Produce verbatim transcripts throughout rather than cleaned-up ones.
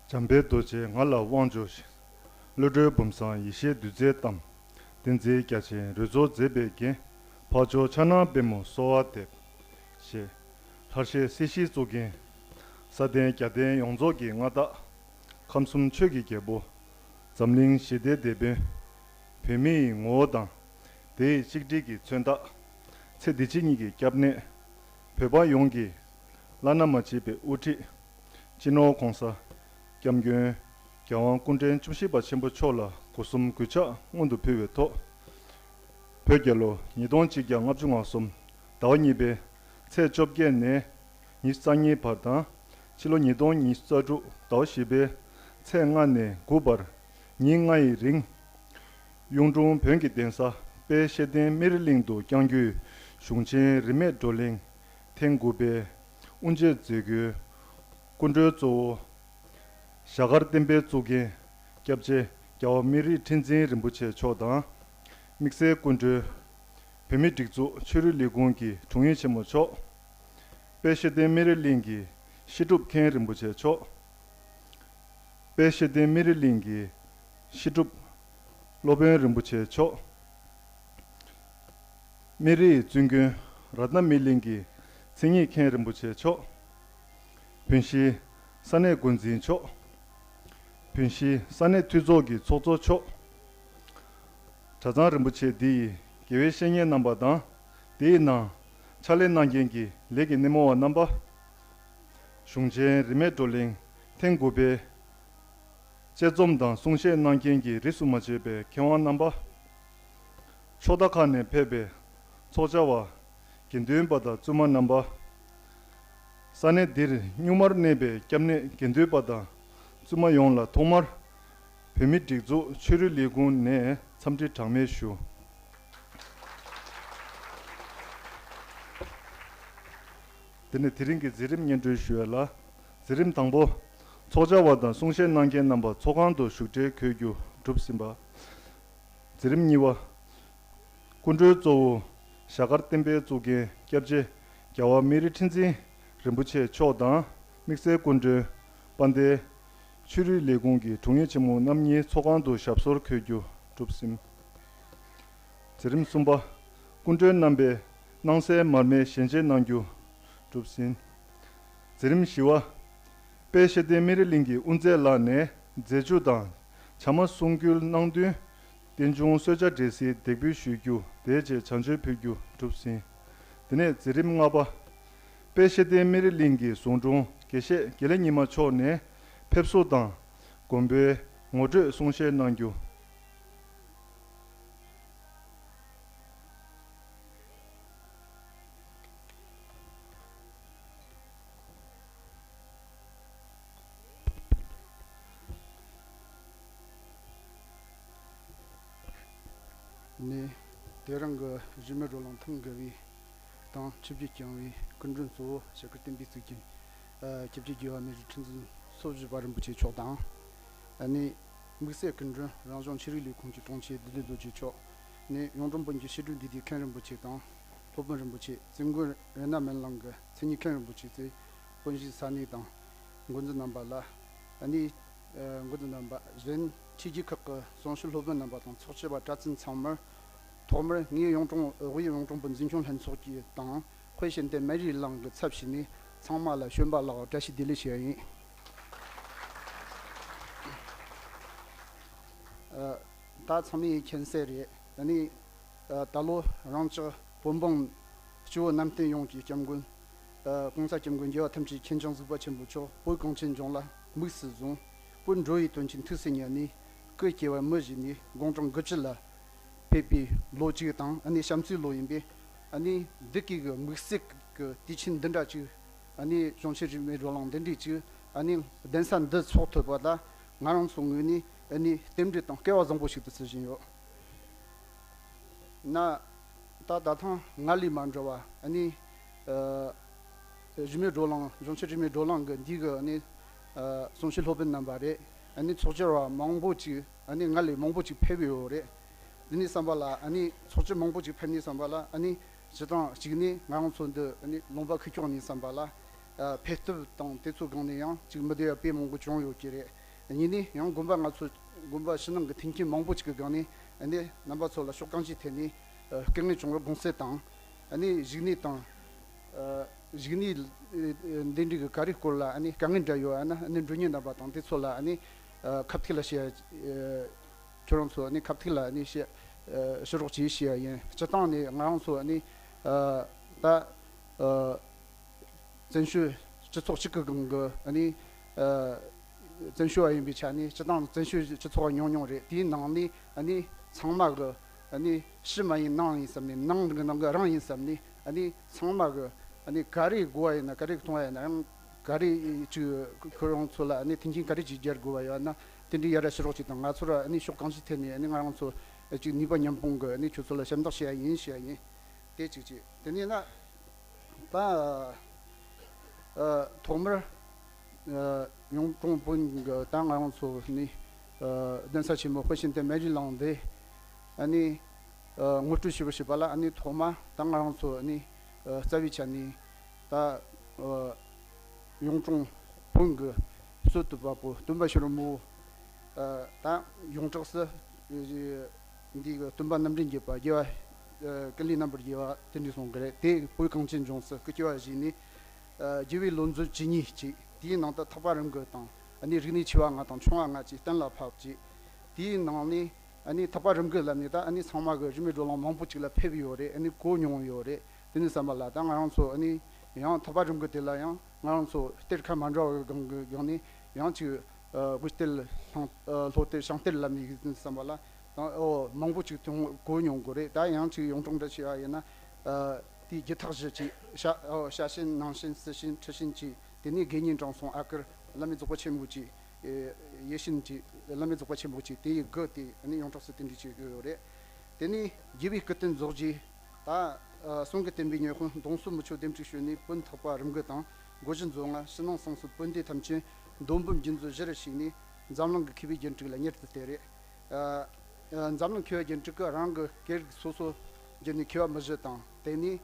འཇམ་དཔལ་རྡོ་རྗེ་ང་ལ་དབང་བྱོས་ཤིག། གློ་བུར་བུམ་བཟང་ཡེ་ཤེས་བདུད་རྩིའི་གཏམ། བསྟན་འཛིན་རྒྱ་ཆེན་རོལ་མཚོ་མཛེས་པའི་རྒྱན། འཕགས་མཆོག་ཕྱག་ན་པདྨོ་གསོལ་བ་འདེབས། ཞེས། ལྷར་བཅས་སྲིད་ཞིའི་གཙུག་རྒྱན། ས་སྟེང་རྒྱལ་བསྟན་ཡོངས་རྫོགས་ཀྱི་མངའ་བདག། ཁམས་གསུམ་ཆོས་ཀྱི་རྒྱལ་པོ། འཛམ་གླིང་ཞི་བདེའི་དེད་དཔོན། བོད་མིའི་ངོ་བོ་དང་། དེ་ཡི་གཅིག་སྒྲིལ་གྱི་མཚོན་རྟགས། ཚེ་འདི་ཕྱི་གཉིས་ཀྱི་སྐྱབས་གནས། བོད་པ་ཡོངས་ཀྱི་བླ་ན་མ་མཆིས་པའི་དབུ་ཁྲིད། སྤྱི་ནོར་༸གོང་ས་༸སྐྱབས་མགོན་༸རྒྱལ་དབང་སྐུ་ཕྲེང་བཅུ་བཞི་པ་ཆེན་པོ་མཆོག་ལ་སྒོ་གསུམ་གུས་ཕྱག་སྔོན་དུ་ཕུལ་བའི་ཐོག། བོད་རྒྱལ་ལོ་ཉིས་སྟོང་གཅིག་བརྒྱ་ལྔ་བཅུ་ང་གསུམ་ཟླ་བ་གཉིས་པའི་ཚེས་བཅོ་བརྒྱད་ནས་ཉི་ཤུ་རྩ་གཉིས་བར་དང་། ཕྱི་ལོ་ཉིས་སྟོང་ཉི་ཤུ་རྩ་དྲུག་ཟླ་བ་བཞི་པའི་ཚེས་ལྔ་ནས་དགུ་བར་ཉིན་ལྔ་ཡི་རིང་། གཡུང་དྲུང་བོན་གྱི་གདན་ས་དཔལ་ཤེར་ཕྡན་སྨན་རི་གླིང་དུ་བསྐྱང་རྒྱུའི་གཞུང་ཆེན་རིས་མེད་བགྲོ་གླེང་ཐེངས་དགུ་པའི་དབུ་འབྱེད་མཛད་སྒོའི་སྐུ་མགྲོན་གཙོ་བོ། ཞྭ་དཀར་བསྟན་པའི་གཙུག་རྒྱན་སྐྱབས་རྗེ་རྒྱལ་བ་སྨན་རི་ཁྲི་འཛིན་རིན་པོ་ཆེ་མཆོག་དང་། དམིགས་བསལ་སྐུ་མགྲོན། བོད་མིའི་སྒྲིག་འཛུགས་ཆོས་རིག་ལས་ཁུངས་ཀྱི་དྲུང་ཡིག་ཆེན་མོ་མཆོག། དཔལ་ཤེར་ཕྡན་སྨན་རི་གླིང་གི་བཤད་སྒྲུབ་མཁན་རིན་པོ་ཆེ་མཆོག། དཔལ་ཤེར་ཕྡན་སྨན་རི་གླིང་གི་བཤད་སྒྲུབ་སློབ་དཔོན་རིན་པོ་ཆེ་མཆོག། སྨན་རིའི་བཙུན་དགོན་རཏྣ་སྨན་གླིང་གི་མཚན་ཉིད་མཁན་རིན་པོ་ཆེ་མཆོག། བོན་གཞིས་ས་གནས་འགོ་འཛིན་མཆོག། བོན་གཞིས་ས་གནས་འཐུས་ཚོགས་ཀྱི་ཚོགས་གཙོ་མཆོག། གྲྭ་ཚང་རིན་པོ་ཆེ་འདི་ཡི་དགེ་བའི་བཤེས་གཉེན་རྣམ་པ་དང་། དེའི་ནང་ཕྱག་ལས་གནང་མཁན་གྱི་ལས་ཀྱི་སྣེ་མོ་བ་རྣམ་པ། གཞུང་ཆེན་རིས་མེད་བགྲོ་གླེང་ཐེངས་དགུ་པའི་དཔྱད་རྩོམ་དང་གསུང་བཤད་གནང་མཁན་གྱི་རིས་སུ་མ་ཆད་པའི་མཁས་དབང་རྣམ་པ། ཕྱོགས་མཐའ་ཁག་ནས་ཕེབས་པའི་ཚོགས་བཅར་བ། དགེ་འདུན་པ་དང་བཙུན་མ་རྣམ་པ། ས་གནས་འདིར་སྔོན་མར་གནས་པའི་སྐྱབས་གནས་དགེ་འདུན་པ་དང་བཙུན་མ་ཡོངས་ལ་ཐོག་མར་བོད་མིའི་སྒྲིག་འཛུགས་ཆོས་རིག་ལས་ཁུངས་ནས་འཚམས་འདྲི་གྲངས་མེད་ཞུ། དེ་ནས་དེ་རིང་གི་མཛད་རིམ་སྙན་སྒྲོན་ཞུ་ཡ་ལ། མཛད་རིམ་དང་པོ། ཚོགས་བཅར་བ་དང་གསུང་བཤད་གནང་མཁན་རྣམ་པ་ཚོགས་ཁང་དུ་བཞུགས་གྲལ་འཁོད་རྒྱུ་གྲུབ་ཟིན་པ། མཛད་རིམ་གཉིས་པ། སྐུ་མགྲོན་གཙོ་བོ། ཞྭ་དཀར་བསྟན་པའི་གཙུག་རྒྱན་སྐྱབས་རྗེ་རྒྱལ་བ་སྨན་རི་ཁྲི་འཛིན་རིན་པོ་ཆེ་མཆོག་དང་དམིགས་བསལ་སྐུ་མགྲོན། དཔལ་ལྡན་ཆོས་རིག་ལས་ཁུངས་ཀྱི་དྲུང་ཡིག་ཆེན་མོ་རྣམ་གཉིས་ཚོགས་ཁང་དུ་ཞབས་སོར་འཁོད་རྒྱུ་གྲུབ་ཟིན། མཛད་རིམ་གསུམ་པ། སྐུ་མགྲོན་རྣམ་པས་སྣང་གསལ་མར་མེ་ཞལ་འབྱེད་གནང་རྒྱུ་གྲུབ་ཟིན། མཛད་རིམ་བཞི་པ། དཔལ་ཤེར་ཕྡན་སྨན་རི་གླིང་གི་དབུ་མཛད་ལགས་ནས་མཛད་བཅུ་དང་བྱ་མ་གསུང་བསྐུལ་གནང་བསྟུན། རྟེན་འབྱུང་གསོལ་ཇ་འབྲས་སིལ་འདེགས་འབུལ་ཞུ་རྒྱུ་དེ་བཅས་བྱང་མཆོད་ཕུལ་རྒྱུ་གྲུབ་ཟིན། དེ་ནས་མཛད་རིམ་ལྔ་པ། དཔལ་ཤེར་ཕྡན་སྨན་རི་གླིང་གི་ཟུང་དྲུང་དགེ་བཤེས་དགེ་ལེགས་ཉི་མ་མཆོག་ནས་ཕེབས་བསུ་དང་། དགོན་པའི་ངོ་སྤྲོད་གསུང་བཤད་གནང་རྒྱུ། ནས། དེ་རིང་གི་རིས་མེད་བགྲོ་གླེང་ཐེངས་དགུ་པའི་དང་ཆིབས་བསྒྱུར་བསྐྱངས་པའི་སྐུ་མགྲོན་གཙོ་བོ་ཞྭ་དཀར་བསྟན་པའི་གཙུག་རྒྱན། ཨ། སྐྱབས་རྗེ་རྒྱལ་བ་སྨན་རི་ཁྲི་འཛིན་སོ་བཞི་པ་རིན་པོ་ཆེ་མཆོག་དང་། ཨ་ནི། དམིགས་བསལ་སྐུ་མགྲོན་རང་གཞུང་ཆོས་རིག་ལས་ཁུངས་ཀྱི་དྲུང་ཆེ་བདུད་བདུད་རྡོ་རྗེ་མཆོག། ནས་གཡུང་དྲུང་བོན་གྱི་བཤད་སྒྲུབ་འདུས་སྡེའི་མཁན་རིན་པོ་ཆེ་དང་། སློབ་དཔོན་རིན་པོ་ཆེ། བཙུན་དགོན་རཏྣ་སྨན་གླིང་གི་མཚན་ཉིད་མཁན་རིན་པོ་ཆེ་གཙོས་དཔོན་གཞིས་ས་གནས་དང་། འགོ་འཛིན་རྣམ་པ་ལ། ཨ་ནི། ཨ། འགོ་འཛིན་རྣམ་པ་གཞན་ཆོས་བརྒྱུད་ཁག་གི་གསུང་བཤད་སློབ་དཔོན་རྣམ་པ་དང་ཚོགས་བཅར་བ་གྲྭ་བཙུན་ཚང་མར། ཐོག་མར་ངས་གཡུང་དྲུང་དབུས་གཡུང་དྲུང་བོན་འཛིན་སྐྱོང་ལྷན་ཚོགས་ཀྱི་དང་། དཔལ་ཤེར་ཕྡན་སྨན་རིའི་གླིང་གི་ཚབ་བྱས་ནས་ཚང་མ་ལ་བྱོན་པ་ལགས་བཀྲ་ཤིས་བདེ་ལེགས་ཞུ་ཡ་ཡིན། ཨ། ད་ཚང་མས་མཁྱེན་གསལ་རེད། ཨ་ནི། ཨ། ད་ལོ་རང་ཅག་བོན་འབངས་སྤྱི་བོ་གནམ་བསྟན་ཡོངས་ཀྱི་སྐྱབས་མགོན། ཨ། གོང་ས་སྐྱབས་མགོན་རྒྱལ་བ་ཐམས་ཅད་མཁྱེན་ཅིང་གཟིགས་པ་ཆེན་པོ་མཆོག་བོད་གངས་ཅན་ལྗོངས་ལ་དམིགས་སུ་བཟུང་། བོད་འགྲོ་བའི་དོན་ཆེན་ཐུགས་སུ་ཉར་ནས། སྐུ་སྐྱེ་བ་མི་བཞེས་ནས་དགུང་གྲངས་དགུ་བཅུ་ལ་ཕེབས་པའི་ལོ་གཅིག་དང་། ཨ་ནི་བྱམས་བརྩེའི་ལོ་ཡིན་པས། ཨ་ནི་འདི་གའི་གི་དམིགས་བསལ་གྱི་དུས་ཆེན་འདི་འདྲ་ཅིག། ཨ་ནི་གཞུང་ཆེན་རིས་མེད་བགྲོ་གླེང་འདི་འདྲའི་ཅིག། ཨ་ནི་གདན་ས་འདི་ཚོགས་ཐུབ་པ་ལ་ང་རང་ཚོའི་ངོས་ནས་ཨ་ནི་རྟེན་འབྲེལ་དང་སྐལ་བ་བཟང་པོ་ཞིག་ཏུ་བརྩི་བཞིན་ཡོད། ན། ད་ད་ཐེངས་སྔར་ལས་མ་འདྲ་བ། ཨ་ནི། ཨ། རིས་མེད་བགྲོ་གླེང་། གཞུང་ཆེན་རིས་མེད་བགྲོ་གླེང་གི་འདི་གི། ཨ་ནི། ཨ། གསུང་བཤད་སློབ་དཔོན་རྣམ་པ་རེད། ཨ་ནི་ཚོགས་བཅར་བ་མང་པོ་ཅིག། ཨ་ནི་སྔར་ལས་མང་པོ་ཅིག་ཕེབས་ཡོད་རེད། འདི་ནས་བསམ་པ་ལ། ཨ་ནི་ཚོགས་བཅར་མང་པོ་ཅིག་ཕེབས་ནས་བསམ་པ་ལ། ཨ་ནི་སྤྱིར་བཏང་གཅིག་ནས་ང་རང་ཚོ་འདི། ཨ་ནི་ལུང་པ་ཁུལ་ཀྱོག་ནས་བསམ་པ་ལ། ཨ་འཕེལ་སྟོབས་དང་དེ་ཚོའི་སྒང་ནས་ཡང་ཅིག་མི་བདེ་བ་དཔེ་མང་པོ་བྱུང་ཡོད་ཀྱི་རེད། གཉིས་ནས་ཡང་དགོན་པ་ང་ཚོ་དགོན་པ་ཕྱི་ནང་གི་མཐུན་རྐྱེན་མང་པོ་ཅིག་གི་སྒང་ནས་ཨ་ནི་རྣམ་པ་ཚོ་ལ་ཕྱོགས་གང་ཅིའི་ཐད་ནས་ཨ་དཀའ་ངལ་བྱུང་བའི་དགོངས་སེལ་དང་། ཨ་ནི་རིག་གནས་དང་ཨ་རིག་གནས་ཨ་འདི་འདྲའི་གི་ག་རེ་སྐོར་ལ་ཨ་ནི་དཀའ་ངལ་འདྲ་ཡོད་ཨ་ན་ཨ་ནི་མགྲོན་གཉེར་རྣམ་པ་དང་དེ་ཚོ་ལ་ཨ་ནི་ཨ་ཁ་ཐུག་ལ་བཤད་ཨ་ཁྱོད་རང་ཚོ་ཨ་ནི་ཁ་ཐུག་ལ་ཨ་ནི་བཤད་ཨ་ཕྱི་རོགས་བྱེད་ཞུ་ཡ་ཡིན། སྤྱི་བཏང་ནས་ང་རང་ཚོ་ཨ་ནི་ཨ་ད་ཨ། བཙན་བྱོལ་སྤྱི་ཚོགས་གཅིག་གི་སྒང་གི་ཨ་ནི་ཨ་བཙན་བྱོལ་བ་ཡིན་པའི་ཆ་ནས་སྤྱི་བཏང་བཙན་བྱོལ་སྤྱི་ཚོགས་ཉུང་ཉུང་རེད། དེའི་ནང་ནས་ཨ་ནི་ཚང་མ་གི་ཨ་ནི་ཕྱི་མ་ཡིན་ནང་ཡིན་བསམ་ནས་ནང་གི་ནང་གི་རང་ཡིན་བསམ་ནས་ཨ་ནི་ཚང་མ་གི་ཨ་ནི་ག་རེ་དགོས་པ་ཡིན་ན་ག་རེ་གཏོང་བ་ཡིན་ན་ཡང་ག་རེ་ཅིག་ཁོ་རང་ཚོ་ལ་ཨ་ནི་མཐུན་རྐྱེན་ག་རེ་ཅིག་སྦྱར་དགོས་པ་ཡོད་ན་དེ་འདྲའི་ཡ་ར་ཕྱི་རོགས་ཅིག་དང་ང་ཚོ་ར་ཨ་ནི་ཕྱོགས་གང་ཅིའི་ཐད་ནས་ཨ་ནི་ང་རང་ཚོ་ཅིག་ནུས་པ་མཉམ་སྤུངས་གི་ཨ་ནི་ཁྱོད་ཚོ་ལ་ཞབས་འདེགས་ཞུ་ཡ་ཡིན་ཞུ་ཡ་ཡིན། དེ་གཅིག་བྱས། དེ་ནས་ན་ད་ཨ་ཐོག་མར་ཨ་གཡུང་དྲུང་བོན་གྱི་ད་ང་རང་ཚོ་ནི་ཨ་གདན་ས་ཆེན་མོ་སྤུ་ཤིན་ཏེ་སྨན་རིའི་གླིང་དེ་ཨ་ནི་ཨ་ངོ་སྤྲོད་ཞུ་བར་བྱེད་པ་ལ་ཨ་ནི་ཐོག་མ་ད་ང་རང་ཚོ་ནི་ཨ་རྩ་བའི་ཆ་ནས་ད་ཨ་གཡུང་དྲུང་བོན་གྱི་སྲོལ་གཏོད་པ་པོ་སྟོན་པ་ཤེས་རབ་མོ་ཨ་ད་ཡོངས་གྲགས་སུ་འདི་གི་སྟོན་པ་རྣམ་འདྲེན་བརྒྱུད་པ་རྒྱལ་བ་ཨ་ཀུན་ལེགས་རྣམ་པར་རྒྱལ་བ་དེ་འདྲ་གསུང་གི་རེད། དེ་བོད་གངས་ཅན་ལྗོངས་སུ་སྐུ་སྐྱེ་བ་བཞེས་ནས་ཨ་རྒྱལ་བའི་བློ་མཛོད་ཇི་སྙེད་ཅིག་དེའི་ནང་དུ་ཐེག་པ་རིམ་དགུ་དང་ཨ་ནི་རིག་གནས་ཆེ་བ་ལྔ་དང་ཆུང་བ་ལྔ་བཅས་གཏན་ལ་ཕབ་ཅིག་དེའི་ནང་ནས་ཨ་ནི་ཐེག་པ་རིམ་དགུ་ལབ་ནས་ད་ཨ་ནི་ཚང་མ་གི་རིས་མེད་བགྲོ་གླེང་མང་པོ་ཅིག་ལ་ཕེབས་ཡོད་རེད། ཨ་ནི་གོ་མྱོང་ཡོད་རེད། དེ་ནས་བསམ་པ་ལ་ད་ང་རང་ཚོ་ཨ་ནི་ཡང་ཐེག་པ་རིམ་དགུ་དེ་ལ་ཡང་ང་རང་ཚོ་གཏེར་ཁ་མ་འདྲ་བའི་སྒང་གི་སྒང་ནས་ཡང་ཅིག་ཨ་དབུ་གཏེར་ལྷང་ཨ་ལྷོ་གཏེར་བྱང་གཏེར་ལབ་ནས་ཡོད་དུས་བསམ་པ་ལ་ད་ཨོ་མང་པོ་ཅིག་མཐོང་གོ་མྱོང་གི་རེད། ད་ཡང་ཅིག་ཡོངས་གྲགས་འདྲ་བྱས་པ་ཡིན་ན་ཨ་དེའི་རྒྱུད་ཐག་བཞི་ཅིག་ཤ་ཨོ་ཤ་ཤན་ནང་ཤན་སྲི་ཤན་འཁྲུལ་ཤན་ཅིག་དེ་ནས་དགེ་བསྙེན་དྲང་སྲོང་ཨ་གར་བླ་མེད་རྫོགས་པ་ཆེན་པོ་ཅིག་ཡེ་ཤེས་ཀྱི་བླ་མེད་རྫོགས་པ་ཆེན་པོ་ཅིག་དེ་ཡི་དགུ་དེ་ནི་ཡོངས་གྲགས་སུ་དེ་འདྲ་ཅིག་ཡོད་རེད། དེ་ནི་རྒྱལ་བའི་སྐུ་རྟེན་རྫོགས་རྗེས་ད་གསུང་གི་བསྟན་པའི་ཉི་དཔོན་གདུང་སྲོལ་མུ་ཆོ་ལྡེམ་ཕྲུག་ཞོན་ནས་བོན་ཐེག་པ་རིམ་དགུ་དང་སྒོ་བཞི་མཛོད་ལྔ་ཕྱི་ནང་གསང་གསུམ་བོན་སྡེ་ཐམས་ཅད་འདོམ་བུམ་རྒྱུད་མཛོད་བཞི་རུ་ཞུགས་ནས་འཛམ་གླིང་གི་མཁས་པའི་རྒྱན་དྲུག་ལ་མྱུར་དུ་སྟེར་རེད། འཛམ་གླིང་མཁས་པའི་རྒྱན་དྲུག་གིས་རང་གི་སྐད་རིགས་སོ་སོ་བརྒྱུད་ནས་མཁས་པ་མི་བཞི་དང་དེ་ནས་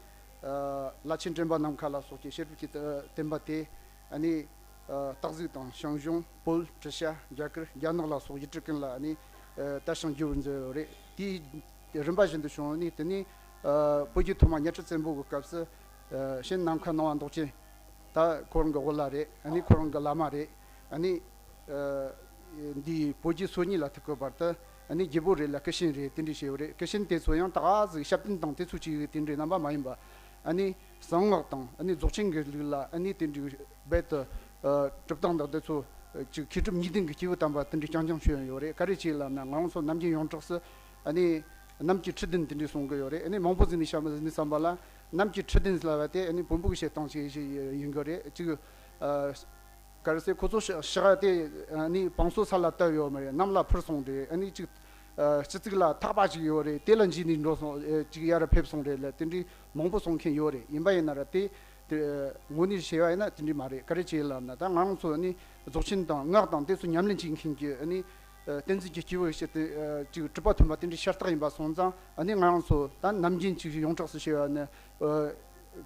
བླ་ཆེན་འདྲེན་པ་ནམ་མཁའ་ལ་སོགས་ཀྱི་བྱེད་རིགས་ཀྱི་བསྟན་པ་དེ་ཨ་ནི། ཨ་སྟག་གཟིག་དང་ཞང་ཞུང་བོད་ཁྲི་ཤ་རྒྱ་གར་རྒྱ་ནག་ལ་སོགས་ཡུལ་གྲུ་ཀུན་ལ་ནི་ཨ་དར་ཞིང་རྒྱས་པར་མཛད་ཡོད་རེད། དེའི་རིམ་པ་བཞིན་དུ་བྱུང་ནས་དེ་ནས་ཨ་བོད་ཀྱི་ཐོག་མ་གཉའ་ཁྲི་བཙན་པོ་གི་སྐབས་སུ་ཨ་ཤན་ནམ་མཁའ་སྣང་བ་མདོག་ཅན་ད་ཁོ་རང་གི་དབུ་བླ་རེད། ཨ་ནི་ཁོ་རང་གི་བླ་མ་རེད། ཨ་ནི་ཨ་འདིའི་བོད་རྒྱལ་སོ་གཉིས་ལ་ཐུག་གི་བར་དུ་ཨ་ནི་རྒྱལ་པོ་རེ་ལ་སྐུ་ཞབས་རེ་དེ་འདྲ་བྱས་ཡོད་རེད། སྐུ་ཞབས་དེ་ཚོ་ཡང་ད་ག་ཟིག་ཞབས་བརྟན་དང་དེ་ཚོ་ཅིག་དེ་འདྲའི་རྣམ་པ་མ་ཡིན་པ་ཨ་ནི་གསང་སྔགས་དང་ཨ་ནི་རྫོགས་ཆེན་གྱི་ལུགས་ལ་ཨ་ནི་དེ་འདྲའི་རྦད་དེ་ཨ་གྲུབ་སྟངས་དང་དེ་ཚོ་ཅིག་མཁས་གྲུབ་གཉིས་ལྡན་གྱི་སྐྱེས་བུ་དམ་པ་དེ་འདྲའི་རྐྱང་རྐྱང་བྱོན་ཡོད་རེད། ག་རེ་བྱས་ལབ་ན་ང་རང་ཚོ་ནམ་རྒྱུན་ཡོངས་གྲགས་སུ་ཨ་ནི་གནམ་གྱི་ཁྲི་བདུན་དེ་འདྲའི་གསུང་གི་ཡོད་རེད། ཨ་ནི་མང་པོ་ཟིག་ནས་བཤད་མི་ཟིག་ནས་བསམ་པ་ལ་གནམ་གྱི་ཁྲི་བདུན་ལབ་པ་དེ་ཨ་ནི་བོན་པོ་གི་བཤད་སྟངས་ཤིག་ཡིན་གི་རེད། ཅིག་ཨ་ག་རེ་ཟེར་ཁོ་ཚོ་ཕྱག་ཕྱག་དེ་ཨ་ནི་བང་སོ་ས་ལ་བཏབ་ཡོད་མ་རེད། གནམ་ལ་འཕུར་སོང་རེད། ཨ་ནི་ཅིག་ཨ་སྤྱི་གཙུག་ལ་ཐག་པ་ཅིག་ཡོད་རེད། དེ་ལ་འཇུས་ནས་འགྲོ་སོང་ཨ་ཅིག་ཡར་ཕེབས་སོང་རེད་ལ་དེ་འདྲའི་མང་པོ་གསུང་མཁན་ཡོད་རེད། ཡིན་པ་ཡིན་ན་ར་དེ་དེ་དངོས་གནས་བྱས་པ་ཡིན་ན་དེ་འདྲའི་མ་རེད། ག་རེ་བྱས་ལབ་ན་ད་ང་རང་ཚོ་ཨ་ནི་རྫོགས་ཆེན་དང་སྔགས་དང་དེ་ཚོ་ཉམས་ལེན་བྱེད་མཁན་གྱི་ཨ་ནི་ཨ་བསྟན་འཛིན་གྱི་སྐྱེས་བུ་ཞིག་དེ་ཨ་ཅིག་གྲུབ་པ་ཐོན་པ་དེ་འདྲའི་ཤ་སྟག་ཡིན་པ་སོང་ཙང་ཨ་ནི་ང་རང་ཚོ་ད་ནམ་རྒྱུན་ཅིག་ཡོངས་གྲགས་སུ་བྱས་པ་ནི། ཨ་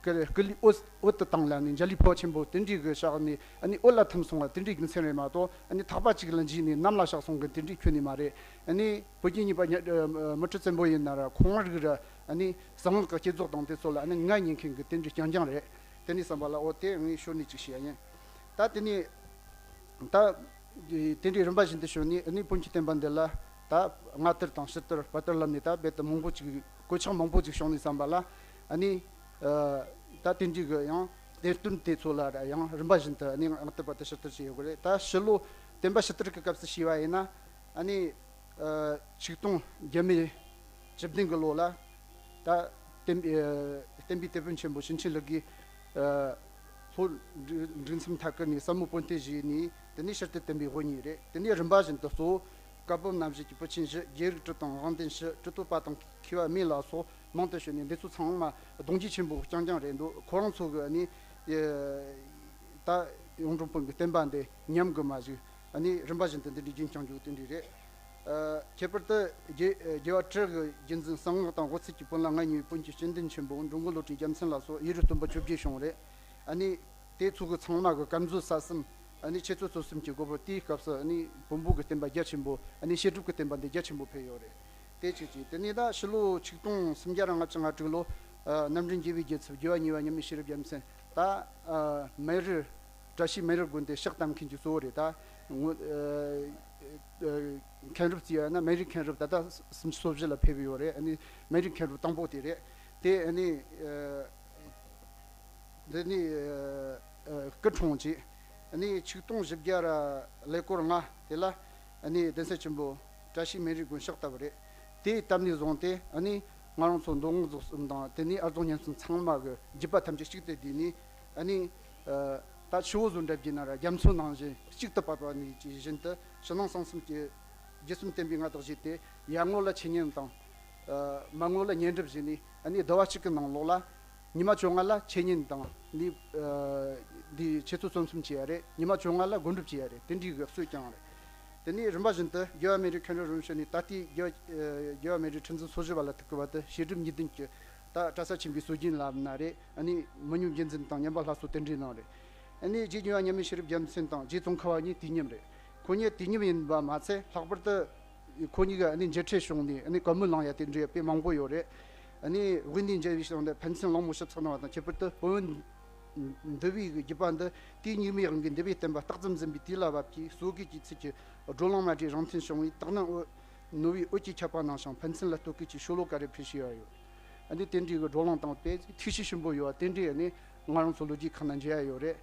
སྐུ་སྐུ་ལུས་འོད་འོད་དུ་བཏང་ལ་ནི་འཇའ་ལུས་འཕོ་བ་ཆེན་པོ་དེ་འདྲའི་གི་ཕྱག་ནི་ཨ་ནི་འོད་ལ་ཐིམ་སོང་བ་དེ་འདྲའི་རྒྱུ་མཚན་རེད་མ་གཏོགས་ཨ་ནི་ཐག་པ་གཅིག་ལ་འཇུས་ནས་གནམ་ལ་གཤེགས་སོང་གི་དེ་འདྲའི་ཁྱོན་ནས་མ་རེད། ཨ་ནི་བོད་ཀྱི་གཉིས་པ་ཉ་ཨ་མུ་ཁྲི་བཙན་པོ་ཡིན་ན་ར་ཁོང་རིགས་ར་ཨ་ནི་གསང་སྔགས་ཀྱི་བསྐྱེད་རྫོགས་དང་དེ་ཚོ་ལ་ཨ་ནི་ང་ཉན་མཁན་གི་དེ་འདྲའི་རྐྱང་རྐྱང་རེད། དེ་ནས་བསམ་པ་ལ་འོ་དེ་ངས་ཤོར་ནས་ཅིག་བཤད་ཡིན། ད་དེ་ནས་ད། དེ་འདྲའི་རིམ་པ་བཞིན་དུ་བྱུང་ནས་ཨ་ནི་བོན་གྱི་བསྟན་པ་འདི་ལ་ད་སྔ་དར་དང་ཕྱི་དར་བར་དར་ལབ་ནས་ད་རྦད་དེ་མང་པོ་ཅིག་གོད་ཆག་མང་པོ་ཅིག་བྱུང་ནས་བསམ་པ་ལ་ཨ་ནི་ཨ་ད་དེ་འདྲའི་གི་ཡང་གདན་སྟོན་དེ་ཚོ་ལ་ཡང་རིམ་པ་བཞིན་དུ་ཨ་ནི་སྔ་དར་བར་དར་ཕྱི་དར་བྱས་ཡོད་གི་རེད། ད་ཕྱི་ལོ་བསྟན་པ་ཕྱི་དར་གྱི་སྐབས་སུ་བྱས་པ་ཡིན་ན་ཨ་ནི་ཨ་ཆིག་སྟོང་བརྒྱ་མེད་བཅུ་བདུན་གི་ལོ་ལ། ད་བསྟན་པའི་ཨ་བསྟན་པའི་དེད་དཔོན་ཆེན་པོ་ཞུན་ཆེན་ལུགས་ཀྱིས་ཨ་ལྷོ་འབྲི་འབྲིང་མཚམས་མཐའ་ཁུལ་ནས་ཟབ་མོ་བོན་སྡེ་བཞེས་ནས་དེ་ནས་ཕྱིར་དུ་བསྟན་པའི་དབུ་བརྙེས་རེད། དེ་ནས་རིམ་པ་བཞིན་དུ་གཙོ་བོ་བཀའ་བབས་རྣམ་བཞི་གི་བུ་ཆེན་བཞི་རྒྱལ་རིགས་དྲུག་དང་དབང་ལྡན་བཞི་གྲུབ་ཐོབ་པ་དང་མཁས་པ་སྨན་ལ་སོགས་མང་དུ་བྱོན་ནས་འདི་ཚོ་ཚང་མ་གདུང་རྒྱུད་ཆེན་པོ་རྐྱང་རྐྱང་རེད་འདུག་ཁོ་རང་ཚོ་གི་ཨ་ནི་ཨ་ད་གཡུང་དྲུང་བོན་གྱི་བསྟན་པ་འདི་ཉམས་དགོས་མ་བཞུགས། ཨ་ནི་རིམ་པ་བཞིན་དུ་འདི་འདྲའི་རྒྱུན་བསྐྱངས་འཇུག་དེ་འདྲ་རེད། ཨ་ཁྱད་པར་དུ་རྒྱལ་རྒྱལ་བ་དྲུག་གི་རྒྱུད་འཛིན་གསང་སྔགས་དང་དབུ་ཚད་ཀྱི་བོན་ལ་ང་ཉེ་བའི་བོན་གྱི་སྤྱི་འདོན་ཆེན་པོ་འགྲོ་མགོན་བློ་གྲོས་རྒྱལ་མཚན་ལ་སོགས་ཡིག་རིགས་སྟོན་པ་བཅོ་བརྒྱད་བྱུང་རེད། ཨ་ནི་ དེ་ཚོ་གི་ཚང་མ་གི་སྐམ་མཛོད་ས་གསུམ། ཨ་ནི་འཆད་རྩོད་རྩོམ་གསུམ་གྱི་སྒོ་པོ་དེའི་སྐབས་སུ་ཨ་ནི་བོན་པོ་གི་བསྟན་པ་རྒྱ་ཆེན་པོ། ཨ་ནི་བཤད་སྒྲུབ་ཀྱི་བསྟན་པ་འདི་རྒྱ་ཆེན་པོ་འཕེལ་ཡོད་རེད། དེ་གཅིག་གཅིག་དེ་ནས་ད་ཕྱི་ལོ་ཆིག་སྟོང་སུམ་བརྒྱ་ལྔ་བཅུ་ང་དྲུག་ལོ། ཨ་གནམ་རི་འགྱེལ་བའི་རྒྱལ་ཚབ་རྒྱལ་བ་གཉིས་པ་མཉམ་མེད་ཤེས་རབ་རྒྱལ་མཚན། ད་ཨ་སྨན་རི། བཀྲ་ཤིས་སྨན་རི་དགོན་དེ་ཕྱག་བཏབ་མཁན་གྱི་གཙོ་བོ་རེད། ད་ངོ་ཨ་ཨ་མཁན་རབས་བརྩིས་ཡོད་ན་སྨན་རི་མཁན་རབས་ད་ལྟ་སུམ་ཅུ་སོ་བཞི་ལ་ཕེབས་ཡོད་རེད། ཨ་ནི་སྨན་རི་མཁན་རབས་དང་པོ་དེ་རེད། དེ་ཨ་ནི་ཨ་འདི་ནི་ཨ་ཨ་སྐུ་འཁྲུངས་རྗེས་ཨ་ནི་ཆིག་སྟོང་བཞི་བརྒྱ་ར་ཀླད་ཀོར་ལྔ་དེ་ལ་ཨ་ནི་གདན་ས་ཆེན་པོ་བཀྲ་ཤིས་སྨན་རིའི་དགོན་ཕྱག་བཏབ་པ་རེད། དེའི་སྟབས་ནས་བཟུང་སྟེ་ཨ་ནི་ང་རང་ཚོ་མདོ་སྔགས་རྫོགས་གསུམ་དང་དེ་ནས་ཨ་རྫོགས་ཉམས་གསུམ་ཚང་མ་གི་བརྒྱུད་པ་ཐམས་ཅད་གཅིག་ཏུ་བསྡུས་ནས། ཨ་ནི་ཨ་ད་ཆུ་བོ་བཟོ་འདྲ་བརྒྱུད་ན་ར་རྒྱ་མཚོ་ནང་བཞིན་གཅིག་ཏུ་བབས་པ་ནས་ཀྱི་བཞིན་དུ་ཕྱི་ནང་གསང་གསུམ་གྱི་རྗེ་བཙུན་བསྟན་པའི་མངའ་བདག་བཞེས་ཏེ། ཡར་ངོ་ལ་འཆད་ཉན་དང་། ཨ་མར་ངོ་ལ་སྙན་སྒྲུབ་བྱས་ནས། ཨ་ནི་ཟླ་བ་གཅིག་གི་ནང་ལོགས་ལ་ཉི་མ་བཅོ་ལྔ་ལ་འཆད་ཉན་དང་ནི་ཨ་འདི་འཆད་རྩོད་རྩོམ་གསུམ་བྱས་ཡ་རེད། ཉི་མ་བཅོ་ལྔ་ལ་སྒོམ་སྒྲུབ་བྱས་ཡ་རེད། དེ་འདྲའི་གི་སྲོལ་བསྐྱངས་རེད། དེ་ནས་རིམ་པ་བཞིན་དུ་རྒྱལ་བ་སྨན་རིའི་མཁན་རབས་རིམ་བྱོན་ནས་ད་ལྟའི་རྒྱལ་བ་ཨ་རྒྱལ་བ་སྨན་རིའི་ཁྲི་འཛིན་སོ་བཞི་པ་ལ་ཐུག་གི་བར་དུ་བཤད་སྒྲུབ་གཉིས་ལྡན་གྱི་ད་གྲྭ་ས་ཆེན་པོའི་སྲོལ་རྒྱུན་ལབ་ན་རེད། ཨ་ནི་མི་ཉམས་རྒྱུན་འཛིན་དང་ཉམས་པ་སླར་གསོ་དེ་འདྲའི་ནང་རེད། ཨ་ནི་རྗེ་རྒྱལ་བ་མཉམ་མེད་ཤེས་རབ་རྒྱལ་མཚན་དང་རྗེ་ཙོང་ཁ་པ་གཉིས་དུས་མཉམ་རེད། ཁོ་གཉིས་དུས་མཉམ་ཡིན་པ་མ་ཚད། ལྷག་པར་དུ་ཁོ་གཉིས་ཀྱིས་ཨ་ནི་མཇལ་འཕྲད་བྱུང་ནས་ཨ་ནི་བཀའ་མོལ་གནང་ཡ་དེ་འདྲའི་དཔེ་མང་པོ་ཡོད་རེད། ཨ་ནི་དབུས་ནས་མཇལ་བའི་ཞིང་དུ་ཕན་ཚུན་གླེང་མོལ་ཞིབ་ཚགས་གནང་བ་དང་། ཁྱད་པར་དུ་བོད་འདུལ་བའི་བརྒྱུད་པ་འདི་དུས་སྙིགས་མའི་དབང་གིས་འདུལ་བའི་བསྟན་པ་རྟག་ཙམ་འཛིན་པའི་དུས་ལ་བབ་ཀྱི་སོ་སྐྱེ་གི་ཚུལ་གྱིས་བགྲོ་གླེང་མ་བགྲོས་རང་མཐུན་བྱུང་བས། དག་སྣང་འོད་ནོར་བུའི་འོད་ཀྱིས་ཁྱབ་པ་ནང་བཞིན་ཕན་ཚུན་ལ་བསྟོད་བསྐུལ་གྱི་ཤོ་ལོ་ཀ་རེ་ཕུལ་བཞིན་ཡོད། ཨ་ནི་དེ་འདྲའི་གི་བགྲོ་གླེང་དང་དཔེ་ཐུགས་གཤིས་ཞིམ་པོ་ཡོད་པ་དེ་འདྲའི་ཨ་ནི་ང་རང་ཚོ་ལོ་རྒྱུས་ཁག་ན་མཇལ་ཡ་ཡོད་རེད།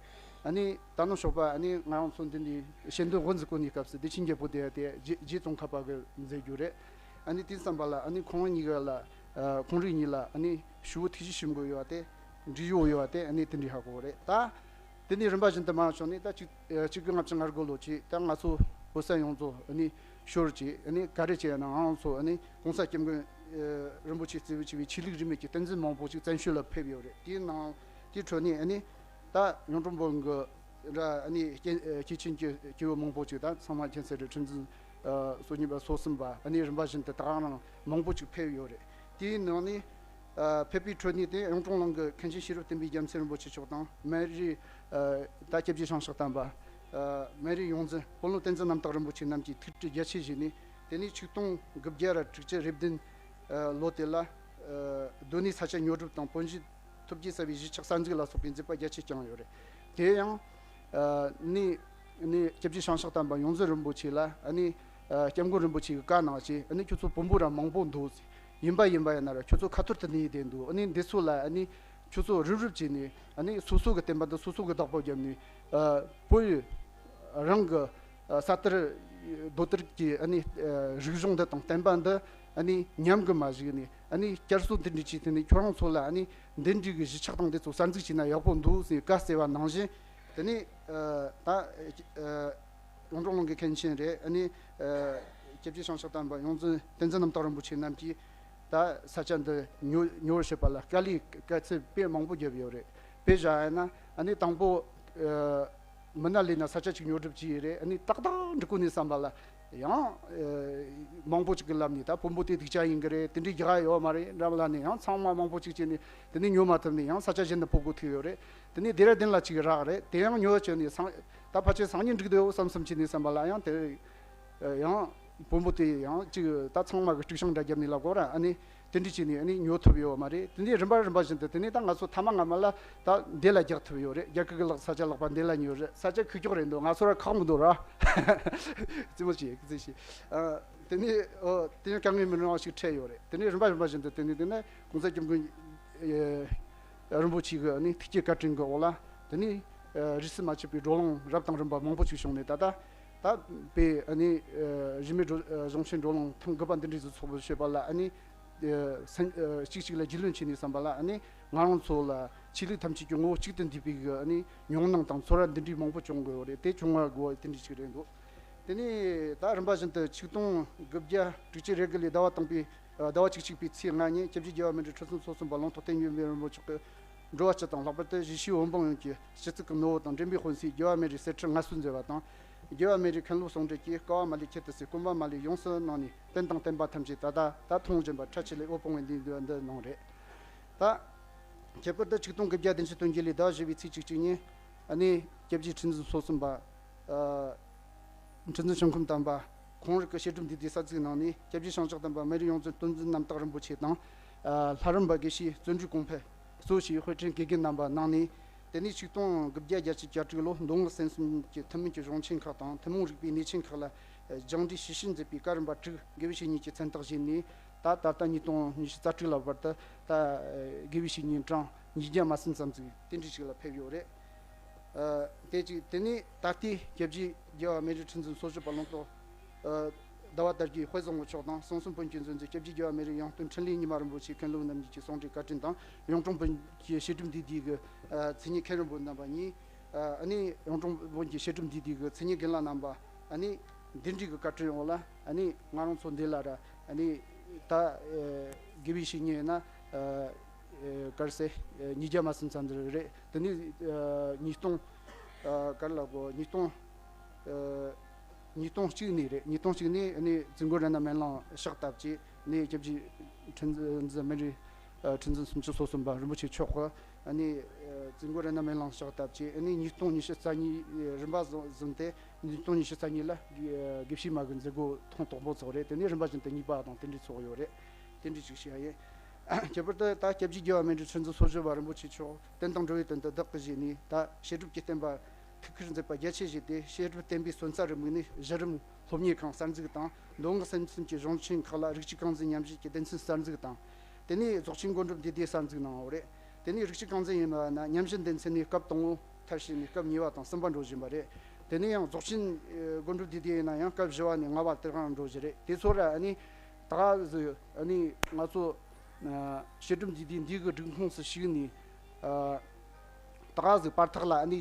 ཨ་ནི་ད་ནང་ཞོགས་པ་ཨ་ནི་ང་རང་ཚོ་འདི་འདྲའི་ཞལ་འདོན་དབུ་འཛུགས་གོ་ནི་སྐབས་སུ་བདེ་ཆེན་རྒྱལ་པོ་དེ་དེ་རྗེ་རྗེ་ཙོང་ཁ་པ་གི་མཛད་རྒྱུ་རེད། ཨ་ནི་དེ་བསམ་པ་ལ་ཨ་ནི་ཁོང་གཉིས་ཀ་ལ་ཨ་ཁོང་རིགས་གཉིས་ལ་ཨ་ནི་ཞུ་བོ་ཐུགས་གཤིས་ཞིམ་པོ་ཡོད་པ་དེ། འབྲེལ་ཡོད་ཡོད་པ་དེ་ཨ་ནི་དེ་འདྲའི་ཧ་གོ་རེད། ད་དེ་ནས་རིམ་པ་བཞིན་དུ་མར་བྱུང་ནས་ད་གཅིག་ཨ་གཅིག་དགུ་ལྔ་བཅུ་ང་དགུ་ལོ་ཅིག་ད་ང་ཚོ་བོད་ས་ཡོངས་རྫོགས་ཨ་ནི་ཤོར་ཅིག་ཨ་ནི་ག་རེ་བྱས་ན་ང་ཚོ་ཨ་ནི་གོང་ས་སྐྱབས་མགོན་ཨ་རིན་པོ་ཆེ་གཙོས་པའི་ཆོས་ལུགས་རིས་མེད་ཀྱི་བསྟན་འཛིན་མང་པོ་ཅིག་བཙན་བྱོལ་ལ་ཕེབས་ཡོད་རེད། དེའི་ནང་དེའི་ཁྲོད་ནས་ཨ་ནི་ད་གཡུང་དྲུང་བོན་གྱི་ར་ཨ་ནི་སྐྱེ་ཨ་སྐྱེས་ཆེན་གྱི་སྐྱེ་བོ་མང་པོ་ཅིག་ད་ཚང་མ་མཁྱེན་གསལ་རེད། ཁྲི་འཛིན་ཨ་སོ་གཉིས་པ་སོ་གསུམ་པ་ཨ་ནི་རིམ་པ་བཞིན་དུ་ད་ག་རང་མང་པོ་ཅིག་ཕེབས་ཡོད་རེད། དེའི་ནང་ནས་ཨ་ཕེབས་པའི་ཁྲོད་ནས་དེ་གཡུང་དྲུང་ལུང་གི་མཁན་ཆེན་ཤེས་རབ་བསྟན་པའི་རྒྱལ་མཚན་རིན་པོ་ཆེ་མཆོག་དང་། སྨན་རིའི་ཨ་ད་སྐྱབས་རྗེ་ཞང་ཞག་དམ་པ། ཨ་སྨན་རིའི་ཡོངས་འཛིན་དཔོན་སློབ་བསྟན་འཛིན་རྣམ་དག་རིན་པོ་ཆེ་རྣམས་ཀྱིས་ཐུགས་ཁྲལ་རྒྱ་ཆེ་བཞེས་ནས། དེ་ནས་ཆིག་སྟོང་དགུ་བརྒྱ་ར་དྲུག་ཅུ་རེ་བདུན་ཨ་ལོ་དེ་ལ་ཨ་སྡོད་གནས་ས་ཆ་ཉོ་སྒྲུབ་དང་། དཔོན་གཞིས་ཐོབ་རྒྱལ་གསར་པའི་གཞིས་ཆགས་གསར་འཛུགས་ལ་སོགས་པའི་མཛད་པ་རྒྱ་ཆེ་བསྐྱངས་ཡོད་རེད། དེ་ཡང་ཨ་ནི་ནི་སྐྱབས་རྗེ་ཞང་ཞག་དམ་པ་ཡོངས་འཛིན་རིན་པོ་ཆེ་ལ་ཨ་ནི་ཨ་སྐྱབས་མགོན་རིན་པོ་ཆེ་གིས་བཀའ་གནང་བྱས། ཨ་ནི་ཁྱོད་ཚོ་བོན་པོ་ར་མང་པོ་འདུག་ཡིན་པ་ཡིན་པ་ཡིན་ན་ར་ཁྱོད་ཚོ་ཁ་ཐོར་དུ་གནས་བསྡད་འདུག་ཨ་ནི་འདི་ཚོ་ལ་ཨ་ནི་ཁྱོད་ཚོ་རུབ་རུབ་བྱས་ནས་ཨ་ནི་སོ་སོ་གི་བསྟན་པ་འདི་སོ་སོ་གི་བདག་པོ་བརྒྱབ་ནས། ཨ་བོད་རང་གི་ཨ་ས་དར་རྡོ་དར་གྱི་ཨ་ནི་ཨ་རིག་གཞུང་འདི་དང་བསྟན་པ་འདི་ཨ་ནི་ཉམས་གི་མ་བཞུགས་ནས། ཨ་ནི་བསྐྱར་གསོ་འདི་འདྲ་བྱས། དེ་ནས་ཁྱོད་རང་ཚོ་ལ་ཨ་ནི་འདི་འདྲའི་གི་གཞིས་ཆགས་དང་འདི་ཚོ་གསར་འཛུགས་བྱས་ན་ཡག་པོ་འདུག་ཟེར་བཀའ་སྩལ་བ་ནང་བཞིན། དེ་ནས་ཨ་ད་ཨ་གཡུང་དྲུང་ལུང་གི་མཁན་ཆེན་རེད། ཨ་ནི་ཨ་སྐྱབས་རྗེ་ཞང་ཞག་དམ་པ་ཡོངས་འཛིན་བསྟན་འཛིན་རྣམ་དག་རིན་པོ་ཆེ་རྣམས་ཀྱིས་ད་ས་ཆ་འདི་ཉོ་ཉོ་བར་བྱེད་པ་ལ་དཀའ་ལས་དཀའ་ཚེགས་དཔེ་མང་པོ་བརྒྱབ་ཡོད་རེད། དཔེ་བཞག་ཡ་ན་ཨ་ནི་དང་པོ་ཨ་མི་སྣ་ལས་ན་ས་ཆ་ཅིག་ཉོ་སྒྲུབ་བྱས་ཡོད་རེད། ཨ་ནི་ཏག་ཏག་འགྲིག་གོ་ནས་བསམ་པ་ལ་ཡང་ཨ་མང་པོ་ཅིག་གི་ལབ་ནས། ད་བོན་པོ་དེ་སྡུག་ཅག་ཡིན་གི་རེད། དེ་འདྲའི་རྒྱག་ཡ་ཡོད་མ་རེད་འདྲ་བ་ལབ་ནས། ཡང་ཚང་མ་མང་པོ་ཅིག་བྱས་ནས་དེ་ནས་ཉོ་མ་ཐུབ་ནས་ཡང་ས་ཆ་གཞན་དུ་སྤོ་དགོས་ཐུག་ཡོད་རེད། དེ་ནས་ལྡེ་ར་ལྡུན་ལ་ཅིག་རག་རེད། དེ་ཡང་ཉོ་བྱས་ནས་སང་ད་ཕལ་ཆེར་སང་ཉིན་འགྲིག་འདོད་བསམ་བསམ་བྱས་ནས་བསམ་པ་ལ་ཡང་དེ་ཡང་བོན་པོ་དེ་ཡང་ཅིག་ད་ཚང་མ་གི་དཀྲུག་ཤིང་འདྲ་བརྒྱབ་ནས་ལབ་དགོས་ར། ཨ་ནི་དེ་འདྲ་བྱས་ནས་ཨ་ནི་ཉོ་ཐུབ་ཡོད་མ་རེད། དེ་ནས་རིམ་པ་རིམ་པ་བཞིན་དུ་དེ་ནས་ད་ང་ཚོ་ཐ་མ་སྔ་མ་ལ་ད་འདི་ལ་རྒྱག་ཐུབ་ཡོད་རེད། རྒྱ་གར་གི་ལག་ས་ཆ་ལག་པ་འདི་ལ་ཉོས་རེད། ས་ཆ་ཁུག་ཀྱོག་རེད་འདུག་ང་ཚོ་ར་ཁག་མི་འདུག་ར། རྩེད་མོ་བྱེད་རྩེད་བྱེད། ཨ་དེ་ནས་ཨོ་དེ་ནས་དཀའ་ངལ་མི་འདྲ་བ་ཞིག་འཕྲད་ཡོད་རེད། དེ་ནས་རིམ་པ་རིམ་པ་བཞིན་དུ་དེ་ནས་དེ་ནས་གོང་ས་སྐྱབས་མགོན་ཨེ་རིན་པོ་ཆེ་གི་ཨ་ནི་ཐུགས་བསྐྱེད་བཀའ་དྲིན་གྱི་འོག་ལ་དེ་ནས་ཨ་རིས་སུ་མ་ཆད་པའི་བགྲོ་གླེང་རབ་དང་རིམ་པ་མང་པོ་ཞིག་བྱུང་ནས། ད་ལྟ་ད་དཔེ་ཨ་ནི་ཨ་རིས་མེད་བགྲོ་ཨ་གཞུང་ཆེན་བགྲོ་གླེང་ཐེངས་དགུ་པ་འདི་འདྲའི་ཚོགས་པ་བྱེད་པ་ལ་ཨ་ནི་ཨ་སེམས་ཨ་གཅིག་གཅིག་ལ་རྒྱུས་ལོན་བྱས་ནས་བསམ་པ་ལ། ཨ་ནི་ང་རང་ཚོ་ལ་ཆོས་ལུགས་ཐམས་ཅད་ཀྱི་ངོ་བོ་གཅིག་ཏུ་འདུས་པའི་གི་ཨ་ནི་ཉམས་སྣང་དང་ཚོར་བ་འདི་འདྲའི་མང་པོ་བྱུང་དགོས་རེད། དེ་བྱུང་བ་དགོས་དེ་འདྲའི་ཞིག་རེད་འདུག་དེ་ནས་ད་རིམ་པ་བཞིན་དུ་ཆིག་སྟོང་དགུ་བརྒྱ་དྲུག་ཅུ་རེ་དགུ་ལོའི་ཟླ་བ་དང་པའི་ཟླ་བ་བཅུ་གཅིག་པའི་ཚེས་ལྔ་ཉིན་སྐྱབས་རྗེ་རྒྱལ་བ་སྨན་རི་ཁྲི་སྲོང་ཚོ་གསུམ་པ་ལུང་རྟོགས་བསྟན་འཛིན་རིན་པོ་ཆེ་གིས་འགྲོ་བ་སྤྱི་དང་ལྷག་པར་དུ་གཞིས་བྱེས་བོན་སྤུན་ཡོངས་ཀྱི་སྤྱི་གཙུག་གི་ནུ་བོ་དང་འདྲེན་པའི་དཔོན་སའི་རྒྱལ་བ་སྨན་རིའི་གསེར་ཁྲི་མངའ་གསོལ་མཛད་པ་དང་། རྒྱལ་བ་སྨན་རིའི་མཁན་སློབ་ཟུང་འབྲེལ་གྱིས་དཀའ་བ་མ་ལས་ཁྱད་དུ་བསད། བསྐུལ་མ་མ་ལས་ཡོངས་སུ་གནང་ནས་རྟེན་དང་བརྟེན་པ་ཐམས་ཅད་ད་ལྟ་ད་མཐོང་བཞིན་པ་ཁྲ་ཆིལ་ལས་འོད་སྤུངས་པའི་འདུན་འདུན་འདི་གནང་རེད། ད་ཁྱད་པར་དུ་ཆིག་སྟོང་དགུ་བརྒྱ་བདུན་ཅུ་དོན་བརྒྱད་ལོའི་ཟླ་བ་བཞི་པའི་ཚེས་བཅུ་གཅིག་ཉིན་ ཨ་ནི་སྐྱབས་རྗེ་ཁྲི་འཛིན་སོ་གསུམ་པ། ཨ། ཁྲི་འཛིན་བྱང་ཁུངས་དམ་པ། ཁོང་རང་གི་བཤད་སྒྲུབ་འདུས་སྡེ་གསར་འཛུགས་གནང་ནས་སྐྱབས་རྗེ་ཞིང་གཤེགས་དམ་པ་སྨན་རི་ཡོངས་འཛིན་སྟོན་འཛིན་རྣམ་དག་རིན་པོ་ཆེ་དང་། ཨ། ལྷ་རམས་པ་དགེ་བཤེས་བརྩོན་འགྲུས་གོང་འཕེལ། གཙོ་བྱས་དཔེ་སྐྲུན་དགེ་རྒན་རྣམ་པ་གནང་ནས། དེ་ནས་ཆིག་སྟོང་དགུ་བརྒྱ་བརྒྱད་ཅུ་གྱ་དྲུག་ལོ་མདོ་སྔགས་ཟིན་གསུམ་གྱི་ཐུན་མིན་གྱི་གཞུང་ཆེན་ཁག་དང་ཐུན་མོང་རིག་པའི་གནས་ཆེན་ཁག་ལ་སྦྱང་འབྲས་ཞིབ་བཤེར་མཛད་པའི་བཀའ་རམས་པ་དྲུག་དགེ་བའི་བཤེས་གཉེན་གྱི་མཚན་རྟགས་བཞེས་ནས། ད་ད་ལྟ་ཉིས་སྟོང་ཉི་ཤུ་རྩ་དྲུག་ལ་བར་དུ་ད་དགེ་བའི་བཤེས་གཉེན་གྲངས་ཉིས་བརྒྱ་མ་ཟིན་ཙམ་ཟིག་དེ་འདྲ་ཞིག་ལ་ཕེབས་ཡོད་རེད། ཨ། དེ་གཅིག་དེ་ནས་ད་ལྟའི་སྐྱབས་རྗེ་རྒྱལ་བ་སྨན་རི་ཁྲི་འཛིན་སོ་བཞི་པ་ལུང་རྟོགས། ཨ། ཟླ་བ་དར་རྒྱས་དཔལ་བཟང་པོ་མཆོག་དང་གསང་གསུམ་བོན་གྱི་མཛོད་འཛིན་སྐྱབས་རྗེ་རྒྱལ་བ་སྨན་རི་ཡང་སྟོན་འཕྲིན་ལས་ཉི་མ་རིན་པོ་ཆེ་མཁན་སློབ་རྣམ་གཉིས་ཀྱི་གསུང་འཕྲིན་བཀའ་དྲིན་དང་གཡུང་དྲུང་བོན་གྱི་བཤད་སྒྲུབ་འདུས་སྡེ་གི་ཨ་མཚན་ཉིད་མཁན་རིན་པོ་རྣམ་པ་གཉིས། ཨ་ནི་གཡུང་དྲུང་བོན་གྱི་བཤད་སྒྲུབ་འདུས་སྡེ་གི་མཚན་ཉིད་རྒན་ལགས་རྣམ་པ། ཨ་ནི་འདི་འདྲའི་གི་བཀའ་དྲིན་འོག་ལ་ཨ་ནི་ང་རང་ཚོ་འདི་ལ་ར་ཨ་ནི་ད་ཨ་དགེ་བའི་བཤེས་གཉེན་ཡིན་ན་ཨ་ཨ་ག་རེ་ཟེར་ཨ་ཉིས་བརྒྱ་མ་ཟིན་ཙམ་རེད། དེ་ནས་ཨ་ཉིས་སྟོང་ཨ་ག་རེ་ལབ་དགོས། ཉིས་སྟོང་ཨ་ཉིས་སྟོང་གཅིག་ནས་རེད། ཉིས་སྟོང་གཅིག་ནས་ཨ་ནི་ཙིང་གོ་ར་ན་སྨན་གླིང་ཕྱག་བཏབ་བྱས་ནས་སྐྱབས་རྗེ་ཁྲི་འཛིན་སྨན་རི་ཨ་ཁྲི་འཛིན་སུམ་ཅུ་སོ་གསུམ་པ་རིན་པོ་ཆེ་མཆོག་གིས་ཨ་ནི་ཨ་ཙིང་གོ་ར་ན་སྨན་གླིང་ཕྱག་བཏབ་བྱས། ཨ་ནི་ཉིས་སྟོང་ཉི་ཤུ་རྩ་གཉིས་རིམ་པ་བཟུང་བཟུང་སྟེ་ཉིས་སྟོང་ཉི་ཤུ་རྩ་གཉིས་ལ་དགེ་དགེ་བཤེས་མ་གི་མཛད་སྒོ་ཐེངས་དང་པོ་ཚོགས་རེད། དེ་ནས་རིམ་པ་བཞིན་དུ་གཉིས་པ་དང་དེ་འདྲའི་ཚོགས་ཡོད་རེད། དེ་འདྲའི་ཅིག་བཤད་ཡ་ཡིན། ཁྱད་པར་དུ་ད་སྐྱབས་རྗེ་རྒྱལ་བ་སྨན་རི་ཁྲི་འཛིན་སོ་བཞི་པ་རིན་པོ་ཆེ་མཆོག་བསྟན་དང་འགྲོ་བའི་དོན་དུ་བདག་གིས་བཞེས་ནས་ད་བཤད་སྒྲུབ་ཀྱི་བསྟན་པ་ཐུགས་ཁུར་མཛད་པ་རྒྱ་ཆེ་བཞེས་ཏེ། བཤད་སྒྲུབ་བསྟན་པའི་སོན་རྩ་རུ་དམིགས་ནས་གཞི་རིམ་སློབ་གཉེར་ཁང་གསར་འཛུགས་དང་། མདོ་སྔགས་ཟིན་གསུམ་གྱི་གཞུང་ཆེན་ཁག་ལ་རིགས་གཅིག་རྐང་འཛིན་ཉམས་ཞིབ་ཀྱི་སྡེ་ཚན་གསར་འཛུགས་དང་། དེ་ནས་རྫོགས་ཆེན་སྒོམ་སྒྲུབ་འདུས་སྡེ་གསར་འཛུགས་གནང་བ་རེད། དེ་ནས་རིགས་གཅིག་རྐང་འཛིན་ཡིན་པ་ན་ཉམས་ཞིབ་སྡེ་ཚན་ནས་སྐབས་དང་པོ་མཐར་ཕྱིན་ནས་སྐབས་གཉིས་པ་དང་གསུམ་པ་འགྲོ་བཞིན་པ་རེད། དེ་ནས་ཡང་རྫོགས་ཆེན་ཨེ་སྒོམ་སྒྲུབ་འདུས་སྡེ་ཡིན་ན་ཡང་སྐབས་བཞི་པ་ནས་ལྔ་པ་དེ་རང་འགྲོ་བཞིན་རེད། དེ་ཚོ་ར་ཨ་ནི་ད་ག་ཟིག་ཨ་ནི་ང་ཚོ་ཨ་བཤད་སྒྲུབ་འདུས་སྡེ་འདི་གི་སྒྲིག་ཁོངས་སུ་ཞུགས་ནས་ཨ་ད་ག་ཟིག་བར་ཐག་ལ་ཨ་ནི་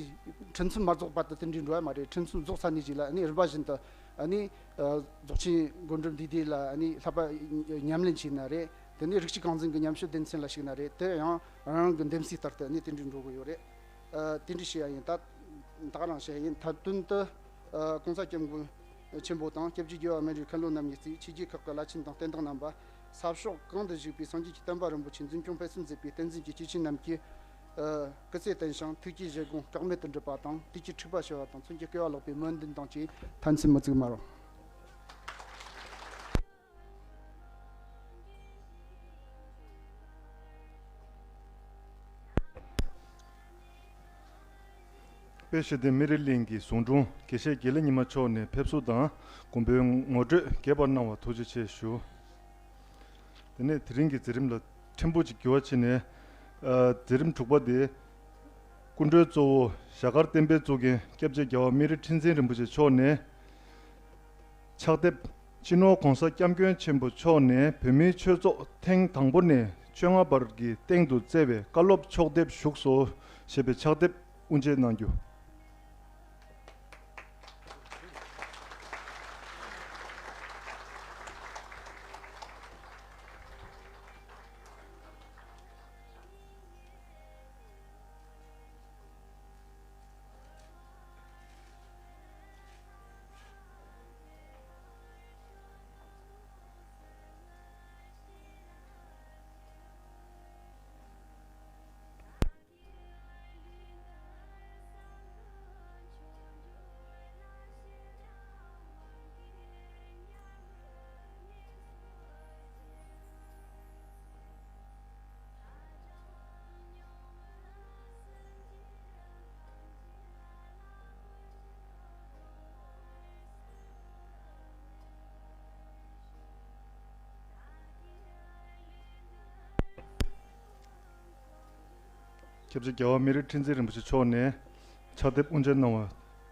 ཁྲིད་མཚམས་མ་རྫོགས་བར་དུ་དེ་འདྲའི་འགྲོ་ཡ་མ་རེད། ཁྲིད་མཚམས་རྫོགས་ཚར་ནས་ཅིག་ལ་ཨ་ནི་རིམ་པ་བཞིན་དུ་ཨ་ནི་ཨ་རྫོགས་ཆེན་སྒོམ་སྒྲུབ་འདུས་སྡེ་ལ་ཨ་ནི་བསླབ་པ་ཉམས་ལེན་བྱས་ན་རེད། དེ་ནས་རིགས་གཅིག་རྐང་འཛིན་གྱི་ཉམས་ཞིབ་སྡེ་ཚན་ལ་ཞུགས་ན་རེད། དེ་ཡང་རང་རང་གི་འདེམས་གསེས་ལྟར་དུ་ཨ་ནི་དེ་འདྲའི་འགྲོ་གི་ཡོད་རེད། ཨ་དེ་འདྲ་བཤད་ཡ་ཡིན། ད་ད་ག་རང་བཤད་ཡ་ཡིན། མཐའ་དོན་དུ་ཨ་གོང་ས་སྐྱབས་མགོན་ཆེན་པོ་དང་སྐྱབས་རྗེ་རྒྱལ་བ་སྨན་རིའི་མཁན་སློབ་རྣམ་གཉིས་གཙོས་ཆོས་བརྒྱུད་ཁག་གི་བླ་ཆེན་དང་བསྟན་བདག་རྣམ་པ། ས་ཕྱོགས་གང་དུ་བཞུགས་པའི་སངས་རྒྱས་ཀྱི་བསྟན་པ་རིན་པོ་ཆེ་འཛིན་སྐྱོང་སྤེལ་གསུམ་མཛད་པའི་བསྟན་འཛིན་གྱི་སྐྱེས་ཆེན་རྣམས་ཀྱིས་ཨ་སྐུ་ཚེ་བརྟན་ཞིང་ཐུགས་བསྐྱེད་བཞེད་དགོངས་བཀའ་མེད་དུ་འགྲུབ་པ་དང་། དུས་ཀྱི་འཁྲུག་པ་ཞི་བ་དང་། མཚོན་གྱི་བསྐལ་པ་ལེགས་པའི་སྨོན་འདུན་དང་བཅས་མཐའ་མཚམས་མ་བཙུགས་མ་རུང་། དཔལ་ཞི་བདེ་སྨན་རི་གླིང་གི་ཟུང་དྲུང་དགེ་བཤེས་དགེ་ལེགས་ཉི་མ་མཆོག་ནས་ཕེབས་བསུ་དང་དགོངས་པའི་ངོ་སྤྲོད་རྒྱས་པར་གནང་བ་ཐུགས་རྗེ་ཆེ་ཞུ། དེ་ནས་དེ་རིང་གི་མཛད་རིམ་ལ་ཕྲན་བུ་ཅིག་འགྱུར་བ་ཕྱིན་ནས། ཨ་མཛད་རིམ་དྲུག་པ་དེ། སྐུ་མགྲོན་གཙོ་བོ་ཞྭ་དཀར་བསྟན་པའི་གཙུག་རྒྱན་སྐྱབས་རྗེ་རྒྱལ་བ་སྨན་རི་ཁྲི་འཛིན་རིན་པོ་ཆེ་མཆོག་ནས། ཕྱག་དེབ། སྤྱི་ནོར་༧གོང་ས་༧སྐྱབས་མགོན་ཆེན་པོ་མཆོག་ནས་བོད་མིའི་ཆོས་ཚོགས་ཐེངས་དང་པོ་ནས་བཅོ་ལྔ་བར་གྱི་སྟེང་དུ་བསྩལ་བའི་བཀའ་སློབ་ཕྱོགས་བསྡེབས་བཞུགས་སོ་ཞེས་པའི་ཕྱག་དེབ་དབུ་འབྱེད་གནང་རྒྱུ། སྐྱབས་རྗེ་རྒྱལ་བ་སྨན་རི་ཁྲི་འཛིན་རིན་པོ་ཆེ་མཆོག་ནས་ཕྱག་དེབ་དབུ་འབྱེད་གནང་བ་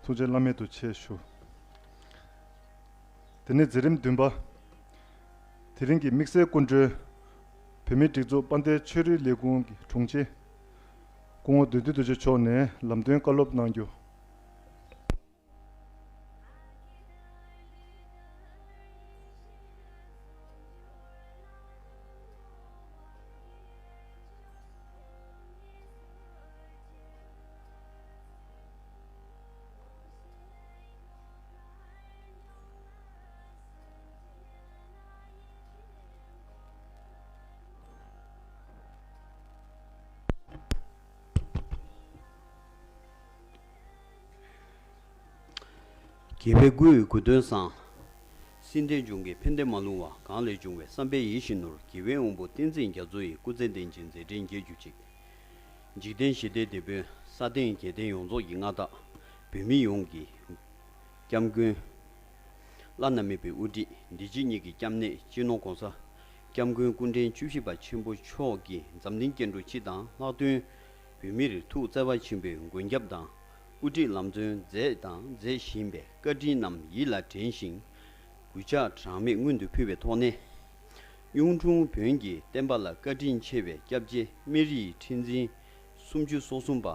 ཐུགས་རྗེ་བླ་མེད་དུ་ཆེ་ཞུ། དེ་ནས་མཛད་རིམ་བདུན་པ། དེ་རིང་གི་དམིགས་བསལ་སྐུ་མགྲོན། བོད་མིའི་སྒྲིག་འཛུགས་དཔལ་ལྡན་ཆོས་རིག་ལས་ཁུངས་ཀྱི་དྲུང་ཆེ། སྐུ་ངོ་བདུད་འདུལ་རྡོ་རྗེ་མཆོག་ནས་ལམ་སྟོན་བཀའ་སློབ་གནང་རྒྱུ། དགེ་བའི་སྐུའི་གོ་སྟོན་བཟང་། སྲིད་མཐའི་འབྱུང་ཁུངས་ཕན་བདེ་མ་ལུས་པ། གང་ལས་བྱུང་བའི་བསམ་པའི་ཡིད་བཞིན་ནོར། དགེ་བའི་དབང་པོ་བསྟན་འཛིན་རྒྱ་མཚོ་ཡི། སྐུ་ཚེ་བརྟན་ཅིང་མཛད་འཕྲིན་རྒྱས་གྱུར་ཅིག། འཇིག་རྟེན་ཞི་བདེའི་དེད་དཔོན། ས་སྟེང་རྒྱལ་བསྟན་ཡོངས་རྫོགས་ཀྱི་མངའ་བདག། བོད་མི་ཡོངས་ཀྱི་སྐྱབས་མགོན། བླ་ན་མེད་པའི་དབུ་ཁྲིད། འདི་ཕྱི་གཉིས་ཀྱི་སྐྱབས་གནས་སྤྱི་ནོར་༸གོང་ས་༸སྐྱབས་མགོན་སྐུ་ཕྲེང་བཅུ་བཞི་པ་ཆེན་པོ་མཆོག་གིས་འཛམ་གླིང་སྐྱེ་འགྲོ་སྤྱི་དང་ལྷག་དོན་བོད་མིར་ཐུགས་བརྩེ་བ་ཆེན་པོས་མགོན་སྐྱབས་དང་། དབུ་ཁྲིད་ལམ་སྟོན་མཛད་དང་མཛད་བཞིན་པའི་བཀའ་དྲིན་རྣམས་ཡིད་ལ་དྲན་ཞིང་། གུས་ཕྱག་གྲངས་མེད་སྔོན་དུ་ཕུལ་བའི་ཐོག་ནས། གཡུང་དྲུང་བོན་གྱི་བསྟན་པ་ལ་བཀའ་དྲིན་ཆེ་བའི་སྐྱབས་རྗེ་སྨན་རིའི་ཁྲི་འཛིན་སུམ་ཅུ་སོ་གསུམ་པ་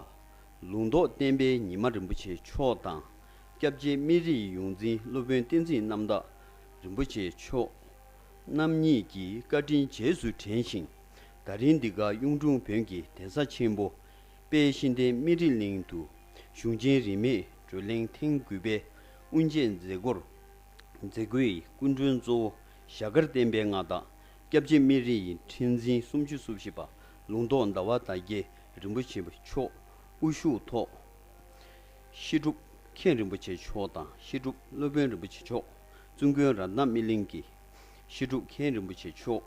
ལུང་རྟོགས་བསྟན་པའི་ཉི་མ་རིན་པོ་ཆེ་མཆོག་དང་། སྐྱབས་རྗེ་སྨན་རིའི་ཡོངས་འཛིན་སློབ་དཔོན་བསྟན་འཛིན་རྣམ་དག་རིན་པོ་ཆེ་མཆོག་རྣམ་གཉིས་ཀྱི་བཀའ་དྲིན་རྗེས་སུ་དྲན་ཞིང་། ད་རིང་འདི་ག་གཡུང་དྲུང་བོན་གྱི་གདན་ས་ཆེན་པོ་དཔལ་གཤེན་བསྟན་སྨན་རི་གླིང་དུ་གཞུང་ཆེན་རིས་མེད་བགྲོ་གླེང་ཐེངས་དགུ་པའི་དབུ་འབྱེད་མཛད་སྒོར། མཛད་སྒོའི་སྐུ་མགྲོན་གཙོ་བོ་ཞྭ་དཀར་བསྟན་པའི་མངའ་བདག་སྐྱབས་རྗེ་སྨན་རི་ཡི་ཁྲི་འཛིན་སུམ་ཅུ་སོ་བཞི་པ་ལུང་རྟོགས་ཟླ་བ་དར་རྒྱས་རིན་པོ་ཆེ་མཆོག་དབུ་བཞུགས་ཐོག། བཤད་སྒྲུབ་མཁན་རིན་པོ་ཆེ་མཆོག་དང་བཤད་སྒྲུབ་སློབ་དཔོན་རིན་པོ་ཆེ་མཆོག། བཙུན་དགོན་རཏྣ་སྨིན་གླིང་གི་བཤད་སྒྲུབ་མཁན་རིན་པོ་ཆེ་མཆོག།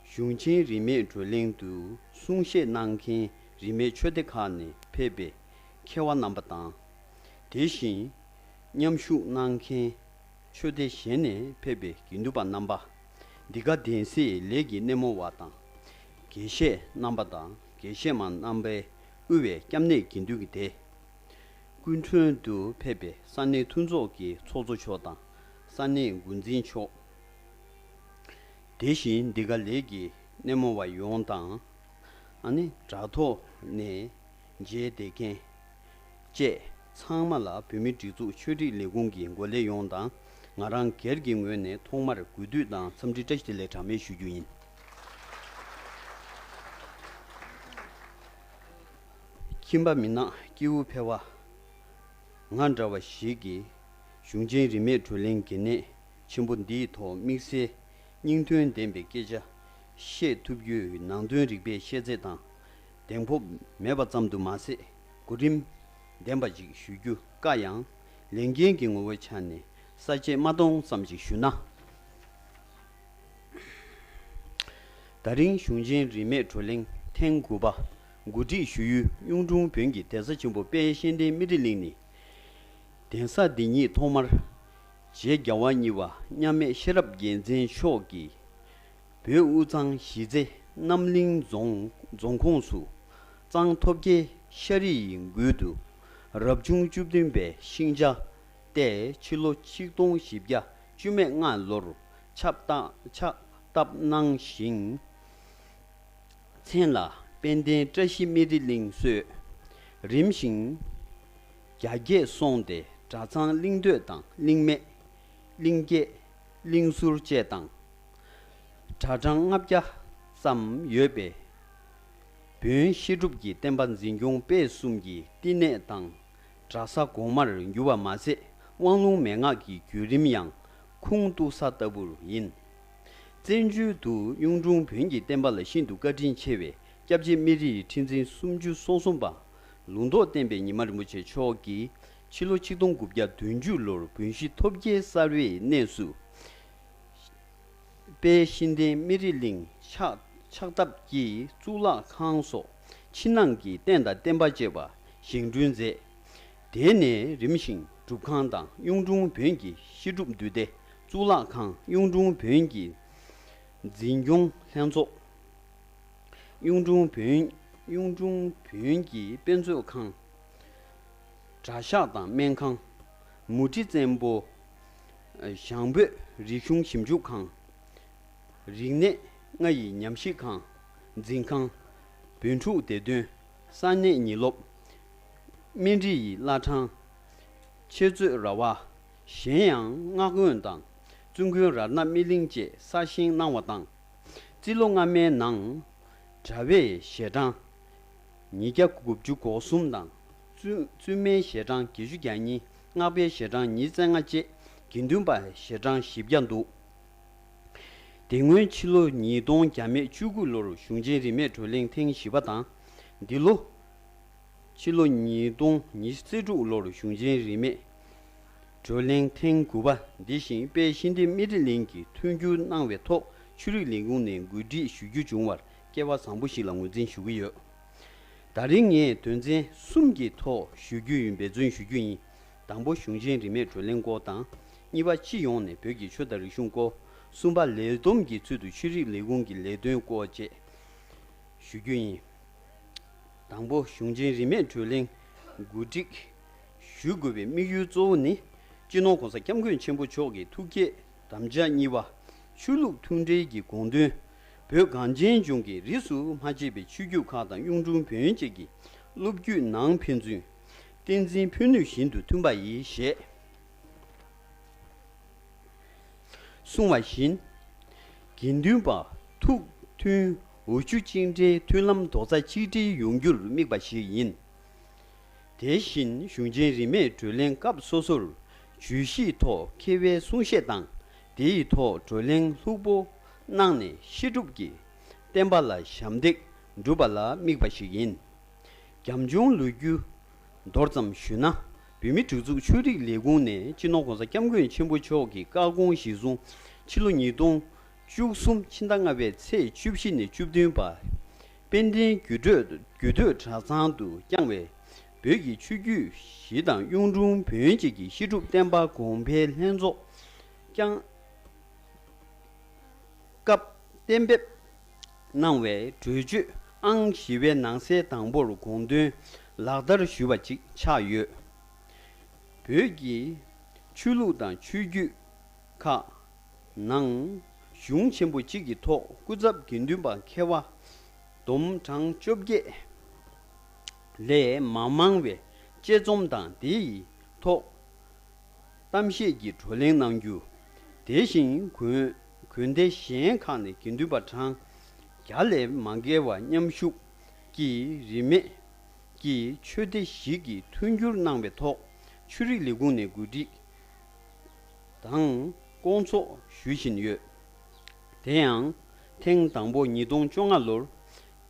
གཞུང་ཆེན་རིས་མེད་བགྲོ་གླེང་དུ་གསུང་བཤད་གནང་མཁན་རིས་མེད་ཆོས་སྡེ་ཁག་ནས་ཕེབས་པའི་མཁས་པ་རྣམ་པ་དང་། དེ་བཞིན་མཉམ་ཞུགས་གནང་མཁན་ཆོས་སྡེ་གཞན་ནས་ཕེབས་པའི་དགེ་འདུན་པ་རྣམ་པ། འདི་ག་གདན་སའི་ལས་ཀྱི་སྣེ་མོ་བ་དང་། དགེ་བཤེས་རྣམ་པ་དང་དགེ་བཤེས་མ་རྣམ་པས་དབུས་པའི་སྐྱབས་གནས་དགེ་འདུན་གྱི་སྡེ། སྐུ་མགྲོན་དུ་ཕེབས་པའི་ས་གནས་མཐུན་ཚོགས་ཀྱི་ཚོགས་གཙོ་མཆོག་དང་ས་གནས་འགོ་འཛིན་མཆོག། དེ་བཞིན་འདི་ག་ལས་ཀྱི་སྣེ་མོ་བ་ཡོངས་དང་། ཨ་ནི་དྲ་ཐོག་ནས་མཇལ་བསྡད་མཁན་བཅས་ཚང་མ་ལ་བོད་མིའི་སྒྲིག་འཛུགས་ཆོས་སྒྲིག་ལས་ཁུངས་ཀྱི་འགོ་ལས་ཡོངས་དང་ང་རང་སྒེར་གྱི་ངོས་ནས་ཐོག་མར་གུས་འདུད་དང་འཚམས་འདྲི་བཀྲ་ཤིས་བདེ་ལེགས་གྲངས་མེད་ཞུ་རྒྱུ་ཡིན། ཁྱིམ་པ་མི་ནག་སྐྱེ་བོ་ཕལ་བ་ང་འདྲ་བ་ཞིག་གིས་གཞུང་ཆེན་རིས་མེད་བགྲོ་གླེང་གི་གནས་ཆེན་པོ་འདིའི་ཐོག་དམིགས་བསལ་སྙིང་དོན་ལྡན་པའི་སྐད་ཆ་བཤད་ཐུབ་རྒྱུའི་ནང་དོན་རིག་པའི་ཤེས་ཚད་དང་གདེང་སྤོབས་མེད་པ་ཙམ་དུ་མ་ཟད་གོ་རིམ་ལྡན་པ་ཞིག་ཞུ་རྒྱུ་དཀའ་ཡང་ལས་འགན་གྱི་ངོ་བོའི་ཆ་ནས་ས་བཅད་མ་སྟོང་ཙམ་ཞིག་ཞུ་ན། ད་རིང་གཞུང་ཆེན་རིས་མེད་བགྲོ་གླེང་ཐེངས་དགུ་པ་གོ་སྒྲིག་ཞུ་ཡུལ་གཡུང་དྲུང་བོན་གྱི་གདན་ས་ཆེན་པོ་དཔལ་གཤེན་བསྟན་སྨན་རི་གླིང་ནི། གདན་ས་འདི་ཉིད་ཐོག་མར་རྗེ་རྒྱལ་བ་གཉིས་པ་མཉམ་མེད་ཤེས་རབ་རྒྱལ་མཚན་མཆོག་གིས་བོད་དབུས་གཙང་གཞིས་རྩེ་རྣམ་གླིང་རྫོང་རྫོང་ཁོངས་སུ་གཙང་ཐོབ་རྒྱལ་ཤ་རི་ཡི་མགུལ་དུ་རབ་བྱུང་བཅུ་བདུན་པའི་ཤིང་བྱ་སྟེ་ཕྱི་ལོ་ཆིག་སྟོང་བཞི་བརྒྱ་བཅུ་མེད་ལྔ་ལོར་ཕྱག་བཏབ་ཕྱག་བཏབ་གནང་ཞིང་། མཚན་ལ་དཔལ་ལྡན་བཀྲ་ཤིས་སྨན་རི་གླིང་གསོལ། རིམ་བཞིན་རྒྱ་བསྐྱེད་སོང་སྟེ་གྲྭ་ཚང་གླིང་སྟོད་དང་གླིང་སྨད་གླིང་རྒྱས་གླིང་ཟུར་བཅས་དང་། གྲྭ་གྲངས་ལྔ་བརྒྱ་ཙམ་ཡོད་པའི་བོན་བཤད་སྒྲུབ་ཀྱི་བསྟན་པ་འཛིན་སྐྱོང་སྤེལ་གསུམ་གྱི་བསྟི་གནས་དང་གྲྭ་ས་གོང་མར་གྱུར་པ་མ་ཟད་དབང་ལུང་མན་ངག་གི་བརྒྱུད་རིམ་ཡང་ཁུངས་གཏུགས་ས་ལྟ་བུར་ཡིན། བཙན་བྱོལ་དུ་གཡུང་དྲུང་བོན་གྱི་བསྟན་པ་ལ་ཤིན་ཏུ་བཀའ་དྲིན་ཆེ་བའི་སྐྱབས་རྗེ་སྨན་རི་ཡི་ཁྲི་འཛིན་སུམ་ཅུ་སོ་གསུམ་པ་ལུང་རྟོགས་བསྟན་པའི་ཉི་མ་རིན་པོ་ཆེ་མཆོག་གིས་ཕྱི་ལོ་ཆིག་སྟོང་དགུ་བརྒྱ་བདུན་ཅུ་ལོར་བོན་གཞིས་ཐོབ་རྒྱལ་གསར་པའི་གནས་སུ། དཔལ་གཤེན་བསྟན་སྨན་རི་གླིང་ཕྱག་ཕྱག་བཏབ་ཀྱིས་གཙུག་ལག་ཁང་སོགས་ཕྱི་ནང་གི་རྟེན་དང་བརྟེན་པ་བཅས་པ་བཞེངས་སྐྲུན་མཛད། དེ་ནས་རིམ་བཞིན་སྒྲུབ་ཁང་དང་གཡུང་དྲུང་བོན་གྱི་བཤད་སྒྲུབ་འདུས་སྡེ་གཙུག་ལག་ཁང་། གཡུང་དྲུང་བོན་གྱི་འཛིན་སྐྱོང་ལྷན་ཚོགས། གཡུང་དྲུང་བོན་གཡུང་དྲུང་བོན་གྱི་དཔེ་མཛོད་ཁང་། གྲྭ་ཤག་དང་སྨན་ཁང་། མུ་ཁྲི་བཙན་པོ། ཞང་བོད་རིག་གཞུང་ཞིབ་འཇུག་ཁང་། རིག་གནས་ལྔ་ཡི་ཉམས་ཞིབ་ཁང་། འཛིན་ཁང་། བོན་ཕྲུག་བདེ་དོན། ས་གནས་ཉིན་སློབ། སྨན་རི་ཡི་བླ་བྲང་། འཆད་རྩོད་ར་བ། གཞན་ཡང་སྔགས་དགོན་དང་བཙུན་དགོན་རཏྣ་སྨིན་གླིང་བཅས་གསར་བཞེངས་གནང་བ་དང་། རྩིས་ལོ་སྔ་མའི་ནང་གྲྭ་པའི་ཞལ་གྲངས་ཉིས་བརྒྱ་དགུ་བཅུ་གོ་གསུམ་དང་། བཙུན་བཙུན་མའི་ཞལ་གྲངས་བརྒྱད་ཅུ་གྱ་གཉིས། སྔགས་པའི་ཞལ་གྲངས་ཉིས་རྩ་ལྔ་བཅས་དགེ་འདུན་པ་ཞལ་གྲངས་བཞི་བརྒྱ་འདུག། དེ་སྔོན་ཕྱི་ལོ་ཉིས་སྟོང་བརྒྱ་མེད་བཅུ་དགུ་ལོར་གཞུང་ཆེན་རིས་མེད་བགྲོ་གླེང་ཐེངས་བཞི་པ་དང་། འདི་ལོ་ཕྱི་ལོ་ཉིས་སྟོང་ཉི་ཤུ་རྩ་དྲུག་ལོར་གཞུང་ཆེན་རིས་མེད་ གྲོས་གླེང་ཐེངས་དགུ་པ་འདི་བཞིན་དཔལ་ཤིང་སྡེ་སྨན་རི་གླིང་གིས་མཐུན་འགྱུར་གནང་བའི་ཐོག་ཆོས་རིག་ལས་ཁུངས་ནས་གོ་སྒྲིག་ཞུ་རྒྱུ་བྱུང་བར་སྐལ་བ་བཟང་པོ་ཞིག་ལ་ངོས་འཛིན་ཞུ་གི་ཡོད། ད་རིང་ངས་དོན་ཚན་གསུམ་གྱི་ཐོག་ཞུ་རྒྱུ་ཡིན། འབད་བརྩོན་ཞུ་རྒྱུ་ཡིན། དང་པོ་གཞུང་ཆེན་རིས་མེད་གྲོས་གླེང་སྐོར་དང་། གཉིས་པ་སྤྱི་ཡོངས་ནས་བོད་ཀྱི་ཆོས་དང་རིག་གཞུང་སྐོར། གསུམ་པ་ལས་བསྡོམས་ཀྱི་ཚུལ་དུ་ཆོས་རིག་ལས་ཁུངས་ཀྱི་ལས་དོན་སྐོར་བཅས་ཞུ་རྒྱུ་ཡིན། དང་པོ་གཞུང་ཆེན་རིས་མེད་གྲོས་གླེང་གོ་སྒྲིག་ཞུ་དགོས་པའི་དམིགས་ཡུལ་གཙོ་བོ་ནི། སྤྱི་ནོར་༸གོང་ས་༸སྐྱབས་མགོན་ཆེན་པོ་མཆོག་གི་ཐུགས་བསྐྱེད་དམ་བཅའ་གཉིས་པ། ཆོས་ལུགས་མཐུན་འབྲེལ་གྱི་དགོངས་དོན། བོད་གངས་ཅན་ལྗོངས་ཀྱི་རིས་སུ་མ་ཆད་པའི་ཆོས་བརྒྱུད་ཁག་དང་གཡུང་དྲུང་བོན་བཅས་ཀྱི་སློབ་བརྒྱུད་ནང་ཕན་ཚུན་བསྟན་འཛིན་ཕན་ནུས་བཞིན་དུ་མཐུན་པ་ཡིས་ཞེས། གསུངས་པ་བཞིན། དགེ་འདུན་པ་ཐུགས་མཐུན་འོ་ཆུ་གཅིག་འདྲེས་མཐུན་ལམ་རྡོག་རྩ་གཅིག་སྒྲིལ་ཡོང་རྒྱུར་དམིགས་པ་ཞིག་ཡིན། དེ་བཞིན་གཞུང་ཆེན་རིས་མེད་གྲོས་གླེང་སྐབས་སོ་སོར་བརྗོད་གཞིའི་ཐོག་མཁས་པའི་གསུང་བཤད་དང་། དེའི་ཐོག་གྲོས་གླེང་ལྷུག་པོ་གནང་ནས་བཤད་སྒྲུབ་ཀྱི་བསྟན་པ་ལ་ཞབས་འདེགས་སྒྲུབ་པ་ལ་དམིགས་པ་ཞིག་ཡིན། རྒྱབ་ལྗོངས་ལོ་རྒྱུས་མདོར་ཙམ་ཞུས་ན། བོད་མིའི་སྒྲིག་འཛུགས་ཆོས་རིག་ལས་ཁུངས་ནས་སྤྱི་ནོར་༸གོང་ས་༸སྐྱབས་མགོན་ཆེན་པོ་མཆོག་གི་བཀའ་དགོངས་གཞིར་བཟུང་ཕྱི་ལོ་ཉིས་སྟོང་བཅུ་གསུམ་ཕྱི་ཟླ་ལྔ་པའི་ཚེས་བཅུ་བཞི་ནས་བཅུ་བདུན་བར། དཔལ་ལྡན་རྒྱུད་སྟོད་རྒྱུད་སྟོད་གྲྭ་ཚང་དུ་བསྐྱངས་པའི་བོད་ཀྱི་ཆོས་བརྒྱུད་བཞི་དང་གཡུང་དྲུང་བོན་བཅས་ཀྱི་བཤད་སྒྲུབ་བསྟན་པ་གོང་འཕེལ་ལྷན་ཚོགས་བསྐྱངས་སྐབས་གཏན་འབེབས་གནང་བའི་གྲོས་ཆོད་ཨང་བཞི་པའི་ནང་གསལ་དང་པོར་དགོངས་དོན་ལག་བསྟར་ཞུས་པ་ཅིག་ཆགས་ཡོད། བོད་ཀྱི་ཆོས་ལུགས་དང་ཆོས་བརྒྱུད་ཁག་ནང་གཞུང་ཆེན་པོ་གཅིག་གི་ཐོག་སྐུ་ཚབ་དགེ་འདུན་པ་མཁས་པ་བསྡོམས་གྲངས་བཅོ་བརྒྱད་ལས་མ་མང་བའི་དཔྱད་རྩོམ་དང་། དེའི་ཐོག་གཏམ་བཤད་ཀྱི་བགྲོ་གླེང་གནང་རྒྱུ། དེ་བཞིན་དགོན་དགོན་སྡེ་གཞན་ཁག་ནས་དགེ་འདུན་པ་གྲངས་བརྒྱ་ལས་མ་བརྒལ་བ་མཉམ་ཞུགས་ཀྱིས་རིས་མེད་ཀྱི་ཆོས་སྡེ་ཞིག་གིས་མཐུན་འགྱུར་གནང་བའི་ཐོག་ཆོས་རིག་ལས་ཁུངས་ནས་གོ་སྒྲིག་དང་སྐོང་ཚོགས་ཞུ་བཞིན་ཡོད། དེ་ཡང་ཐེངས་དང་པོ་ཉིས་སྟོང་བཅོ་ལྔ་ལོར་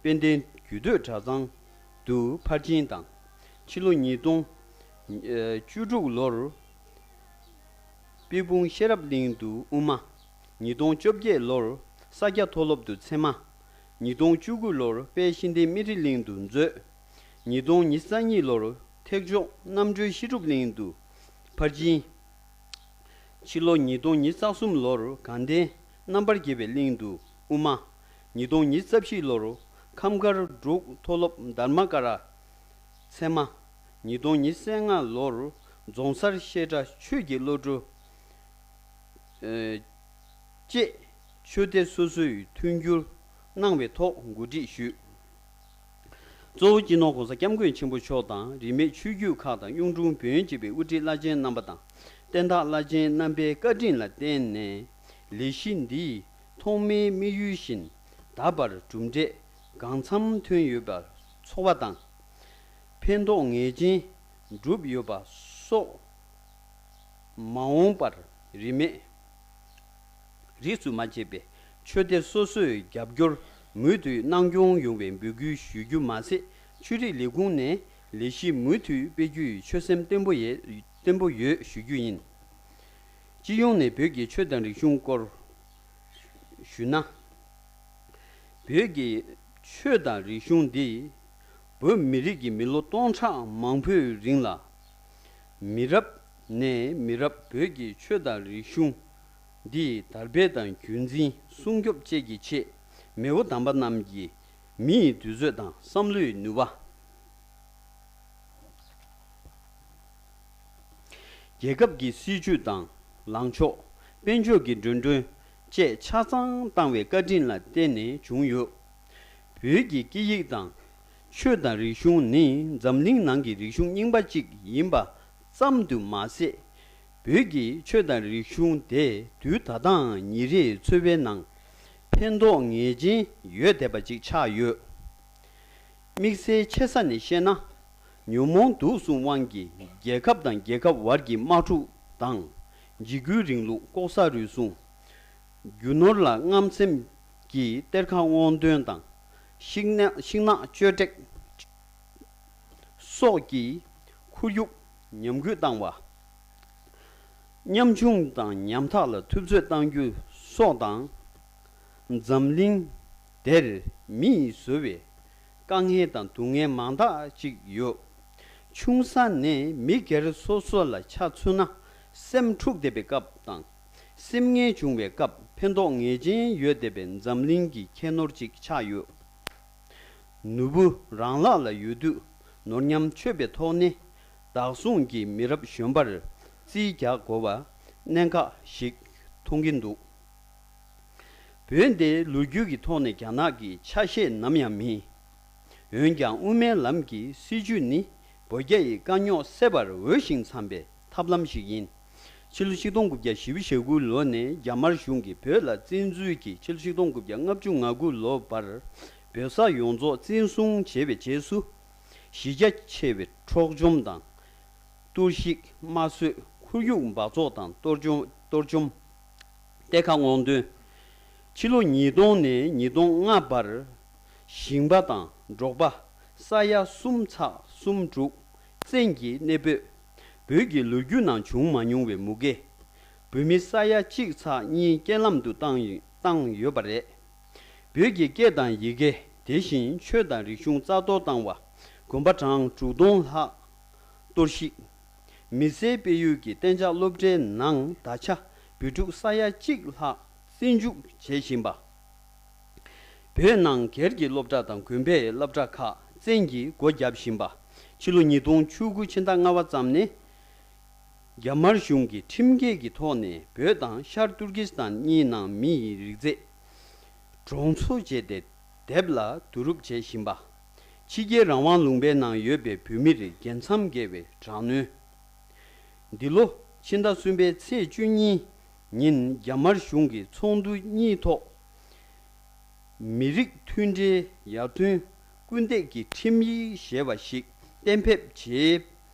དཔལ་ལྡན་རྒྱུད་སྟོད་གྲྭ་ཚང་དུ་ཕར་ཕྱིན་དང་། ཕྱི་ལོ་ཉིས་སྟོང་བཅུ་དྲུག་ལོར་པད་སྤུངས་ཤེས་རབ་གླིང་དུ་དབུ་མ། ཉིས་སྟོང་བཅོ་བརྒྱད་ལོར་ས་སྐྱ་མཐོ་སློབ་ཏུ་ཚད་མ། ཉིས་སྟོང་བཅུ་དགུ་ལོར་དཔལ་ཤིང་སྡེ་སྨན་རི་གླིང་དུ་མཛོད། ཉིས་སྟོང་ཉི་ཤུ་རྩ་གཉིས་ལོར་ཐེག་མཆོག་རྣམ་གྲོལ་བཤད་སྒྲུབ་གླིང་དུ་ཕར་ཕྱིན། ཕྱི་ལོ་ཉིས་སྟོང་ཉི་ཤུ་རྩ་གསུམ་ལོར་དགའ་ལྡན་རྣམ་པར་རྒྱལ་བའི་གླིང་དུ་དབུ་མ། ཉིས་སྟོང་ཉི་ཤུ་རྩ་བཞི་ལོར་ཁམས་དཀར་འབྲུག་མཐོ་སློབ་དྷརྨ་ཀ་ར་ཚད་མ། ཉིས་སྟོང་ཉི་ཤུ་རྩ་ལྔ་ལོར་རྫོང་སར་བཤད་གྲྭ་ཆོས་ཀྱི་བློ་གྲོས་ཨེ་བཅས་ཆོས་སྡེ་སོ་སོས་མཐུན་འགྱུར་གནང་བའི་ཐོག་གོ་སྒྲིག་ཞུས། གཙོ་བོ་སྤྱི་ནོར་༸གོང་ས་༸སྐྱབས་མགོན་ཆེན་པོ་མཆོག་དང་། རིས་མེད་ཆོས་བརྒྱུད་ཁག་དང་གཡུང་དྲུང་བོན་བཅས་པའི་དབུ་ཁྲིད་བླ་ཆེན་རྣམ་པ་དང་། བསྟན་བདག་བླ་ཆེན་རྣམ་པའི་བཀའ་དྲིན་ལ་བརྟེན་ནས། ལས་གཞི་འདིའི་ཐོག་མའི་དམིགས་ཡུལ་བཞིན་ད་བར་གྲུབ་འབྲས་གང་འཚམ་ཐོན་ཡོད་པར་ཚོར་བ་དང་། ཕན་ཐོགས་ངེས་ཅན་བསྒྲུབས་ཡོད་པ་སོགས་མ་འོངས་པར་རིས་མེད་རིས་སུ་མ་ཆད་པའི་ཆོས་སྡེ་སོ་སོས་རྒྱབ་སྐྱོར་མུ་མཐུད་གནང་སྐྱོང་ཡོང་བའི་འབོད་སྐུལ་ཞུ་རྒྱུ་མ་ཟད། ཆོས་རིག་ལས་ཁུངས་ནས་ལས་གཞི་མུ་མཐུད་སྤེལ་རྒྱུའི་ཆོད་སེམས་བརྟན་པོ་ཡོད་བརྟན་པོ་ཡོད་ཞུ་རྒྱུ་ཡིན། སྤྱི་ཡོངས་ནས་བོད་ཀྱི་ཆོས་དང་རིག་གཞུང་སྐོར་ཞུས་ན། བོད་ཀྱི་ཆོས་དང་རིག་གཞུང་འདི་བོད་མི་རིགས་ཀྱི་མི་ལོ་སྟོང་ཕྲག་མང་པོའི་རིང་ལ་མི་རབས་ནས་མི་རབས་བོད་ཀྱི་ཆོས་དང་རིག་གཞུང་འདི་དར་སྤེལ་དང་རྒྱུན་འཛིན་སྲུང་སྐྱོབ་བཅས་ཀྱི་ཆེད་མེས་པོ་དམ་པ་རྣམས་ཀྱི་མི་ཡི་དུས་ཚོད་དང་བསམ་བློའི་ནུས་པ། རྒྱལ་ཁབ་ཀྱི་སྲིད་ཇུས་དང་ལངས་ཕྱོགས། དཔལ་འབྱོར་གྱི་འགྲོ་གྲོན་བཅས་ཆ་ཚང་བཏང་བའི་བཀའ་དྲིན་ལ་བརྟེན་ནས་བྱུང་ཡོད། བོད་ཀྱི་སྐད་ཡིག་དང་ཆོས་དང་རིག་གཞུང་ནི་འཛམ་གླིང་ནང་གི་རིག་གཞུང་རྙིང་པ་གཅིག་ཡིན་པ་ཙམ་དུ་མ་ཟད། བོད་ཀྱི་ཆོས་དང་རིག་གཞུང་དེ་དུས་ད་ལྟའང་ཉིན་རེའི་འཚོ་བའི་ནང་ཕན་ཐོགས་ངེས་ཅན་ཡོད་བསྡད་པ་ཅིག་ཆགས་ཡོད། དམིགས་བསལ་ཆེ་ས་ནས་བཤད་ན། ཉོན་མོངས་དུག་གསུམ་དབང་གིས་རྒྱལ་ཁབ་དང་རྒྱལ་ཁབ་བར་གྱི་དམག་འཁྲུག་དང་། འཇིགས་སྐུལ་རིང་ལུགས། ལྐོག་ཟ་རུལ་སུངས། རྒྱུ་ནོར་ལ་རྔམ་སེམས་ཀྱིས་གཏེར་ཁ་སྔོག་འདོན་དང་། ཤིང་ནགས་ཤིང་ནགས་གཅོད་བྲེག་སོགས་ཀྱིས་ཁོར་ཡུག་ཉམས་རྒུད་བཏང་བ། ཉམ་ཆུང་དང་ཉམ་ཐག་ལ་ཐུབ་ཚོད་གཏང་རྒྱུ་སོགས་དང་། འཛམ་གླིང་འདིར་མི་ཡིས་བཟོ་བའི་དཀའ་ངལ་དང་སྡུག་བསྔལ་མང་དག་ཅིག་ཡོད། ཆུང་ས་ནས་མི་སྒེར་སོ་སོ་ལ་ཆ་མཚོན་ན། སེམས་འཁྲུགས་བསྡད་པའི་སྐབས་དང་། སེམས་ངལ་བྱུང་བའི་སྐབས་ཕན་ཐོགས་ངེས་ཅན་ཡོད་བསྡད་པའི་འཛམ་གླིང་གི་ཁྱད་ནོར་ཅིག་ཆགས་ཡོད། ནོར་བུ་རང་ལག་ལ་ཡོད་དུས་ནོར་ཉམས་ཆོད་པའི་ཐོག་ནས། བདག་བཟུང་གིས་མི་རབས་གཞོན་པར་རྩིས་རྒྱག་དགོས་པ་གནད་འགག་ཞིག་མཐོང་གིན་འདུག། བོད་འདི་ལོ་རྒྱུས་ཀྱི་ཐོག་ནས་རྒྱ་ནག་གི་ཆ་ཤས་ནམ་ཡང་མིན། འོན་ཀྱང་དབུ་མའི་ལམ་གྱི་སྲིད་བྱུས་ནི་བོད་རྒྱ་ཡི་དཀའ་རྙོག་སེལ་བར་འོས་ཤིང་འཚམ་པའི་ཐབས་ལམ་ཞིག་ཡིན། ཕྱི་ལོ་ཆིག་སྟོང་དགུ་བརྒྱ་བཞི་བཅུ་ཞེ་དགུ་ལོ་ནས་རྒྱ་དམར་གཞུང་གིས་བོད་ལ་བཙན་འཛུལ་གྱིས་ཕྱི་ལོ་ཆིག་སྟོང་དགུ་བརྒྱ་ལྔ་བཅུ་ང་དགུ་ལོ་བར་བོད་ས་ཡོངས་རྫོགས་བཙན་བཟུང་བྱས་པའི་རྗེས་སུ། གཞི་རྒྱ་ཆེ་བའི་འཕྲོག་བཅོམ་དང་། གཏོར་བཤིག་དམར་གསོད། ཁོར་ཡུག་འབག་བཙོག་དང་གཏོར་བཅོམ། གཏོར་བཅོམ། གཏེར་ཁ་སྔོག་འདོན། ཕྱི་ལོ་ཉིས་སྟོང་ནས་ཉིས་སྟོང་ལྔ་བར། ཞིང་པ་དང་འབྲོག་པ་ས་ཡ་གསུམ་ཚེག་གསུམ་དྲུག་བཙན་གྱིས་གནས་སྤོས། བོད་ཀྱི་ལོ་རྒྱུས་ནང་བྱུང་མ་མྱོང་བའི་མུ་གེ། བོད་མི་ས་ཡ་གཅིག་ཚེག་གཉིས་རྐྱེན་ལམ་དུ་བཏང་ཡོད། བཏང་ཡོད་པ་རེད། བོད་ཀྱི་སྐད་དང་ཡི་གེ། དེ་བཞིན་ཆོས་དང་རིག་གཞུང་རྩ་གཏོར་བཏང་བ། དགོན་པ་གྲངས་དྲུག་སྟོང་ལྷག་གཏོར་བཤིག། མི་སེར་སྤེལ་ཡུལ་གྱི་གཏན་འཇགས་སློབ་གྲྭའི་ནང་ད་ཆ་བོད་ཕྲུག་ས་ཡ་གཅིག་ལྷག་རྩིས་འཇོག་བྱེད་བཞིན་པ། བོད་ནང་སྒེར་གྱི་སློབ་གྲྭ་དང་དགོན་པའི་སློབ་གྲྭ་ཁག་བཙན་གྱིས་སྒོ་བརྒྱབ་བཞིན་པ། ཕྱི་ལོ་ཉིས་སྟོང་བཅུ་དགུ་ཕྱི་ཟླ་ལྔ་པ་ཙམ་ནས། རྒྱ་དམར་གཞུང་གིས་ཁྲིམས་འགལ་གྱི་ཐོག་ནས་བོད་དང་ཤར་ཏུར་ཀི་སི་ཐན་གཉིས་ནང་མི་ཡི་རིགས་རྫས་གྲོང་ཚོ་བཅས་ཏེ་དེབ་ལ་བསྡུ་རུབ་བྱེད་བཞིན་པ། ཕྱི་རྒྱལ་རང་དབང་ལུང་པའི་ནང་ཡོད་པའི་བོད་མིར་རྒྱལ་མཚམས་བརྒལ་བའི་དྲག་གནོན། འདི་ལོ་ཕྱི་ཟླ་གསུམ་པའི་ཚེས་བཅུ་གཉིས་ཉིན་རྒྱ་དམར་གཞུང་གིས་ཚོགས་འདུ་གཉིས་ཐོག་མི་རིགས་མཐུན་སྒྲིལ་ཡར་ཐོན་སྐུལ་འདེད་ཀྱི་ཁྲིམས་ཡིག་ཞེས་པ་ཞིག་གཏན་འབེབས་བྱས་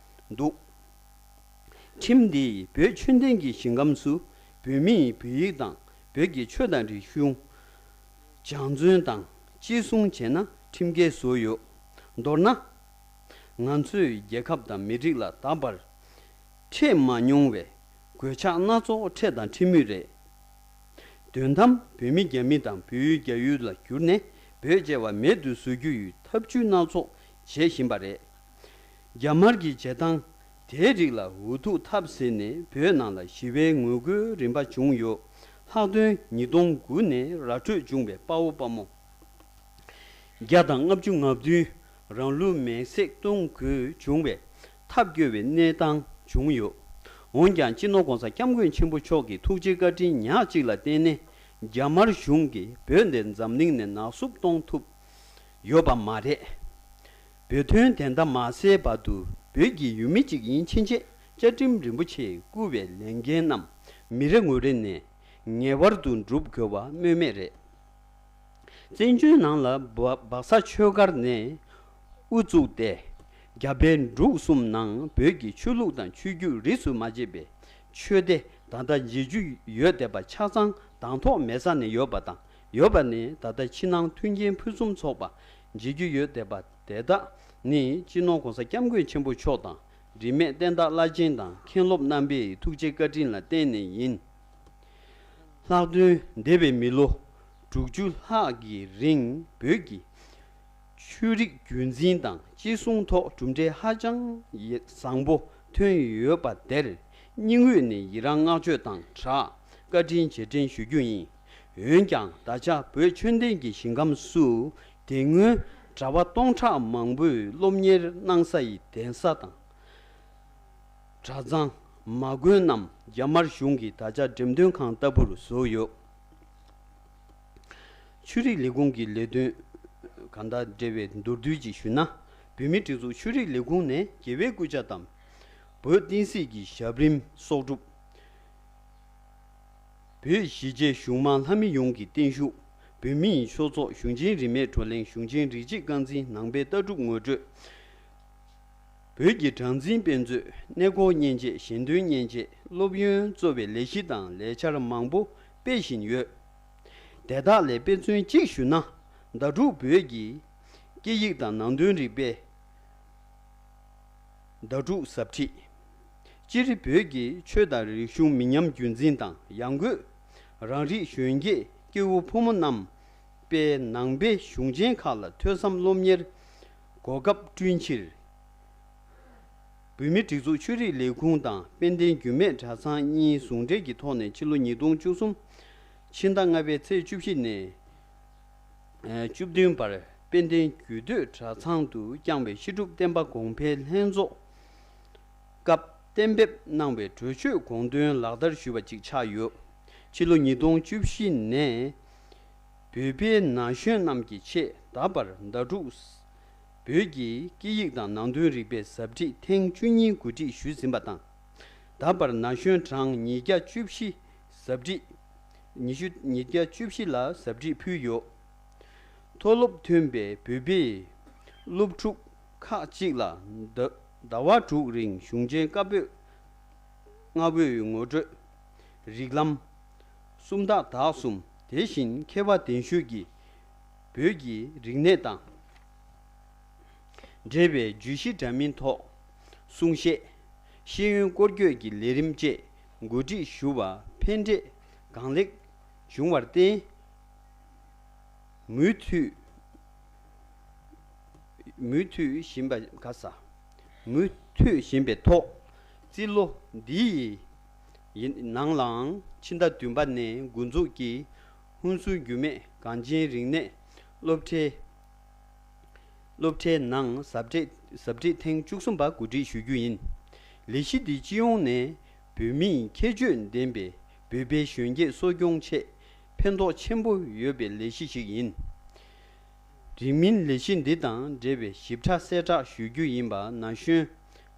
འདུག། ཁྲིམས་འདིས་བོད་ཆོས་ལྡན་གྱི་ཞིང་ཁམས་སུ་བོད་མིས་བོད་ཡིག་དང་བོད་ཀྱི་ཆོས་དང་རིག་གཞུང་སྦྱང་བརྩོན་དང་གཅེས་སྲུང་བྱས་ན་ཁྲིམས་འགལ་བཟོས་ཡོད། མདོར་ན། ང་ཚོས་རྒྱལ་ཁབ་དང་མི་རིགས་ལ་ད་བར་འཕྲད་མ་མྱོང་བའི་གོད་ཆག་སྣ་ཚོགས་འཕྲད་དང་འཕྲད་མུས་རེད། དོན་དམ་བོད་མི་རྒྱ་མི་དང་བོད་ཡུལ་རྒྱ་ཡུལ་ལ་གྱུར་ནས་བོད་ཅེས་པ་མེད་དུ་བཟོ་རྒྱུ་ཡི་ཐབས་ཇུས་སྣ་ཚོགས་བྱེད་བཞིན་པ་རེད། རྒྱ་དམར་གྱི་བྱེད་སྟངས་དེའི་རིགས་ལ་འུ་ཐུག་ཐབས་ཟད་ནས་བོད་ནང་ལ་ཞི་བའི་ངོ་རྒོལ་རིམ་པ་བྱུང་ཡོད། ལྷག་དོན་ཉིས་སྟོང་དགུ་ནས་ར་འཕྲོད་བྱུང་བའི་དཔའ་བོ་དཔའ་མོ་བརྒྱ་དང་ལྔ་བཅུ་ང་བདུན་རང་ལུས་མེར་སྲེག་གཏོང་དགོས་བྱུང་བའི་ཐབས་སྐྱོ་བའི་གནས་སྟངས་བྱུང་ཡོད། འོན་ཀྱང་སྤྱི་ནོར་༸གོང་ས་༸སྐྱབས་མགོན་ཆེན་པོ་མཆོག་གི་ཐུགས་རྗེ་བཀའ་དྲིན་ཉག་གཅིག་ལ་བརྟེན་ནས་རྒྱ་དམར་གཞུང་གིས་བོད་འདི་འཛམ་གླིང་ནས་ནག་བསུབ་གཏོང་ཐུབ་ཡོད་པ་མ་རེད། བོད་དོན་བདེན་མཐའ་མ་གསལ་བར་དུ་བོད་ཀྱི་ཡུལ་མི་གཅིག་ཡིན་ཕྱིན་ཆད་བཅའ་ཁྲིམས་རིན་པོ་ཆེས་བསྐུར་བའི་ལས་འགན་རྣམས་མི་རེ་ངོ་རེ་ནས་ངེས་པར་དུ་སྒྲུབ་དགོས་པ་སྨོས་མེད་རེད། བཙན་བྱོལ་ནང་ལ་སྦ་སྦག་ས་ཆོས་སྒར་ནས་དབུ་བཙུགས་ཏེ། རྒྱ་བལ་འབྲུག་གསུམ་ནང་བོད་ཀྱི་ཆོས་ལུགས་དང་ཆོས་བརྒྱུད་རིས་སུ་མ་ཆད་པའི་ཆོས་སྡེ་ད་ལྟ་མཇལ་རྒྱུ་ཡོད་བསྡད་པ་ཆ་ཚང་དང་ཐོག་མེད་ས་ནས་ཡོད་པ་དང་ཡོད་པ་ནས་ད་ལྟ་ཕྱི་ནང་མཐུན་རྐྱེན་ཕུན་སུམ་ཚོགས་པ་མཇལ་རྒྱུ་ཡོད་བསྡད་པ་དེ་དག་ནི་སྤྱི་ནོར་༸གོང་ས་༸སྐྱབས་མགོན་ཆེན་པོ་མཆོག་དང་རིས་མེད་བསྟན་བདག་བླ་ཆེན་དང་མཁན་སློབ་རྣམ་པའི་ཐུགས་རྗེ་བཀའ་དྲིན་ལ་བརྟེན་ནས་ཡིན། ལྷག་དོན་འདས་པའི་མི་ལོ་དྲུག་ཅུ་ལྷག་གི་རིང་བོད་ཀྱི་ཆོས་རིག་རྒྱུན་འཛིན་དང་གཅེས་སྲུང་ཐོག་གྲུབ་འབྲས་ཧ་ཅང་ཡ་བཟང་པོ་ཐོན་ཡོད་པ་དེར་སྙིང་དབུས་ནས་ཡི་རང་བསྔགས་བརྗོད་དང་སྦྲགས་བཀའ་དྲིན་རྗེས་དྲན་ཞུ་རྒྱུ་ཡིན། འོན་ཀྱང་ད་ཆ་བོད་ཆོས་ལྡན་གྱི་ཞིང་ཁམས་སུ་དེ་སྔོན་གྲྭ་པ་སྟོང་ཕྲག་མང་པོས་སློབ་གཉེར་གནང་ས་ཡི་གདན་ས་དང་། གྲྭ་ཚང་། མ་དགོན་རྣམས་རྒྱ་དམར་གཞུང་གིས་ད་ཆ་འགྲེམས་སྟོན་ཁང་ལྟ་བུར་བཟོས་ཡོད། ཆོས་རིག་ལས་ཁུངས་ཀྱི་ལས་དོན་གང་དང་འབྲེལ་བའི་མདོར་བསྡུས་ཅིག་ཞུས་ན། བོད་མིའི་སྒྲིག་འཛུགས་ཆོས་རིག་ལས་ཁུངས་ནས་རྒྱལ་བའི་སྐུ་ཕྱྭ་དང་། བོད་བསྟན་སྲིད་ཀྱི་ཞབས་རིམ་གསོག་སྒྲུབ། བོད་གཞིས་བྱེས་གཞུང་མང་ལྷ་མི་ཡོངས་ཀྱི་བརྟན་བཞུགས། བོད་མིའི་ཆོས་ཚོགས་གཞུང་ཆེན་རིས་མེད་བགྲོ་གླེང་གཞུང་ཆེན་རིགས་གཅིག་རྐང་འཛིན་ནང་པའི་ལྟ་གྲུབ་ངོ་སྤྲོད། བོད་ཀྱི་གྲངས་འཛིན་དཔེ་མཛོད། གནས་སྐོར་མཉེན་ཆས། ཞལ་འདོན་མཉེན་ཆས། སློབ་ཡོན་གཙོ་བའི་ལས་གཞི་དང་ལས་འཆར་མང་པོ་སྤེལ་བཞིན་ཡོད། དེ་དག་ལས་དཔེ་མཚོན་གཅིག་ཞུ་ན། ཟླ་དྲུག་བོད་ཀྱི་སྐད་ཡིག་དང་ནང་དོན་རིག་པའི་ཟླ་དྲུག་ཟབ་ཁྲིད། སྤྱིར་བོད་ཀྱི་ཆོས་དང་རིག་གཞུང་མི་ཉམས་རྒྱུན་འཛིན་དང་ཡང་སྒོས་རང་རིགས་གཞོན་སྐྱེས་སྐྱེ་བོ་ཕོ་མོ་རྣམས་དཔལ་ནང་པའི་གཞུང་ཆེན་ཁག་ལ་ཐོས་བསམ་སློབ་གཉེར་གོ་སྐབས་བསྐྲུན་ཕྱིར། བོད་མིའི་སྒྲིག་འཛུགས་ཆོས་རིག་ལས་ཁུངས་དང་དཔལ་ལྡན་འགྱུར་མེད་གྲྭ་ཚང་གཉིས་ཟུང་འབྲེལ་གྱི་ཐོག་ནས་ཕྱི་ལོ་ཉིས་སྟོང་བཅུ་གསུམ་ཕྱི་ཟླ་ལྔ་པའི་ཚེས་བཅུ་བཞི་ནས་བཅུ་བདུན་བར་དཔལ་ལྡན་རྒྱུད་སྟོད་གྲྭ་ཚང་དུ་བསྐྱངས་པའི་བཤད་སྒྲུབ་བསྟན་པ་གོང་འཕེལ་ལྷན་ཚོགས་སྐབས་གཏན་འབེབས་གནང་བའི་གྲོས་ཆོད་དགོངས་དོན་ལག་བསྟར་ཞུས་པ་ཅིག་ཆགས་ཡོད། ཕྱི་ལོ་ཉིས་སྟོང་བཅུ་བཞི་ནས་བོད་པའི་ན་གཞོན་རྣམས་ཀྱི་ཆེད་ད་བར་ཟླ་དྲུག་བོད་ཀྱི་སྐད་ཡིག་དང་ནང་དོན་རིག་པའི་ཟབ་ཁྲིད་ཐེངས་བཅུ་གཉིས་གོ་སྒྲིག་ཞུས་ཟིན་པ་དང་། ད་བར་ན་གཞོན་གྲངས་ཉིས་བརྒྱ་བཅུ་བཞི་ཟབ་ཁྲིད་ཉི་ཤུ་ཉིས་བརྒྱ་བཅུ་བཞི་ལ་ཟབ་ཁྲིད་ཕུལ་ཡོད། མཐོ་སློབ་ཐོན་པའི་བོད་པའི་སློབ་ཕྲུག་ཁག་ཅིག་ལ་ཟླ་ཟླ་བ་དྲུག་རིང་གཞུང་ཆེན་བཀའ་པོད་ལྔ་པོའི་ངོ་སྤྲོད། རིགས་ལམ། སུམ་རྟགས་དག་གསུམ། དེ་བཞིན་མཁས་པ་གདན་ཞུས་ཀྱིས་བོད་ཀྱི་རིག་གནས་དང་འབྲེལ་བའི་བརྗོད་གཞི་འདྲ་མིན་ཐོག་གསུང་བཤད། ཤེས་ཡོན་སྐོར་སྐྱོད་ཀྱི་ལས་རིམ་བཅས་གོ་སྒྲིག་ཞུ་བ་ཕན་འབྲས་གང་ལེགས་བྱུང་བར་བརྟེན། མུ་མཐུད། མུ་མཐུད་བཞིན་པ་ག་ས། མུ་མཐུད་བཞིན་པའི་ཐོག་རྩིས་ལོ་འདིའི་ནང་ལའང་ཕྱི་ཟླ་བདུན་པ་ནས་འགོ་འཛུགས་ཀྱིས་ཧུན་སུར་འགྱུར་མེད་གངས་ཅན་རིག་གནས་སློབ་གྲྭའི་སློབ་གྲྭའི་ནང་ཟབ་ཁྲིད་ཟབ་ཁྲིད་ཐེངས་བཅུ་གསུམ་པ་གོ་སྒྲིག་ཞུ་རྒྱུ་ཡིན། ལས་གཞི་འདི་སྤྱི་ཡོངས་ནས་བོད་མིའི་ཁྱད་ཆོས་ལྡན་པའི་བོད་པའི་གཞོན་སྐྱེས་གསོ་སྐྱོང་ཆེད་ཕན་ཐོགས་ཆེན་པོ་ཡོད་པའི་ལས་གཞི་ཞིག་ཡིན། རིང་མིན་ལས་གཞི་འདི་དང་འབྲེལ་བའི་ཞིབ་ཕྲ་གསལ་བསྒྲགས་ཞུ་རྒྱུ་ཡིན་པ་ན་གཞོན་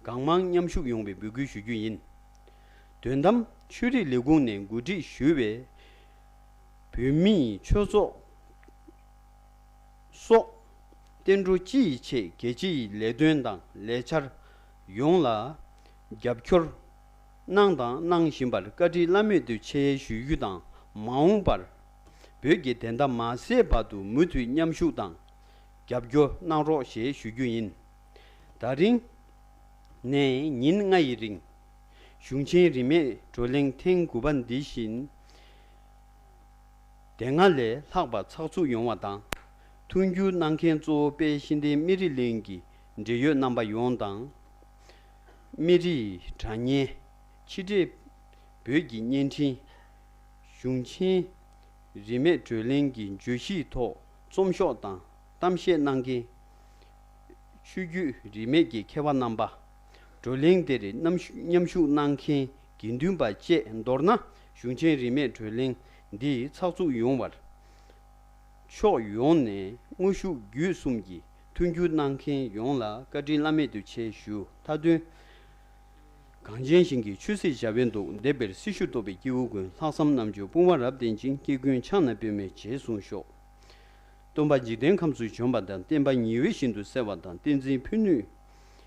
གང་མང་མཉམ་ཞུགས་ཡོང་བའི་འབོད་སྐུལ་ཞུ་རྒྱུ་ཡིན། དོན་དམ་ཆོས་རིག་ལས་ཁུངས་ནས་གོ་སྒྲིག་ཞུས་པའི་བོད་མིའི་ཆོས་ཚོགས་སོགས་བསྟན་འགྲོ་སྤྱི་ཡི་ཆེད་རྒྱལ་སྤྱི་ཡི་ལས་དོན་དང་ལས་འཆར་ཡོངས་ལ་རྒྱབ་སྐྱོར་གནང་དང་གནང་བཞིན་པར་བཀའ་དྲིན་བླ་མེད་དུ་ཆེ་ཞུ་རྒྱུ་དང་། མ་འོངས་པར་བོད་ཀྱི་བདེན་མཐའ་མ་གསལ་བར་དུ་མུ་མཐུད་མཉམ་ཞུགས་དང་རྒྱབ་སྐྱོར་གནང་རོགས་ཞེས་ཞུ་རྒྱུ་ཡིན། ད་རིང་ནས་ཉིན་ལྔ་ཡི་རིང་གཞུང་ཆེན་རིས་མེད་བགྲོ་གླེང་ཐེངས་དགུ་པ་འདི་བཞིན་དེ་སྔ་ལས་ལྷག་པ་ཚགས་ཚུད་ཡོང་བ་དང་། མཐུན་འགྱུར་གནང་མཁན་གཙོ་བོ་དཔལ་ཤེས་ལྡན་སྨན་རི་གླིང་གི་འབྲེལ་ཡོད་རྣམ་པ་ཡོངས་དང་། སྨན་རིའི་དྲ་བརྙན། ཕྱི་འབྲེལ་བོད་ཀྱི་བརྙན་འཕྲིན། གཞུང་ཆེན་རིས་མེད་བགྲོ་གླེང་གི་བརྗོད་གཞིའི་ཐོག་རྩོམ་ཤོག་དང་གཏམ་བཤད་གནང་མཁན། ཆོས་བརྒྱུད་རིས་མེད་ཀྱི་མཁས་པ་རྣམ་པ། བགྲོ་གླེང་དེར་མཉམ་ཞུ་མཉམ་ཞུགས་གནང་མཁན་དགེ་འདུན་པ་བཅས། མདོར་ན་གཞུང་ཆེན་རིས་མེད་བགྲོ་གླེང་འདི་ཚགས་ཚུད་ཡོང་བར་ཕྱོགས་ཡོངས་ནས་དངོས་ཤུགས་བརྒྱུད་གསུམ་གྱིས་མཐུན་འགྱུར་གནང་མཁན་ཡོངས་ལ་བཀའ་དྲིན་བླ་མེད་དུ་ཆེ་ཞུ། མཐའ་དོན། གངས་ཅན་ཞིང་གི་ཆོས་སྲིད་བྱ་བའི་མདོག་འདེབས་པའི་སྲི་ཞུ་སྟོབས་པའི་སྐྱེ་བོ་ཀུན། ལྷག་བསམ་རྣམ་དཔྱོད་དཔུང་བ་རབ་བརྟན་ཅིང་། སྐྱེ་ཀུན་ཕྱག་ན་པདྨོས་རྗེས་བཟུང་ཤོག། སྟོན་པ་འཇིག་རྟེན་ཁམས་སུ་བྱོན་པ་དང་། བསྟན་པ་ཉི་འོད་བཞིན་དུ་གསལ་བ་དང་། བསྟན་འཛིན་ཕུ་ནུ་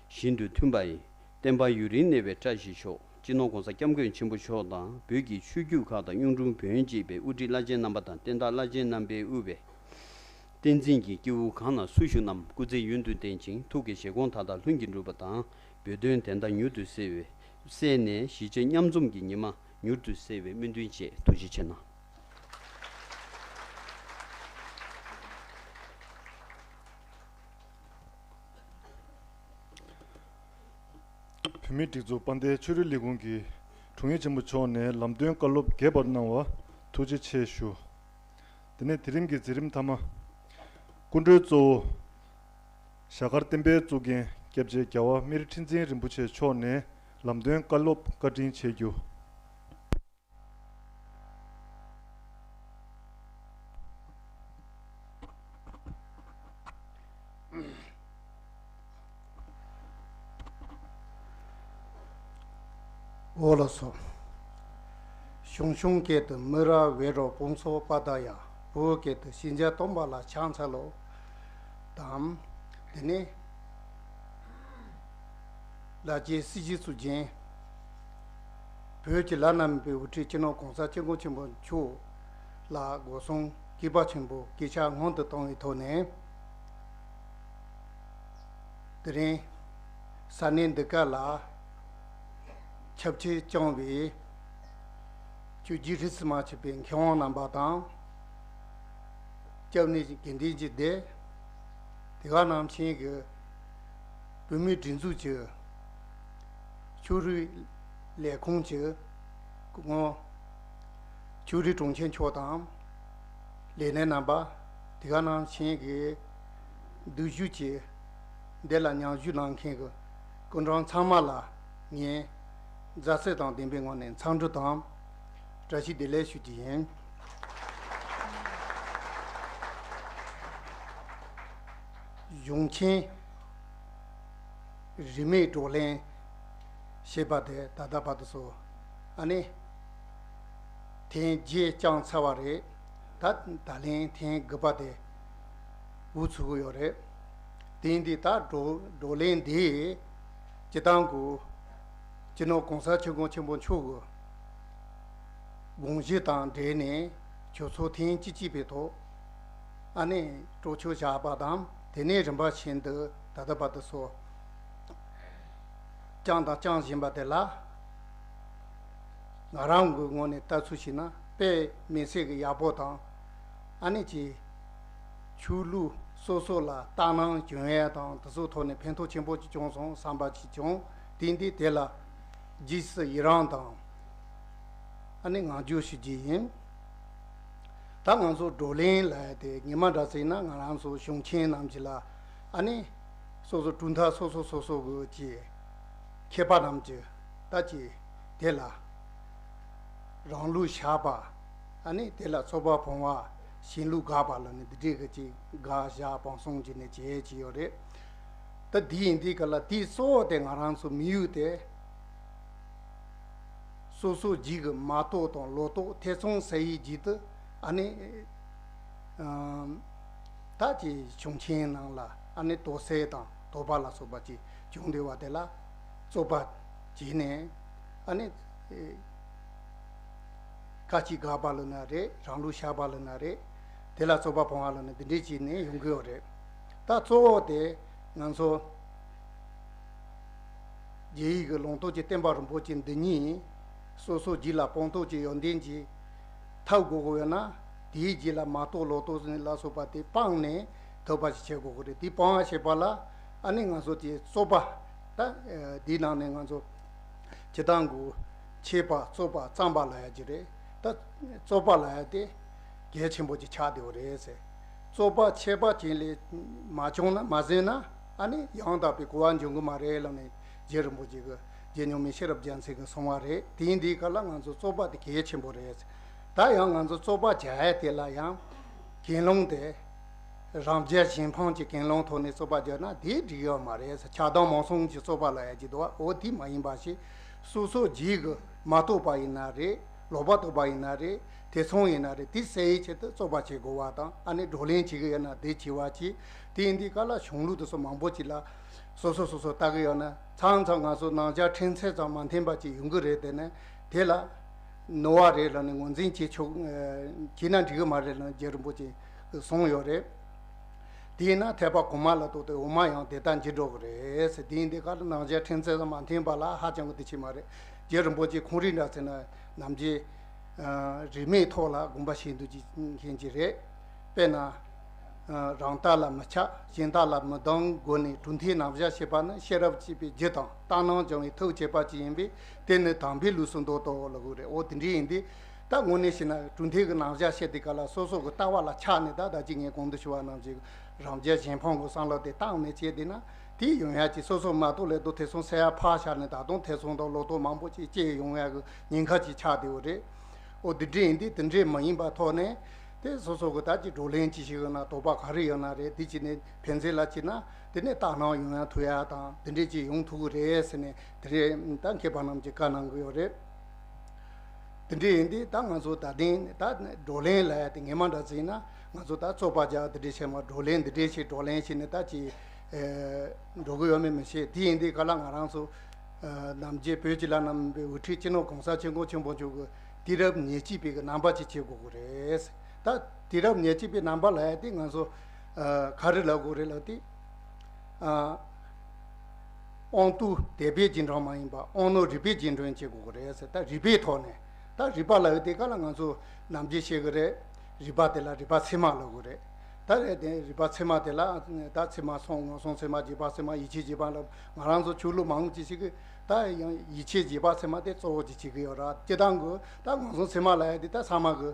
བཞིན་དུ་མཐུན་པ་ཡི། བསྟན་པ་ཡུན་རིང་གནས་པའི་བཀྲ་ཤིས་ཤོག། སྤྱི་ནོར་༸གོང་ས་༸སྐྱབས་མགོན་ཆེན་པོ་མཆོག་དང་། བོད་ཀྱི་ཆོས་བརྒྱུད་ཁག་དང་གཡུང་དྲུང་བོན་བཅས་པའི་དབུ་ཁྲིད་བླ་ཆེན་རྣམ་པ་དང་། བསྟན་བདག་བླ་ཆེན་རྣམ་པས་དབུས་པའི་བསྟན་འཛིན་གྱི་སྐྱེ་བོ་གང་ན་སུ་བཞུགས་རྣམས་སྐུ་ཚེ་ཡུན་དུ་བརྟན་ཅིང་། ཐུགས་ཀྱི་བཞེད་དགོངས་མཐའ་དག་ལྷུན་གྱིས་འགྲུབ་པ་དང་། བོད་དོན་བདེན་མཐའ་མྱུར་དུ་གསལ་བའི་གསལ་ནས། གཞིས་བྱེས་མཉམ་འཛོམས་ཀྱི་ཉི་མ་མྱུར་དུ་གསལ་བའི་སྨོན་འདུན་བཅས། ཐུགས་རྗེ་ཆེ་གནང་། བོད་མིའི་སྒྲིག་འཛུགས་དཔལ་ལྡན་ཆོས་རིག་ལས་ཁུངས་ཀྱི་དྲུང་ཡིག་ཆེན་པོ་མཆོག་ནས་ལམ་སྟོན་བཀའ་སློབ་རྒྱས་པར་གནང་བར་ཐུགས་རྗེ་ཆེ་ཞུ། དེ་ནས་དེ་རིང་གི་མཛད་རིམ་མཐའ་མ། སྐུ་མགྲོན་གཙོ་བོ་ཞྭ་དཀར་བསྟན་པའི་གཙུག་རྒྱན་སྐྱབས་རྗེ་རྒྱལ་བ་སྨན་རི་ཁྲི་འཛིན་རིན་པོ་ཆེ་མཆོག་ནས་ལམ་སྟོན་བཀའ་སློབ་བཀའ་དྲིན་ཆེ་རྒྱུ། འོ་ལགས་སོ། ཞང་ཞུང་སྐད་དུ་མི་ར་བེ་རོ་པོང་སོ་པ་ད་ཡ། བོད་སྐད་དུ་ཤིན་སྦྱངས་སྟོན་པ་ལ་ཕྱག་འཚལ་ལོ། དང་། དེ་ནས་ལ་རྒྱའི་སྲིད་ཞིའི་གཙུག་རྒྱན། བོད་ཀྱི་བླ་ན་མེད་པའི་དབུ་ཁྲིད་སྤྱི་ནོར་༸གོང་ས་༸སྐྱབས་མགོན་ཆེན་པོ་མཆོག་ལ་སྒོ་གསུམ་གུས་པ་ཆེན་པོས་གུས་ཕྱག་སྔོན་དུ་བཏང་བའི་ཐོག་ནས། དེ་རིང་ས་གནས་འདི་ག་ལ་ ཁྱབ་ཆེ་བསྐྱངས་པའི་ཆོས་བརྒྱུད་རིས་སུ་མ་ཆད་པའི་མཁས་དབང་རྣམ་པ་དང་། སྐྱབས་གནས་དགེ་འདུན་གྱི་སྡེ། དེ་ག་ནང་བཞིན་གྱི་བོད་མིའི་སྒྲིག་འཛུགས་ཀྱི་ཕྱོགས་རིས་ལས་ཁུངས་ཀྱི་སྐུ་ངོ་ཕྱོགས་རིས་དྲུང་ཆེ་མཆོག་དང་། ལས་སྣེ་རྣམ་པ། དེ་ག་ནང་བཞིན་གྱི་འདུ་བཞུགས་ཀྱི་འདི་ལ་མཉམ་ཞུགས་གནང་མཁན་གྱི་སྐུ་མགྲོན་ཚང་མ་ལ་ངས་མཛའ་བརྩེ་དང་ལྡན་པའི་ངང་ནས་འཚམས་འདྲི་དང་བཀྲ་ཤིས་བདེ་ལེགས་ཞུ་རྒྱུ་ཡིན། གཞུང་ཆེན་རིས་མེད་བགྲོ་གླེང་ཞེས་པ་དེ་ད་ལྟ་བར་དུ་སོ་ཨ་ནི་ཐེངས་བརྒྱད་བསྐྱངས་ཚར་བ་རེད། ད་ད་ལན་ཐེངས་དགུ་པ་དེ་འགོ་ཚུགས་ཀྱི་ཡོད་རེད། དེ་ཡིན་དུས་ད་བགྲོ་བགྲོ་གླེང་འདི་སྤྱི་བཏང་གི་སྤྱི་ནོར་གོང་ས་སྐྱབས་མགོན་ཆེན་པོ་མཆོག་གི་དགོངས་གཞི་དང་འབྲེལ་ནས་ཆོས་ཚོགས་ཐེངས་བཅུ་གཅིག་པའི་ཐོག་ཨ་ནི་གྲོས་ཆོད་བཞག་པ་དང་། དེ་ནས་རིམ་པ་བཞིན་དུ་ད་ལྟ་བར་དུ་སོ་བསྐྱངས་དང་བསྐྱང་བཞིན་པ་དེ་ལ། ང་རང་གི་ངོས་ནས་ལྟ་ཚུལ་བྱས་ན་དཔེ་མི་སྲིད་ཀྱི་ཡག་པོ་དང་། ཨ་ནི་ཅིག་ཆོས་ལུགས་སོ་སོ་ལ་ལྟ་སྣང་བྱུང་ཡ་དང་དེ་ཚོ་ཐོག་ནས་ཕན་ཐོགས་ཆེན་པོ་ཅིག་བྱུང་སོང་བསམ་པ་ཅིག་བྱུང་། དེ་འདི་དེ་ལ་རྗེས་སུ་ཡི་རང་དང་། ཨ་ནི་ངང་རྒྱུགས་ཞུ་རྒྱུ་ཡིན། ད་ང་ཚོ་བགྲོ་གླེང་ལབ་ཡ་དེ་ཉི་མ་འདྲ་ཟིག་ན་ང་རང་ཚོ་གཞུང་ཆེན་རྣམས་ཀྱི་ལ་ཨ་ནི་སོ་སོ་གྲུབ་མཐའ་སོ་སོ་སོ་སོ་གི་ཀྱི་མཁས་པ་རྣམས་ཀྱི་ད་ཀྱི་དེ་ལ་རང་ལུགས་བཞག་པ། ཨ་ནི་དེ་ལ་རྩོད་པ་སྤོང་བ། གཞན་ལུགས་དགག་པ་ལ་ནི་འདི་འདྲའི་གི་ཅིག་དགག་བཞག་སྤང་གསུམ་གྱི་ནི་བྱེད་ཀྱི་ཡོད་རེད། ད་འདི་ཡིན་དུས་ག་ལ་དེའི་གཙོ་བོ་དེ་ང་རང་ཚོ་མི་ཡུལ་དེ། སོ་སོ་རྒྱུད་ཀྱི་མ་རྟོགས་དང་ལོག་རྟོག་ཐེ་ཚོམ་སེལ་ཡའི་རྒྱུ་དེ་ཨ་ནི། ཨམ། ད་ཀྱི་གཞུང་ཆེན་ནང་ལ་ཨ་ནི་དོགས་སེལ་དང་དོགས་པ་ལ་སོགས་པ་ཅིག་བྱུང་བསྡད་པ་དེ་ལ་རྩོད་པ་བྱས་ནས་ཨ་ནི། ཨེ། བཀའ་གཅིག་དགག་པ་ལ་ན་རེད། རང་ལུགས་བཞག་པ་ལ་ན་རེད། དེ་ལ་རྩོད་པ་སྤོང་བ་ལ་ན་འདི་འདྲས་བྱས་ནས་ཡོང་གི་ཡོད་རེད། ད་གཙོ་བོ་དེ་ང་ཚོ་རྒྱ་ཡིག་གི་ལུང་རྟོགས་ཀྱི་བསྟན་པ་རིན་པོ་ཆེ་འདི་ཉིད་སོ་སོ་རྒྱུད་ལ་སྤངས་རྟོགས་ཀྱི་ཡོན་ཏན་གྱིས་ཐོབ་དགོས་ཀྱི་ཡོད་ན། དེའི་རྒྱུད་ལ་མ་རྟོགས་ལོག་རྟོག་ཟིན་ལ་སོགས་པ་དེ་སྤངས་ནས་ཐོབ་པ་ཞིག་བྱེད་དགོས་ཀྱི་རེད། དེ་སྤང་བ་བྱེད་པ་ལ་ཨ་ནི་ང་ཚོ་དེ་རྩོད་པ། ད་འདིའི་ནང་ནས་ང་ཚོ་སྤྱི་བཏང་གི་འཆད་པ་རྩོད་པ་རྩོམ་པ་ལབ་ཡ་ཅིག་རེད། ད་རྩོད་པ་ལབ་ཡ་དེ་གལ་ཆེན་པོ་ཅིག་ཆགས་བསྡད་ཡོད་རེད་ཟེར། རྩོད་པ་འཆད་པ་ཅན་ལས་མ་བྱུང་ན་མ་ཟིན་ན་ཨ་ནི་ཡང་དག་པའི་གོ་བ་འབྱུང་གི་མ་རེད་ལབ་ནས་རྗེ་རིན་པོ་ཆེ་གི་རྗེ་མྱོང་མེད་ཤེས་རབ་རྒྱལ་མཚན་གྱིས་གསུངས་པ་རེད། དེ་ཡིན་དུས་ག་ལ་ང་ཚོ་རྩོད་པ་དེ་གལ་ཆེན་པོ་རེད། ད་ཡང་ང་ཚོ་རྩོད་པ་རྒྱག་ཡ་དེ་ལ་ཡང་གྱེན་ལངས་དེ། རང་རྒྱལ་གཞན་ཕམ་གྱི་གྱེན་ལངས་ཐོག་ནས་རྩོད་པ་རྒྱག་ན་དེ་འགྲིག་ཡོད་མ་རེད། ཆགས་སྡང་མང་གསུམ་གྱི་རྩོད་པ་ལབ་ཡ་ཅིག་འདུག་བ། འོ་དེ་མ་ཡིན་པ་ཞིག་སོ་སོ་རྒྱུད་ཀྱི་མ་རྟོགས་པ་ཡིན་ན་རེད། ལོག་པ་རྟོགས་པ་ཡིན་ན་རེད། ཐེ་ཚོམ་ཡིན་ན་རེད། དེ་སེལ་ཡའི་ཆེད་དུ་རྩོད་པ་བྱེད་དགོས་པ་དང་། ཨ་ནི་བགྲོ་གླེང་བྱེད་ཀྱི་ཡོད་ན་དེ་བྱེད་པ་བྱེད། དེ་ཡིན་དུས་ག་ལ་གཞུང་ལུགས་དེ་ཚོ་མང་པོ་ཅིག་ལ་སོ་སོ་སོ་སོ་ལྟ་གི་ཡོད་ན་མཚམས་མཚམས་ང་ཚོ་ནང་ཆ་ཕྲན་ཚེགས་ཙམ་མ་མཐུན་པ་ཅིག་ཡོང་གི་རེད། དེ་ནས་དེ་ལ་ནོར་བ་རེད་ལབ་ནས་ངོས་འཛིན་བྱེད་ཆོག་བྱེད་ན་འགྲིག་གི་མ་རེད་ལབ་ནས་རྗེ་རིན་པོ་ཆེ་གསུངས་ཡོད་རེད། དེས་ན་ཐེག་པ་གོང་མ་ལ་ལྟོས་ཏེ་འོག་མ་ཡང་དེ་ལྟར་འགྱུར་འགྲོ་གི་རེད་ཟེར། དེ་ཡིན་དུས་ག་ལ་ནང་ཆ་ཕྲན་ཚེགས་ཙམ་མ་མཐུན་པ་ལ་ཧ་ཅང་གི་དེ་ཆེ་མ་རེད། རྗེ་རིན་པོ་ཆེ་ཁོང་རིགས་འདྲ་ཟེར་ན་ནམ་རྒྱུན་རིས་མེད་ཐོག་ལ་དགོངས་པ་བཞེས་འདུག་ཅིག་མཁན་ཅིག་རེད། དཔེར་ན། རང་ལྟ་ལ་མི་ཆགས། གཞན་ལྟ་ལ་མི་སྡང་སྒོ་ནས་གྲུབ་མཐའི་རྣམ་གཞག་བྱེད་པ་ནི་ཤེས་རབ་ཀྱི་པའི་རྒྱུ་དང་ལྟར་སྣང་སྦྱོང་བའི་ཐབས་བྱེད་པ་ཅིག་ཡིན་པས། དེ་ནི་དམ་པའི་ལུགས་སུ་འདོད་དོ་ལབ་དགོས་རེད། འོ་དེ་འདྲ་ཡིན་དུས་ད་དངོས་གནས་བྱས་ན་གྲུབ་མཐའི་གི་རྣམ་གཞག་བཤད་དུས་ག་ལ་སོ་སོ་གི་ལྟ་བ་ལ་ཆགས་ནས། ད་ད་ཅི་ངས་གོང་དུ་ཞུ་བ་ནང་བཞིན་རང་རྒྱལ་གཞན་ཕམ་གི་བསམ་བློ་དེ་བཏང་ནས་བྱས་བསྡད་ན་དེ་ཡོང་ཡ་ཅིག་སོ་སོ་མ་གཏོགས་ལས་དོ་ཐེ་ཚོམ་ཟེར་ཡ་ཕར་བཞག་ནས་ད་དུང་ཐེ་ཚོམ་དང་ལོག་རྟོག་མང་པོ་ཅིག་སྐྱེ་ཡོང་ཡ་གི་ཉེན་ཁ་ཅིག་ཆགས་བསྡད་ཡོད་རེད། འོ་དེ་འདྲ་ཡིན་དུས་དེ་འདྲ་མ་ཡིན་པ་ཐོག་ནས་དེ་སོ་སོ་གི་ད་ཅིག་བགྲོ་གླེང་ཅིག་ཞིག་ཡོད་ན་དོགས་པ་ག་རེ་ཡོད་ན་རེད། དེ་ཅིག་ནས་ཕན་ཚུན་ལ་ཅིག་ན་དེ་ནས་ལྟ་སྣང་ཡོང་ཡ་ཐུབ་ཡ་དང་དེ་འདྲ་ཅིག་ཡོང་ཐུབ་ཀྱི་རེད་ཟེར་ནས་དེ་རེད། ད་མཁས་པ་རྣམས་ཀྱིས་བཀའ་གནང་གི་ཡོད་རེད། དེ་འདྲ་ཡིན་དུས་ད་ང་ཚོ་ད་ཐེངས་ད་བགྲོ་གླེང་ལབ་ཡ་དེ་སྔོན་མ་འདྲ་ཟིག་ན་ང་ཚོ་ད་རྩོད་པ་རྒྱག་དེ་འདྲ་བྱས་མ་བགྲོ་གླེང་འདི་འདྲ་ཞིག་བགྲོ་གླེང་བྱས་ནས་ད་ཅིག་འགྲོ་གི་ཡོད་མེད་མི་ཤེས། དེ་ཡིན་དུས་ག་ལ་ང་རང་ཚོ་ནམ་རྒྱུན་བོད་ཀྱི་ལ་ནམ་པའི་དབུ་ཁྲིད་སྤྱི་ནོར་གོང་ས་སྐྱབས་མགོན་ཆེན་པོ་མཆོག་གི་དུས་རབས་ཉེར་གཅིག་པའི་གི་རྣམ་པ་ཅིག་བྱེད་དགོས་ཀྱི་རེད། ད་དུས་རབས་ཉེར་གཅིག་པའི་རྣམ་པ་ལབ་ཡ་དེ་ང་ཚོ་ག་རེ་ལབ་དགོས་རེད་ལབ་དུས། དབང་དུ་བསྡུས་པའི་རྗེས་འབྲང་མ་ཡིན་པ་དབང་རྣོན་རིག་པའི་རྗེས་འབྲང་བྱེད་དགོས་ཀྱི་རེད་ཟེར། ད་རིག་པའི་ཐོག་ནས་ད་རིག་པ་ལབ་ཡོད་དེ་ག་ལ་ང་ཚོ་ནམ་རྒྱུན་བཤད་ཀྱི་རེད། རིག་པ་དེ་ལ་རིག་པ་ཚད་མ་ལབ་དགོས་རེད། ད་རེད་དེ་རིག་པ་ཚད་མ་དེ་ལ་ད་ཚད་མ་སོང་ངོ་སོང་ཚད་མ་རྗེས་དཔག་ཚད་མ་ཡིད་ཆེས་རྗེས་དཔག་ལ་ང་རང་ཚོ་ཆོས་ལུགས་མང་ཅིག་ཞིག་གིས་ད་ཡང་ཡིད་ཆེས་རྗེས་དཔག་ཚད་མ་དེ་གཙོ་བོ་ཅིག་བྱེད་ཀྱི་ཡོད་ར། སྤྱིར་བཏང་གི་ད་ངོ་སོང་ཚད་མ་ལབ་ཡ་དེ་ད་ཚང་མ་གི་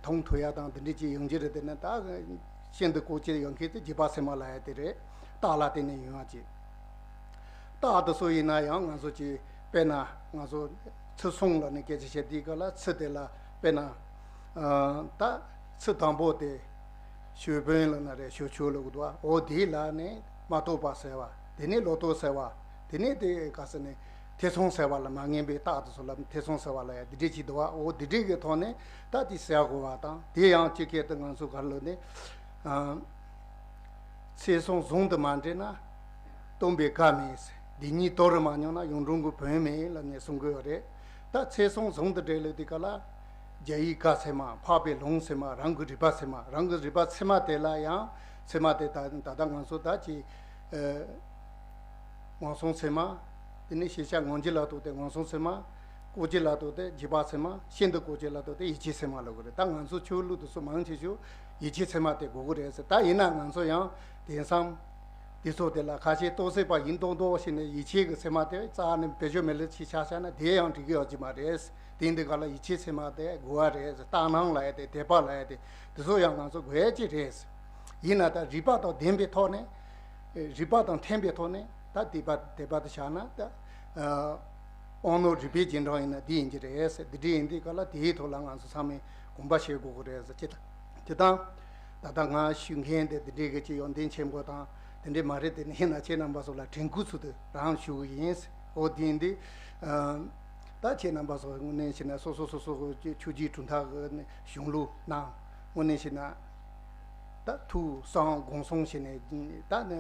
མཐོང་ཐུབ་ཡ་དང་དེ་འདྲ་ཅིག་ཡོང་གི་རེད། དེ་ནི་ད་ཤིན་ཏུ་གོ་ཅི་ཡོང་མཁན་དེ་རྗེས་དཔག་ཚད་མ་ལབ་ཡ་དེ་རེད། རྟགས་ལ་བརྟེན་ནས་ཡོང་ཡ་ཅིག་རྟགས་དེ་ཚོ་ཡིན་ན་ཡང་ང་ཚོ་ཅིག་དཔེར་ན་ང་ཚོ་ཚུལ་གསུམ་ལ་ནི་སྐད་ཆ་བཤད་དུས་སྐབས་ལ་ཚུལ་དེ་ལ་དཔེར་ན་ད་ཚུལ་དང་པོ་དེ་ཞུ་བོན་ལ་ན་རེ་ཞུ་ཆོས་ལ་གོ་འདུག་བ། འོ་དེ་ལ་ནི་མ་རྟོགས་པ་ཟེར་བ། དེ་ནི་ལོག་རྟོག་ཟེར་བ། དེ་ནི་དེ་ག་ཟེར་ནི་ཐེ་ཚོམ་ཟེར་བ་ལ་མ་ངེས་པའི་རྟགས་དེ་ཚོ་ལ་ཐེ་ཚོམ་ཟེར་བ་ལ་ཡ་དེ་འདྲས་ཅིག་འདུག་བ། འོ་དེ་འདྲས་ཀྱི་ཐོག་ནས་ད་དེ་ཟེར་དགོས་བ་དང་དེ་ཡང་སྤྱི་སྐད་དུ་ང་ཚོ་ག་ལ་ནི་ཚེ་ཟུང་ཟུང་དུ་མ་འབྲེལ་ན། སྟོན་པའི་བཀའ་མེད། འདི་ཉིད་དོར་མ་མྱོང་ན་གཡུང་དྲུང་གི་བོན་མེད་ལབ་ནས་གསུང་གི་ཡོད་རེད། ད་ཚེ་ཟུང་ཟུང་དུ་འབྲེལ་ལེ་དེ་ག་ལ། རྒྱ་ཡི་བཀའ་ཚད་མ་འཕགས་པའི་ལུང་ཚད་མ་རང་གི་རིག་པ་ཚད་མ་རང་གི་རིག་པ་ཚད་མ་དེ་ལ་ཡང་ཚད་མ་དེ་ད་ད་ལྟ་ང་ཚོ་ད་ཅི་ངོ་སོང་ཚད་མ། དེ་ནས་ཤེས་བྱ་ངོ་འཇིག་ལ་ཐུག་སྟེ་ངོ་སོང་ཚད་མ། ལྐོག་གྱུར་ལ་ཐུག་སྟེ་རྗེས་དཔག་ཚད་མ། ཤིན་ཏུ་ལྐོག་གྱུར་ལ་ཐུག་སྟེ་ཡིད་ཆེས་ཚད་མ་ལབ་དགོས་རེད། ད་ང་ཚོ་ཆོས་ལུགས་དེ་ཚོ་མང་ཆེ་ཤོས་ཡིད་ཆེས་ཚད་མ་དེ་དགོས་ཀྱི་རེད་ཟེར། ད་ཡིན་ན་ང་ཚོ་ཡང་དེང་སང་དེ་ཚོ་དེ་ལ་ཁ་ཤས་རྟོགས་སད་པ་ཡིན་མདོག་མདོག་བྱས་ནས་ཡིད་ཆེས་ཀྱི་ཚད་མ་དེ་རྩ་ནས་བེད་སྤྱོད་མེད་ལ་ཕྱིན་ཆ་བཞག་ན་དེ་ཡང་འགྲིག་གི་ཡོད་ཀྱི་མ་རེད། དེ་འདི་ག་ལ་ཡིད་ཆེས་ཚད་མ་དེ་དགོས་པ་རེད་ཟེར། ལྟར་སྣང་ལབ་ཡ་དེ་དད་པ་ལབ་ཡ་དེ་དེ་ཚོ་ཡང་ང་ཚོ་དགོས་ཡ་ཅིག་རེད་ཟེར། ཡིན་ན་ད་རིགས་པ་དང་ལྡན་པའི་ཐོག་ནས། རིགས་པ་དང་མཐུན་པའི་ཐོག་ནས་ད་དད་པ་དད་པ་དེ་བཞག་ན་ད་དབང་རྣོན་རིག་པའི་རྗེས་འབྲང་ཡིན་ན་འདི་ཡིན་གྱི་རེད་ཟེར། འདི་འདྲ་ཡིན་དུས་ག་ལ་དེའི་ཐོག་ལ་ང་ཚོ་ཚང་མས་དགོངས་པ་བཞེས་དགོས་ཀྱི་རེད་ཟེར། ཅི་ད་ཅི་དང་ད་ལྟ་ང་ཞུ་མཁན་དེ་འདི་འདྲའི་གི་ཅི་ཡོན་ཏན་ཆེན་པོ་དང་དེ་འདྲའི་མ་རེད། དེ་ནི་ཡིན་ན་ཁྱེད་རྣམ་པ་ཚོ་ལ་དྲན་སྐུལ་ཚུལ་དུ་རང་ཞུ་གི་ཡིན་ཟེར། འོ་དེ་ཡིན་དུས་ད་ཁྱེད་རྣམ་པ་ཚོ་དངོས་གནས་བྱས་ན་སོ་སོ་སོ་སོ་གི་ཆོས་བརྒྱུད་གྲུབ་མཐའ་གི་གཞུང་ལུགས་ནང་དངོས་གནས་བྱས་ན། ད་ཐུགས་བསམ་དགོངས་གསུང་བྱས་ནས་ད་ནི་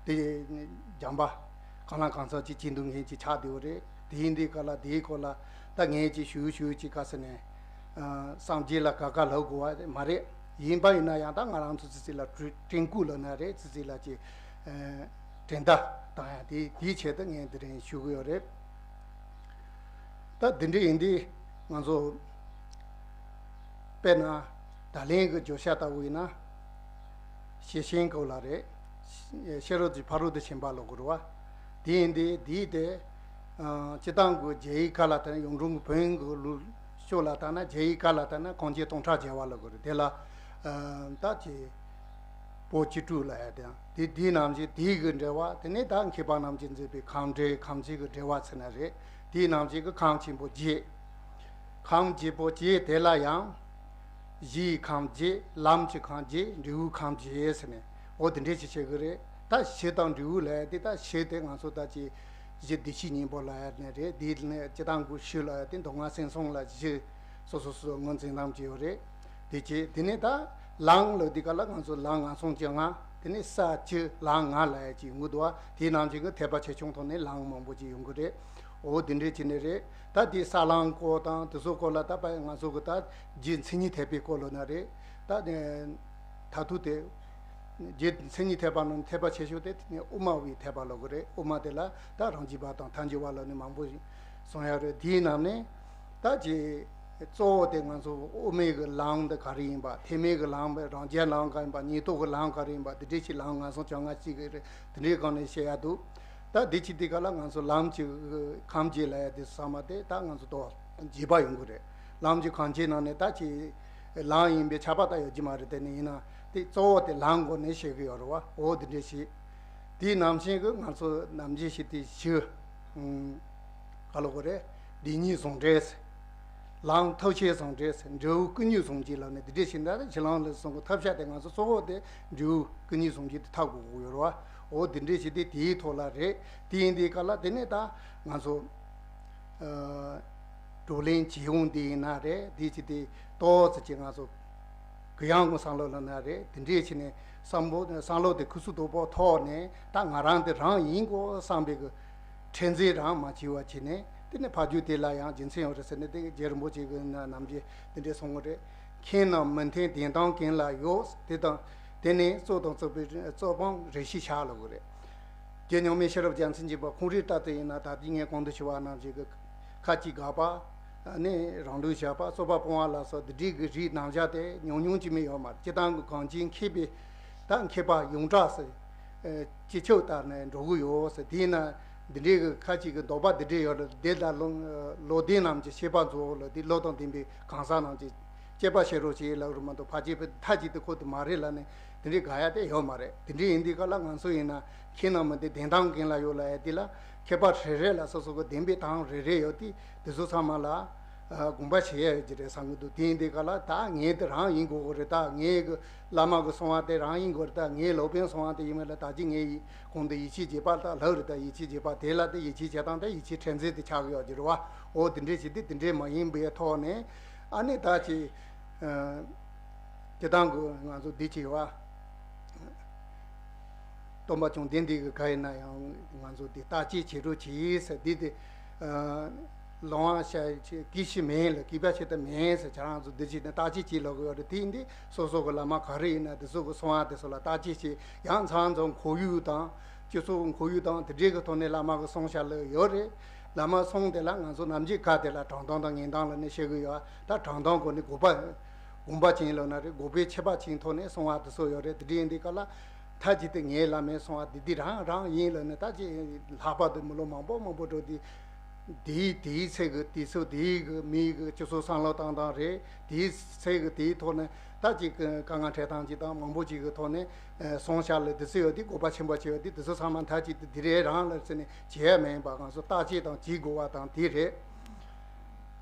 དེ་སྦྱངས་པ་གང་ལ་གང་འཚམ་ཅིག་བྱེད་འདུག་མཁན་ཅིག་ཆགས་བསྡད་ཡོད་རེད། དེ་ཡིན་དུས་ག་ལ་དེའི་སྐོར་ལ་ད་ངས་ཅིག་ཞུ་ཞུ་ཅིག་ག་ཟེར་ནས་སངས་རྒྱས་ལ་ག་ག་ལབ་དགོས་པ་མ་རེད། ཡིན་པ་ཡིན་ན་ཡང་ད་ང་རང་ཚོ་ཙི་ཙི་ལ་དྲན་དྲན་སྐུལ་ལབ་ན་རེད། ཙི་ཙི་ལ་ཅིག་དྲན་བརྡ་བཏང་ཡ་དེ་དེའི་ཆེད་དུ་ངས་འདི་རིང་ཞུ་གི་ཡོད་རེད། ད་འདི་འདྲ་ཡིན་དུས་ང་ཚོ་དཔེར་ན་ད་ལན་གྱི་བརྗོད་བྱ་ལྟ་བུ་ཡིན་ན་ཤེར་ཕྱིན་སྐོར་ལ་རེད། ཤེས་རབ་ཀྱི་ཕ་རོལ་ཏུ་ཕྱིན་པ་ལ་གོ་རུ་བ། དེ་ཡིན་དུས་དེའི་དེ་སྤྱི་བཏང་གི་རྒྱ་ཡིག་ཁ་ལ་དང་གཡུང་དྲུང་གི་བོན་གྱི་ལུགས་ཕྱོགས་ལ་ལྟ་ན་རྒྱ་ཡིག་ཁ་ལ་ལྟ་ན་གངས་ཅན་སྟོང་ཕྲག་བརྒྱ་པ་ལ་གོ་རུ་དེ་ལ་ད་ཅི། པོ་ཅི་ཀྲུ་ལབ་ཡ་དེ་དེ་དེའི་ནང་བཞིན་དེའི་གི་འགྲེལ་བ་དེ་ནས་ད་མཁས་པ་རྣམས་ཀྱིས་མཛད་པའི་ཁམས་འགྲེལ་ཁམས་བྱེད་ཀྱི་འགྲེལ་བ་ཚོ་ན་རེད། དེའི་ནང་བཞིན་གྱི་ཁམས་ཆེན་པོ་བརྒྱད། ཁམས་བརྒྱད་པོ་བརྒྱད་དེ་ལ་ཡང་། གཞིའི་ཁམས་བརྒྱད་ལམ་གྱི་ཁམས་བརྒྱད་འབྲས་བུའི་ཁམས་བརྒྱད་ཟེར་ནས་འོ་དེ་འདྲས་ཅིག་བྱེད་ཀྱི་རེད། ད་གཞི་དང་འབྲས་བུ་ལབ་ཡ་དེ་ད་གཞི་དེ་ང་ཚོ་ད་ཅི་གཞི་བདེ་གཤེགས་སྙིང་པོ་ལབ་ཡ་ནས་རེད། དེའི་ནས་སྤྱི་བཏང་གི་གཞི་ལབ་ཡ་དེ་མདོ་སྔགས་སེམས་གསུམ་ལ་གཞི་སོ་སོ་སོ་ངོས་འཛིན་སྟངས་ཅིག་ཡོད་རེད། དེ་བྱས་དེ་ནས་ད་ལམ་ལབ་དུས་ག་ལ་ང་ཚོ་ལམ་ངན་སོང་བཅོ་ལྔ། དེ་ནས་ས་བཅུ་ལམ་ལྔ་ལབ་ཡ་ཅིག་ཡོང་གི་འདུག་བ། དེའི་ནང་བཞིན་གྱི་ཐེག་པ་ཆེ་ཆུང་ཐོག་ནས་ལམ་མང་པོ་ཅིག་ཡོང་གི་རེད། འོ་དེ་འདྲས་བྱས་ནས་རེད། ད་དེ་ས་ལམ་སྐོར་དང་དེ་ཚོ་སྐོར་ལ་ད་ཕ་ང་ཚོ་གི་ད་རྗེ་མཚན་ཉིད་ཐེག་པའི་སྐོར་ལ་ན་རེད། ད་ད་དུ་དེ་རྗེ་མཚན་ཉིད་ཐེག་པ་ནང་ཐེག་པ་ཆེ་ཤོས་དེ་དེ་ནས་དབུ་མ་པའི་ཐེག་པ་ལབ་གི་རེད། དབུ་མ་དེ་ལ་ད་རང་རྒྱུད་པ་དང་ཐལ་འགྱུར་བ་ལབ་ནས་མང་པོ་ཞིག་གསུང་ཡ་རེད། དེའི་ནང་ནས་ད་ཅི་གཙོ་བོ་དེ་ང་ཚོ་དབུ་མའི་གི་ལམ་འདི་ག་རེ་ཡིན་པ། ཐེག་དམན་གི་ལམ་པའི་རང་རྒྱལ་ལམ་ག་ཡིན་པ། ཉན་ཐོས་གི་ལམ་ག་རེ་ཡིན་པ། དེ་འདྲས་ཞིག་ལམ་ངན་སོང་བཅོ་ལྔ་གཅིག་གི་རེད། དེ་འདྲའི་སྒང་ནས་བཤད་ཡ་འདུག་ད་འདི་ཅི་འདི་ག་ལ་ང་ཚོ་ལམ་གྱི་ཁམས་བརྒྱད་ལབ་ཡ་དེ་ཚང་མ་དེ་ད་ང་ཚོ་དོ་རྗེས་དཔག་ཡོང་གི་རེད། ལམ་གྱི་ཁམས་བརྒྱད་ནང་ནས་ད་ཅི་ལམ་ཡིན་པའི་ཁྱབ་པ་ད་ཡོད་ཀྱི་མ་རེད། དེ་ནི་ཡིན་ན་དེ་གཙོ་བོ་དེ་ལམ་སྒོ་ནས་བཤད་གི་ཡོད་རེད་བ། འོ་དེ་འདྲས་ཞིག་དེའི་ནང་བཞིན་གྱི་ང་ཚོ་ནམ་རྒྱུན་ཞིག་དེ་བཞི། ཨུམ། ག་ལ་གོ་རེད། བདེན་གཉིས་ཟུང་འབྲེལ་ཟེར། ལམ་ཐབས་ཤེས་ཟུང་འབྲེལ་ཟེར། འབྲས་བུ་ཀུན་གཉིས་ཟུང་འབྲེལ་ལབ་ནས་དེ་འདྲས་ཞིག་འདྲ་རེད། ཕྱི་ལམ་ལ་སོང་གི་ཐབས་ཤེས་དེ་ང་ཚོ་གཙོ་བོ་དེ་འབྲས་བུ་ཀུན་གཉིས་ཟུང་འབྲེལ་དེ་ཐག་གོ་གི་ཡོད་རེད་བ། འོ་དེ་འདྲས་ཞིག་དེ་དེའི་ཐོག་ལ་རེད། དེ་ཡིན་དེའི་སྐབས་ལ་དེ་ནས་ད་ང་ཚོ། ཨ། བགྲོ་གླེང་བྱེད་ཡོང་དེ་ཡིན་ན་རེད། དེ་ཅི་དེ་ཏོག་ཙི་ཅིག་ང་ཚོ་གུ་ཡངས་གི་བསམ་བློ་ལ་ན་རེད། དེ་འདྲས་བྱས་ནས་བསམ་བློ་བསམ་བློ་དེ་ཁུ་སུ་དོ་པོ་ཐོག་ནས་ད་ང་རང་དེ་རང་ཡིན་གོ་བསམ་པའི་གི་ཁྲེལ་འཛིན་རང་མ་བྱེད་པ་བྱས་ནས། དེ་ནས་ཕ་རྒྱུད་དེ་ལ་ཡང་རྒྱུ་མཚན་ཡོད་རེད་ཟེར་ནས་དེ་རྗེ་རིན་པོ་ཆེ་གི་ནམ་རྒྱུན་དེ་འདྲས་གསུང་གི་རེད། མཁྱེན་ནམ་མི་མཁྱེན་བདེན་སྟངས་གང་ལ་ཡོད། དེ་དང་དེ་ནས་རྩོད་དང་རྩོད་པའི་རྩོད་སྤང་རེ་ཞིག་བྱ་ལབ་གི་རེད། རྗེ་མྱོང་མེད་ཤེས་རབ་རྒྱལ་མཚན་གྱི་པ་ཁོང་རའི་ལྟ་སྟངས་ཡིན་ན། ད་ལྟའི་ངས་གོང་དུ་ཞུ་བ་ནང་བཞིན་གྱི་ཁ་ཅིག་དགག་པ། ཨ་ནི་རང་ལུགས་བཞག་པ། རྩོད་པ་སྤོང་བ་ལ་སོགས་འདི་འདྲའི་གི་རིགས་རྣམ་གཞག་དེ་ཉུང་ཉུང་ཅིག་མིན་ཡོད་མ་རེད། སྤྱིར་བཏང་གི་གང་ཅིའི་མཁས་པའི་ད་མཁས་པ་ཡོངས་གྲགས་སུ་ཨ་སྤྱི་ཁྱབ་ལྟར་ནས་འགྲོ་གི་ཡོད་ཟེར། དེས་ན་འདི་འདྲའི་གི་ཁ་ཅིག་གི་འདོད་པ་འདི་འདྲའི་ཡོད་རེད། དེ་ལ་ལོ་ལོ་ལྡན་རྣམས་ཀྱི་ཤེས་པ་རྫོགས་ལ། དེ་བློ་དང་ལྡན་པའི་གང་ཟག་རྣམས་ཀྱིས་དཔྱད་པ་བྱེད་རོགས་ཞེས་ལབ་རེད་མ་གཏོགས། ཕལ་ཆེར་མཐའ་གཅིག་ཏུ་ཁོ་དེ་མ་རེད་ལབ་ནས་དེ་འདྲའི་དགག་ཡ་དེ་ཡོད་མ་རེད། དེ་འདྲའི་ཡིན་དུས་ག་ལ་ང་ཚོ་ཡིན་ན་ཁྱེད་རྣམས་མི་འདི་བདེན་གཏམ་གང་ལ་ཡོད་ལབ་ཡ་དེ་ལ། མཁས་པ་རེ་རེ་ལ་སོ་སོ་གི་བདེན་པའི་གཏམ་རེ་རེ་ཡོད་དེ། དེ་ཚོ་ཚང་མ་ལ་ཨ་དགོངས་པ་བཞེས་ཡ་ཡོད་ཀྱི་རེད་བསམ་གྱི་འདུག་དེ་ཡིན་དུས་ག་ལ་ད་ངས་དེ་རང་ཡིན་དགོས་གི་རེད། ད་ངའི་གི་བླ་མ་གི་གསུང་བ་དེ་རང་ཡིན་དགོས་རེད། ད་ངའི་སློབ་དཔོན་གསུང་བ་དེ་ཡིན་མིན་ལ་ད་ཅི་ངས་ཡིན། གོང་དུ་ཡིད་ཆེས་བྱེད་པ་ལྟ་ལྷག་རེད། ད་ཡིད་ཆེས་བྱེད་པ་དེ་ལ་དེ་ཡིད་ཆེས་བྱེད་སྟངས་དེ་ཡིད་ཆེས་ཕྲན་ཚེགས་དེ་ཆགས་ཀྱི་ཡོད་ཀྱི་རེད་བ། འོ་དེ་འདྲས་བྱས་ཏེ་དེ་འདྲས་མ་ཡིན་པའི་ཐོག་ནས་ཨ་ནི་ད་ཅི་ཨ་སྤྱིར་བཏང་གི་ང་ཚོ་འདི་བྱས་བ། སྟོན་པ་བཅོམ་ལྡན་འདས་ཀྱི་ག་ཡིན་ན་ཡང་ང་ཚོ་འདི་བརྟག་དཔྱད་བྱེད་རོགས་གྱིས་ཟེར། འདི་དེ་ཨ་ལོང་བ་བཤད་ཀྱི་གི་ཞིག་མིན་ལ། གུས་པ་བྱེད་ཐབས་མིན་ཟེར། ཁྱེད་རང་ཚོ་འདི་བྱས་ནས་བརྟག་དཔྱད་བྱེད་ལོག་གི་ཡོད་རེད། དེ་འདི་སོ་སོ་གི་བླ་མ་ག་རེ་ཡིན་ན་དེ་ཚོ་གི་གསུང་བ་དེ་ཚོ་ལ་བརྟག་དཔྱད་བྱེད། ཡང་མཚམས་མཚམས་ཁོར་ཡུག་དང་སྤྱི་ཚོགས་ཁོར་ཡུག་དང་དེ་འདྲའི་གི་ཐོག་ནས་བླ་མ་གི་གསུང་བཤད་ལ་ཡོད་རེད། བླ་མ་གསུང་དེ་ལ་ང་ཚོ་ནམ་རྒྱུན་ཁ་དེ་ལ་དྲང་གཏམ་དང་ངན་གཏམ་ལ་ནི་བཤད་གི་ཡོད། ད་དྲང་གཏམ་སྒོ་ནས་དགོངས་པ་དགོངས་པ་ཅན་ལབ་ན་རེད། དགོངས་པའི་ཁྱད་པར་ཅན་ཐོག་ནས་གསུང་བ་དེ་ཚོ་ཡོད་རེད། དེ་འདྲ་ཡིན་དུས་ག་ལ་མཐའ་གཅིག་ཏུ་ངའི་བླ་མའི་གསུང་བ་འདི་འདི་རང་རང་ཡིན་ལབ་ནས། ད་ཅི་ལྷག་པར་དུ་མི་ལོ་མང་པོ་མང་པོ་འགྲོ་དུས་དེའི་དེའི་ཚེ་གི་དུས་ཚོད། དེའི་གི་མིའི་གི་སྤྱི་ཚོགས་བསམ་བློ་བཏང་སྟངས་རེད། དེའི་ཚེ་གི་དེའི་ཐོག་ནས་ད་ཅིག་གི་དཀའ་ངལ་འཕྲད་སྟངས་ཅིག་དང་མང་པོ་ཅིག་གི་ཐོག་ནས་ཨ་གསུང་བཤད་ལ་དུས་ཚོད་ཡོད་དུས་དགོངས་པ་ཆེན་པོ་བྱས་ཡོད་དུས། དེ་ཚོ་ཚང་མ་མཐའ་གཅིག་ཏུ་དེ་རེད་རང་ལབ་ཟེར་ནས་བྱེད་ཡ་མིན་པ། ང་ཚོ་བརྟག་དཔྱད་དང་བྱེད་དགོས་པ་དང་དེ་རེད།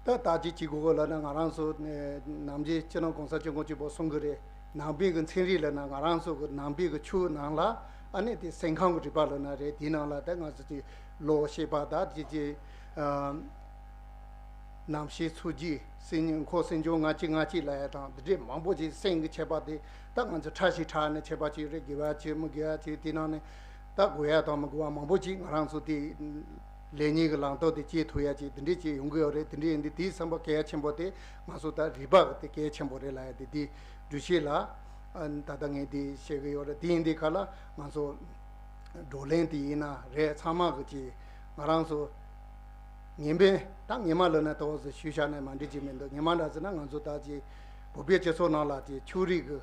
ད་བརྟག་དཔྱད་བྱེད་དགོས་གི་ལབ་ན། ང་རང་ཚོ་ནམ་རྒྱུན་སྤྱི་ནོར་གོང་ས་སྐྱབས་མགོན་ཆེན་པོ་གསུང་གི་རེད། ནང་པའི་གི་ཚན་རིག་ལབ་ན་ང་རང་ཚོ་གི་ནང་པའི་གི་ཆོས་ནང་ལ་ཨ་ནི་དེ་སེམས་ཁམས་གི་རིག་པ་ལབ་ན་རེད། དེའི་ནང་ལ་ད་ང་ཚོ་ཅིག་བློ་ཤེས་པ་དང་དེ་ཅིག་ཨ་རྣམ་ཤེས་ཚོར་རྒྱུ། སེམས་ཉིད་འཁོར་སེམས་བྱུང་ལྔ་བཅུ་ང་གཅིག་ལབ་ཡ་དང་དེ་འདྲས་མང་པོ་ཅིག་སེམས་ཀྱི་ཁྱད་པར་དེ་ད་ང་ཚོ་ཕྲ་ཞིང་ཕྲ་ནས་ཁྱད་པར་ཅིག་རེད། དགེ་བ་ཅིག་མི་དགེ་བ་ཅིག་དེ་ནང་ནས་ད་དགོས་ཡ་དང་མི་དགོས་པ་མང་པོ་ཅིག་ང་རང་ཚོ་དེ་ལས་ཉིན་གྱི་ལམ་ཐོག་དེ་སྐྱེལ་ཐུབ་ཡ་ཅིག་དེ་འདྲས་ཅིག་ཡོང་གི་ཡོད་རེད། དེ་འདྲས་ཡིན་དུས་དེའི་བསམ་པ་གལ་ཆེན་པོ་དེ་ང་ཚོ་ད་རིག་པ་གི་དེ་གལ་ཆེན་པོ་རེད་ལབ་ཡ་དེ་དེ་འགྲུལ་བཞུད་ལ་ཨ་ད་ལྟ་ངས་དེ་བཤད་གི་ཡོད་རེད། དེ་ཡིན་དུས་ག་ལ་ང་ཚོ་བགྲོ་གླེང་དེ་ཡིན་ན་རེད། ཚང་མ་གི་ཅིག་ང་རང་ཚོ་ངན་པས་ད་ངན་མ་ལབ་ན་ཏོག་ཙམ་ཞུས་བཞག་ནས་མ་འགྲིག་ཅིག་མི་འདུག་ངན་མ་འདྲ་ཟེར་ན་ང་ཚོ་ད་ཅིག་བོད་པའི་སྤྱི་ཚོགས་ནང་ལ་ཅིག་ཆོས་རིག་གི་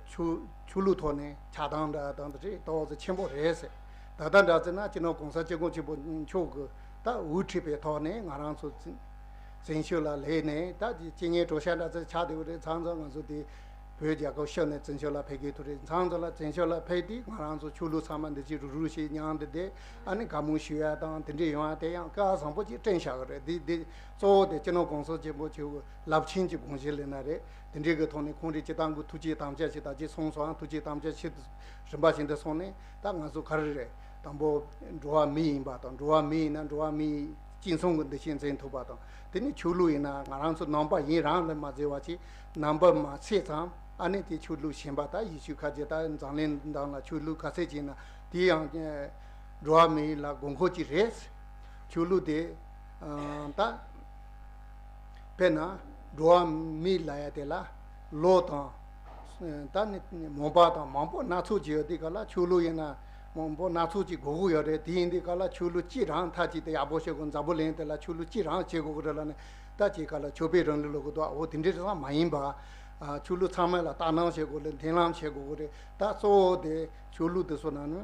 ཆོས་ཆོས་ལུགས་ཐོག་ནས་ཆགས་སྡང་འདྲ་དང་དེ་ཏོག་ཙམ་ཆེན་པོ་རེད་ཟེར། ད་ལྟ་འདྲ་ཟེར་ན་སྤྱི་ནོར་གོང་ས་སྐྱབས་མགོན་ཆེན་པོ་མཆོག་གི་ད་དབུ་ཁྲིད་པའི་ཐོག་ནས་ང་རང་ཚོ་བཙན་བཙན་བྱོལ་ལ་སླེབས་ནས་ད་ཅིག་སྤྱི་ངན་གྲོས་བཤད་འདྲ་ཚོ་ཆགས་བསྡད་པ་རེད། མཚམས་མཚམས་ང་ཚོ་དེ་བོད་རྒྱལ་ཁབ་ཕྱི་ནས་བཙན་བྱོལ་ལ་ཕེབས་དགོས་ཐུག་རེད། མཚམས་མཚམས་ལ་བཙན་བྱོལ་ལ་ཕེབས་དུས་ང་རང་ཚོ་ཆོས་ལུགས་ཚང་མ་འདི་ཅིག་རུག་རུག་བྱས་མཉམ་དུ་བསྡད། ཨ་ནི་བཀའ་མོལ་ཞུ་ཡ་དང་དེ་འདྲས་ཡོང་ཡ་དེ་ཡང་སྐལ་བ་བཟང་པོ་ཅིག་བསྐྲུན་བཞག་གི་རེད། འདི་འདི་གཙོ་བོ་དེ་སྤྱི་ནོར་གོང་ས་ཆེན་པོ་མཆོག་གི་རླབས་ཆེན་གྱི་དགོངས་གཞི་ལབ་ན་རེད། དེ་འདྲའི་གི་ཐོག་ནས་ཁོང་རང་སྤྱིར་བཏང་གི་ཐུགས་བསྐྱེད་དམ་བཅའ་ཞིག་ད་ཅི་གསུངས་སོང་། ཐུགས་བསྐྱེད་དམ་བཅའ་ཞིག་རིམ་པ་བཞིན་དུ་སོང་ནས་ད་ང་ཚོ་ག་རེ་རེད། དང་པོ་འགྲོ་བ་མི་ཡིན་པ་དང་། འགྲོ་བ་མི་ཡིན་ན་འགྲོ་བ་མིའི་གཅིག་མཚུངས་ཀྱི་འདུ་ཤེས་འཛིན་ཐུབ་པ་དང་། དེ་ནས་ཆོས་ལུགས་ཡིན་ན་ང་རང་ཚོ་ནང་པ་ཡིན་རང་ལ་མ་ཟེར་བ་ཅིག་ནང་པ་མ་ཚད་ཙང་ཨ་ནི་དེ་ཆོས་ལུགས་གཞན་པ་ད་ཡེ་ཤུ་ཁ་ཆེ་ད་འཛམ་གླིང་འདི་ལ་ཆོས་ལུགས་ག་ཚད་ཅིག་ཡིན་ན་དེ་ཡང་འགྲོ་བ་མི་ཡིན་ལ་དགོས་མཁོ་ཅིག་རེད། ཆོས་ལུགས་དེ་ད། དཔེར་ན་འགྲོ་བ་མི་ལབ་ཡ་དེ་ལ་ལོ་དང་ད་ནི་མོན་པ་དང་མང་པོ་སྣ་ཚོགས་ཅིག་ཡོད་དུས་ག་ལ་ཆོས་ལུགས་ཡིན་ན་མང་པོ་སྣ་ཚོགས་ཅིག་དགོས་ཀྱི་ཡོད་རེད། དེ་ཡིན་དུས་ག་ལ་ཆོས་ལུགས་གཅིག་རང་མཐའ་གཅིག་ཏུ་ཡག་པོ་བྱེད་དགོས། འཛམ་བུ་གླིང་དེ་ལ་ཆོས་ལུགས་གཅིག་རང་བྱེད་དགོས་ཀྱི་རེད་ལབ་ནས་ད་ཅིག་ག་ལ་ཆོས་པའི་རིང་ལུགས་ལབ་གི་འདུག་འོ་དེ་འདྲའི་རང་མ་ཡིན་པ། ཆོས་ལུགས་ཚང་མ་ལ་ལྟ་སྣང་བྱེད་དགོས་རེད། མཐུན་ལམ་བྱེད་དགོས་ཀྱི་རེད། ད་གཙོ་བོ་དེ་ཆོས་ལུགས་དེ་ཚོ་ནང་ནས།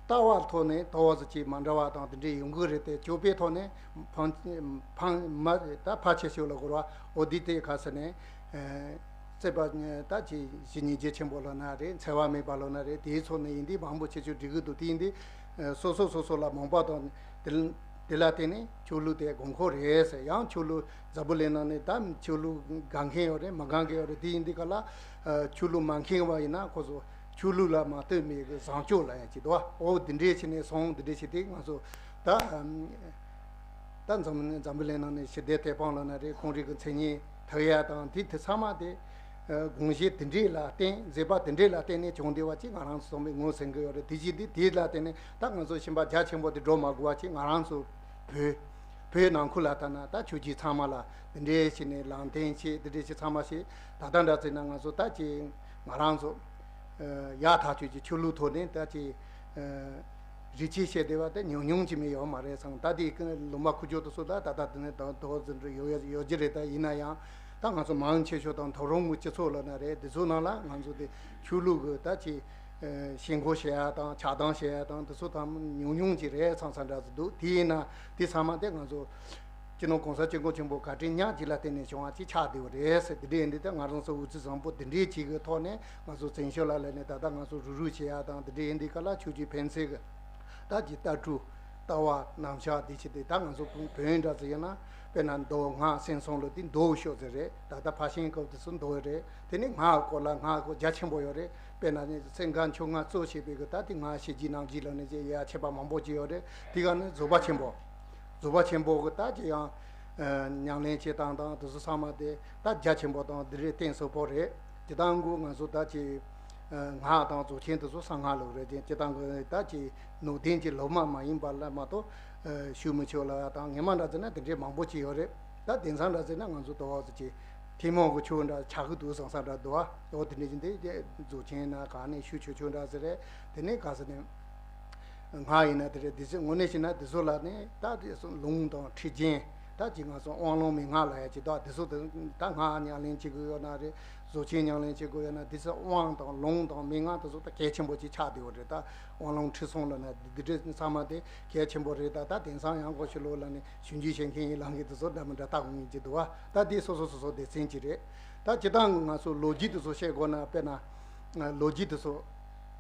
ལྟ་བ་ཐོག་ནས་ཏོག་ཙམ་ཅིག་མ་འདྲ་བ་དང་དེ་འདྲའི་ཡོང་གི་རེད་དེ། སྤྱོད་པའི་ཐོག་ནས་ཕངས་ཕངས་མ་ད་ཕལ་ཆེ་ཤོས་ལ་གོ་ར་འོ་དེ་དེ་ག་ཟེར་ནས་ཨ་བརྩེ་བ་ད་ཅིག་ཇི་སྙིང་རྗེ་ཆེན་པོ་ལབ་ན་རེད། འཚེ་བ་མེད་པ་ལབ་ན་རེད། དེའི་ཐོག་ནས་ཡིན་དུས་མང་པོ་ཆེ་ཆོས་འགྲིག་གི་འདུག་དེ་ཡིན་དུས་ཨ་སོ་སོ་སོ་སོ་ལ་མོས་པ་དང་དེ་དེ་ལ་བརྟེན་ནས་ཆོས་ལུགས་དེ་དགོས་མཁོ་རེད་ཟེར། ཡང་ཆོས་ལུགས་འཛམ་བུ་གླིང་ནང་ནས་ད་ཆོས་ལུགས་དགའ་མཁན་ཡོད་རེད། མ་དགའ་མཁན་ཡོད་རེད། དེ་ཡིན་དུས་ག་ལ་ཨ་ཆོས་ལུགས་མ་མཁྱེན་པ་ཡིན་ན་ཁོ་ཚོ་ཆོས་ལུགས་ལ་མ་ལྟོས་མེད་གི་བཟང་སྤྱོད་ལབ་ཡ་ཅིག་འདུག་བ། འོ་འདི་འདྲས་བྱས་ནས་སོང་། འདི་འདྲས་བྱས་ཏེ་ང་ཚོ་ད་ད་འཛམ་འཛམ་བུ་གླིང་ནང་ནས་ཞི་བདེ་དད་དཔང་ལབ་ན་རེད། ཁོང་རིགས་ཀྱི་མཚན་སྙན་དག་ཡ་དང་དེ་དེ་ཚང་མ་དེ་དགོངས་གཞི་དེ་འདྲས་ལ་བརྟེན། མཛད་པ་དེ་འདྲས་ལ་བརྟེན་ནས་བྱུང་བསྡད་པ་ཅིག་ང་རང་ཚོ་ཚང་མས་ངོས་ཟིན་གི་ཡོད་རེད། དེ་བཞིན་དེ་དེ་ལ་བརྟེན་ནས་ད་ང་ཚོ་ཞེན་པ་རྒྱ་ཆེན་པོ་དེ་འགྲོ་མ་དགོས་པ་ཅིག་ང་རང་ཚོ་བོད་བོད་ནང་ཁུལ་ལ་ལྟ་ན་ད་ཆོས་བརྒྱུད་ཚང་མ་ལ་འདི་འདྲས་བྱས་ནས་ལམ་སྟོན་བྱེད། འདི་འདྲས་བྱེད་ཚང་མ་བྱེད། ད་ལྟ་འདྲ་བྱས་ན་ང་ཚོ་ད་ཅིག་ང་རང་ཚོ་ཡག་ཐག་ཆོད་ཀྱི་ཆོས་ལུགས་ཐོག་ནས་ད་ཅིག་ རིགས་ཆད་བྱས་བསྡད་པ་དེ་ཉུང་ཉུང་ཅིག་མིན་ཡོད་མ་རེད་བསམ། ད་དེ་ལུང་པ་ཁུག་ཀྱོག་དེ་ཚོ་ད་ད་ལྟ་དེ་ནས་ད་དོ་ཟིན་འདྲ་ཡོད་ཡོད་ཀྱི་རེད། ད་ཡིན་ན་ཡང་ད་ང་ཚོ་མང་ཆེ་ཤོས་དང་དོ་རུང་མི་སྤྱི་ཚོགས་ལ་ན་རེད། དེ་ཚོ་ནང་ལ་ང་ཚོ་དེ་ཆོས་ལུགས་ཀྱི་ད་ཅིག་ཞེན་ཁོག་བྱེད་ཡ་དང་ཆགས་སྡང་བྱེད་ཡ་དང་དེ་ཚོ་ད་ཉུང་ཉུང་ཅིག་རེད་བསམ་བསམ་འདྲ་ཟིག་འདུག། དེ་ཡིན་ན་དེ་ཚང་མ་དེ་ང་ཚོ་སྤྱི་ནོར་གོང་ས་སྐྱབས་མགོན་ཆེན་པོ་བཀའ་དྲིན་ཉག་གཅིག་ལ་བརྟེན་ནས་བྱུང་བ་ཅིག་ཆགས་བསྡད་པ་རེད་ཟེར། དེ་འདྲ་ཡིན་དུས་ད་ང་རང་ཚོ་འོས་བཙུན་བཟང་པོ་དེ་འདྲའི་ཅིག་གི་ཐོག་ནས་ང་ཚོ་བཙན་བྱོལ་ལ་སླེབས་ནས་ད་ལྟ་ང་ཚོ་རུག་རུག་བྱེད་ཡ་དང་དེ་འདྲ་ཡིན་དུས་ག་ལ་ཆོས་བརྒྱུད་ཕན་ཚུན་གི་ད་ཀྱི་ལྟ་གྲུབ་ལྟ་བ་རྣམ་གཞག་འདི་ཕྱི་དེ་ད་ང་ཚོ་བོད་འདྲ་ཟེར་ཡོད་ན་དཔེར་ན་མདོ་སྔགས་སེམས་གསུམ་ལ་དེ་མདོ་ཤོག་ཟེར་རེད། ད་ལྟ་ཕར་ཕྱིན་སྐབས་དེ་ཚོ་མདོ་རེད། དེ་ནས་སྔགས་སྐོར་ལ་སྔགས་སྐོར་རྒྱ་ཆེན་པོ་ཡོད་རེད། དཔེར་ན་ནི་སེམས་ཁམས་ཆོས་སྔགས་གཙོ་བྱས་པའི་གི་ད་དེ་སྔགས་ཤེས་བྱའི་རྣམ་འབྱེད་ལ་ནི་ཅེས་ཡ་ཆད་པ་མང་པོ་ཅིག་ཡོད་རེད། དེ་ག་ནི་རྫོགས་པ་ཆེན་པོ། རྫོགས་པ་ཆེན་པོ་གི་ད་ཅི་ཡང་ཉམས་ལེན་བྱེད་སྟངས་དང་དེ་ཚོ་ཚང་མ་དེ་ད་རྒྱ་ཆེན་པོ་དང་དེ་རེད་གཏིང་ཟབ་པོ་རེད། སྤྱིར་བཏང་གི་ང་ཚོ་ད་ཅི་སྔགས་དང་རྫོགས་ཆེན་དེ་ཚོ་གསང་སྔགས་ལུགས་རེད་ཅེས་སྤྱིར་བཏང་གི་ད་ཅི་ནང་བསྟན་གྱི་སློབ་མ་མ་ཡིན་པ་ལ་མ་གཏོགས་ཞུ་མི་ཆོག་ལ་དང་ངེས་མ་འདྲ་ཟེར་ན་དེ་འདྲའི་མང་པོ་ཅིག་ཡོད་རེད། ད་དེང་སང་འདྲ་ཟེར་ན་ང་ཚོ་དོ་བ་ཚོ་ཅི་ཐུན་མོང་གི་ཆོས་འདྲ་ཆགས་ཀྱི་འདུག་བསམ་བསམ་འདྲ་འདུག་ཨ། འོ་དེ་འདྲ་ཅི་འདི་རྫོགས་ཆེན་ན་ག་ནས་ཞུ་ཆོག་ཆོག་འདྲ་ཟེར་རེད། དེ་ནས་ག་ཟེར་ནས། སྔགས་ཡིན་ན་དེ་རེད། དེ་ཚོ་དངོས་གནས་བྱས་ན་དེ་ཚོ་ལ་ནི་ད་དེ་ཚོ་ལུང་དང་ཁྲིད་རྒྱན་ད་ཅིག་ང་ཚོ་དབང་ལུང་མན་ངག་ལ་ཡ་ཅིག་ད་དེ་ཚོ་དེ་ད་སྔགས་ཉམས་ལེན་བྱེད་དགོས་ཡོད་ན་རེད། རྫོགས་ཆེན་ཉམས་ལེན་བྱེད་དགོས་ཡོད་ན་དེ་ཚོ་དབང་དང་ལུང་དང་མན་ངག་དེ་ཚོ་ད་གལ་ཆེན་པོ་ཅིག་ཆགས་བསྡད་ཡོད་རེད། ད་དབང་ལུང་ཁྲིད་གསུམ་ལ་ན་དེ་འདྲ་ཚང་མ་དེ་གལ་ཆེན་པོ་རེད། ད་ད་དེང་སང་ཡང་གོ་ཤེས་ལོ་ལ་ནི་ཞིབ་འཇུག་བྱེད་མཁན་ཡིན་ལང་གི་དེ་ཚོ་འདྲ་མི་འདྲ་ལྟ་དགོས་ངེས་ཀྱི་འདུག་བ། ད་དེ་སོ་སོ་སོ་སོ་སྡེ་ཚན་ཅིག་རེད། ད་སྤྱིར་བཏང་གི་ང་ཚོ་ལོ་རྒྱུས་དེ་ཚོ་བཤད་དགོས་ན་དཔེར་ན་ལོ་རྒྱུས་དེ་ཚོ།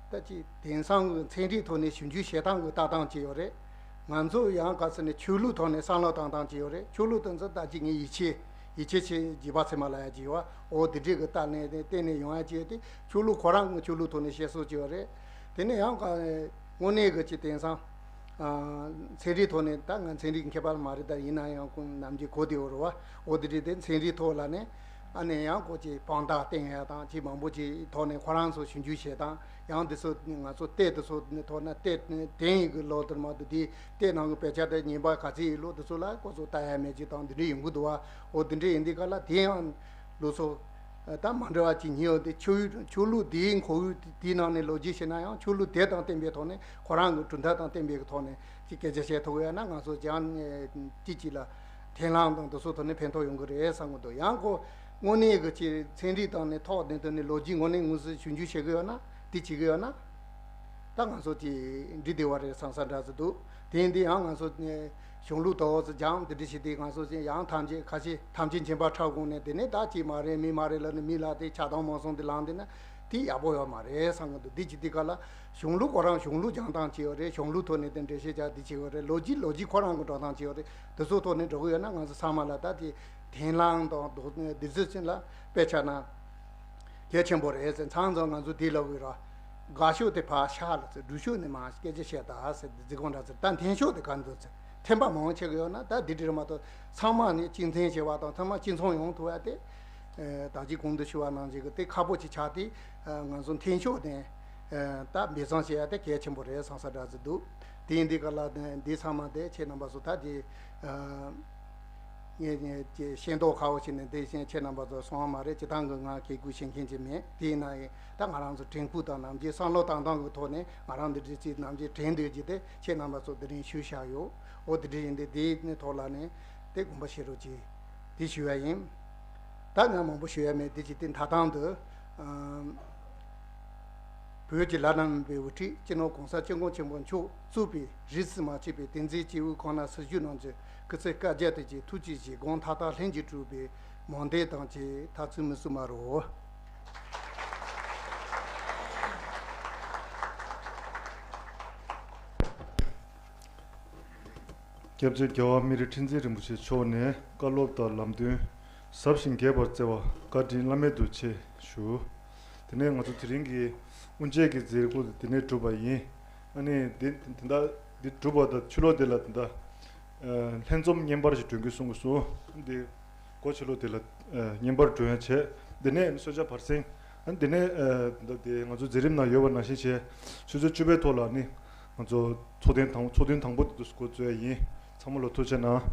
ད་ཅི་དེང་སང་གི་ཚན་རིག་ཐོག་ནས་ཞིབ་འཇུག་བྱེད་སྟངས་ཀྱི་ལྟ་སྟངས་ཅིག་ཡོད་རེད། ང་ཚོ་ཡང་ག་ཚོད་ནས་ཆོས་ལུགས་ཐོག་ནས་བསམ་བློ་བཏང་སྟངས་ཅིག་ཡོད་རེད། ཆོས་ལུགས་དེ་ཚོ་ད་ཅི་ངས་ཡིད་ཆེས་ཡིད་ཆེས་ཆེ་རྗེ་འབངས་ཚད་མ་ལ་ཡ་ཅིག་ཡོད་བ། འོ་དེ་འདྲས་ཀྱི་ལྟ་ནས་བལྟས་ནས་ཡོང་ཡ་ཅིག་ཡོད་དེ་ཆོས་ལུགས་ཁོ་རང་གི་ཆོས་ལུགས་ཐོག་ནས་བཤད་སྲོལ་ཅིག་ཡོད་རེད། དེ་ནས་ཡང་ག་དངོས་གནས་ཀྱི་ཅི་དེང་སང་ཚན་རིག་ཐོག་ནས་ད་ང་ཚན་རིག་མཁས་པ་མ་རེད། ད་ཡིན་ན་ཡང་ཁོང་ནམ་རྒྱུན་གོ་བདེ་བོ་རེད་བ། འོ་དེ་འདྲས་དེ་ཚན་རིག་ཐོག་ལ་ནས་ཨ་ནས་ཡང་ཁོ་ཅིག་དཔང་རྟགས་བསྟན་ཡ་དང་ཅིག་མང་པོ་ཅིག་ཐོག་ནས་ཁོ་རང་ཚོ་ཞིབ་འཇུག་བྱེད་སྟངས། ཡང་འདི་ཚོ་ང་ཚོ་ལྟས་འདི་ཚོ་ནི་ཐོག་ན་ལྟས་དེང་གི་ལོ་དུ་མ་དུ་དེ་ལྟས་ནང་གི་དཔེ་ཆ་དེ་ཉན་པ་ག་ཚད་ཡིན་ལོ་འདི་ཚོ་ལ་ཁོ་ཚོ་ལྟ་ཡ་མེད་ཅིག་དང་འདི་འདྲ་ཡོང་གི་འདུག་བ། འོ་འདི་འདྲ་ཡིན་དུས་ག་ལ་དེ་ཡང་ལོ་ཚོ་ད་མ་འདྲ་བ་ཅིག་ཉིན་ཡོད་དེ་ཆོས་ཆོས་ལུགས་དེའི་ཁོར་ཡུག་དེའི་ནང་ནས་ལོ་རྒྱུས་བཤད་ན་ཡང་ཆོས་ལུགས་དེ་དང་བསྟན་པའི་ཐོག་ནས་ཁོ་རང་གི་གྲུབ་མཐའ་དང་བསྟན་པའི་ཐོག་ནས་ཅིག་སྐད་ཆ་བཤད་ཐུབ་ཡོད་ན་ང་ཚོ་ཅང་ཅིག་ཅིག་ལ། འཐེན་ལམ་དང་དེ་ཚོ་ཐོག་ནས་ཕན་ཐོགས་ཡོང་གི་རེད་བསམ་གི་འདུག། ཡང་ཁོ་དངོས་གནས་ཀྱི་ཅིག་ཚན་རིག་དང་ནི་ཐོག་ནས་དེ་ནི་ལོ་རྒྱུས་དངོས་གནས་དངོས་སུ་ཞིབ་འཇུག་བྱེད་གི་ཡོད་ན་དེ་བྱེད་གི་ཡོད་ན་ད་ང་ཚོ་ཅིག་འགྲིག་བདེ་བ་རེད་བསམ་ས་འདྲ་ཟིག་འདུག། དེ་ཡིན་དུས་ཡང་ང་ཚོ་གཞུང་ལུགས་དོགས་སུ་སྦྱངས་དེ་འདྲ་བྱེད་དུས་ང་ཚོ་ཅིག་ཡང་ཐམས་ཅད་ཁ་ཤས་ཐམས་ཅད་མཁྱེན་པ་ཁྲ་དགོངས་ནས་དེ་ནས་ད་ཅིག་མ་རེད་མི་མ་རེད་ལབ་ནས་མི་ལ་དེ་ཆགས་སྡང་མང་སོང་དེ་ལངས་དེ་ན། དེ་ཡག་པོ་ཡོད་མ་རེད་བསམ་གི་འདུག། འདི་ཅི་འདི་ག་ལ་གཞུང་ལུགས་ཁོ་རང་གཞུང་ལུགས་སྦྱང་སྟངས་ཅི་ཡོད་རེད། གཞུང་ལུགས་ཐོག་ནས་དེ་འགྲེལ་བཤད་རྒྱག་འདི་ཅི་ཡོད་རེད། ལོ་རྒྱུས་ལོ་རྒྱུས་ཁོ་རང་གི་འགྲོ་སྟངས་ཅི་ཡོད་རེད། དེ་ཚོ་ཐོག་ནས་འགྲོ་གི་ཡོད་ན་ང་ཚོ་ཚང་མ་ལ་ད་དེ་འཐེན་ལམ་དང་འདུག་འདི་ཚོ་ཅན་ལ་དཔེ་ཆ་ན་གལ་ཆེན་པོ་རེད་ཟེར། མཚམས་མཚམས་ང་ཚོ་དེ་ལབ་གི་ར་དགའ་ཕྱོགས་དེ་ཕར་བཞག་ལ་ཟེར། སྒྲུབ་ཕྱོགས་ནས་མར་སྐད་ཆ་བཤད་ད་ཟེར། འདི་ཚེ་གང་འདྲ་ཟེར། ད་འཐེན་ཕྱོགས་དེ་ག་འདུག་ཟེར། འཐེན་པ་མང་ཆེ་གི་ཡོད་ན་ད་འདི་འདྲ་མ་གཏོགས་ཚང་མ་ནི་གཅིག་མཚུངས་བྱེད་པ་དང་ཚང་མ་གཅིག་མཚུངས་ཡོང་ཐུབ་ཡ་དེ། ད་ཅི་གོང་དུ་ཞུ་བ་ནང་བཞིན་གི་དེ་ཁག་པོ་ཅིག་ཆགས་ཏེ། ང་ཚོ་འཐེན་ཕྱོགས་དེ་ད་འབད་བརྩོན་བྱེད་ཡ་དེ་གལ་ཆེན་པོ་རེད་བསམ་ས་འདྲ་ཟིག་འདུག། དེ་ཡིན་དུས་ག་ལ་འདི་ཚང་མ་དེ་ཁྱེད་རྣམ་པ་ཚོ་ད་དེ། ངས་ངས་ཀྱི་ཤེས་རྟོགས་ཁ་བོ་ཞིག་ནས་འདི་བཞིན་ཁྱེད་རྣམ་པ་ཚོ་སོང་བ་མ་རེད། སྤྱིར་བཏང་གི་ང་གི་གུས་ཤེས་མཁན་ཅིག་མེད། དེ་ཡིན་ན་ཡང་ད་ང་རང་ཚོ་དྲན་སྐུལ་དང་ནམ་རྒྱུན་བསམ་བློ་བཏང་སྟངས་ཀྱི་ཐོག་ནས་ང་རང་འདི་འདྲ་ཅིག་ནམ་རྒྱུན་དྲན་འདོད་ཀྱི་དེ་ཁྱེད་རྣམ་པ་ཚོ་དེ་རིང་ཞུས་བཞག་ཡོད། འོ་དེ་འདྲ་ཡིན་དུས་དེའི་ཐོག་ལ་ནས་དེ་དགོངས་པ་བཞེས་རོགས་གྱིས། དེ་ཞུ་བ་ཡིན། ད་ང་མང་པོ་ཞུ་ཡ་མེད། དེ་ཅིག་དེ་མཐའ་དང་དུ། བོད་ཀྱི་བླ་ན་མེད་པའི་དབུ་ཁྲིད་སྤྱི་ནོར་གོང་ས་སྐྱབས་མགོན་ཆེན་པོ་མཆོག་གཙོས་པའི་རིས་སུ་མ་ཆད་པའི་དེང་འཛིན་སྐྱེས་བུ་ཁོང་རྣམས་སྲི་ཞུ་གནང་རྒྱུ་སྐུ་ཚེ་བསྐལ་བརྒྱར་བརྟན་ཅིང་ཐུགས་ཀྱི་བཞེད་དགོངས་མཐའ་དག་ལྷུན་གྱིས་གྲུབ་པའི་སྨོན་འདུན་དང་བཅས་མཐར་ཐུག་མུས་སུ་མ་རུ། སྐྱབས་རྗེ་རྒྱལ་བ་སྨན་རི་ཁྲི་འཛིན་རིན་པོ་ཆེ་མཆོག་ནས་བཀའ་སློབ་དང་ལམ་སྟོན་ཟབ་ཞིང་རྒྱས་པར་བསྩལ་བ་བཀའ་དྲིན་བླ་མེད་དུ་ཆེ་ཞུ། དེ་ནས་ང་ཚོ་དེ་རིང་གི་དབུ་འབྱེད་ཀྱི་མཛད་སྒོ་དེ་ནས་གྲུབ་པ་ཡིན། ཨ་ནི་དེ་དེ་འདྲ་འདི་གྲུབ་པ་དང་ཕྱི་ལོགས་དེ་ལ་དེ་འདྲ་ལྷན་འཛོམས་བརྙན་པར་ཞིག་སྒྲོན་གྱི་གསུང་གི་སོང་། འདི་སྒོ་ཕྱི་ལོགས་དེ་ལ་བརྙན་པར་སྒྲོན་ཡ་བྱས། དེ་ནས་གསོལ་ཇ་བར་གསེང་། དེ་ནས་འདི་དེ་ང་ཚོ་མཛད་རིམ་ནང་ཡོད་པ་ནང་བཞིན་བྱས། ཆུ་ཚོད་བཅུ་པའི་ཐོག་ལ་ནི་ང་ཚོ་ཚོགས་ཐེངས་དང་ཚོགས་ཐུན་དང་པོ་དེ་འགོ་འཛུགས་ཡ་ཡིན། ཚང་མ་ལ་ཐུགས་རྗེ་གནང་།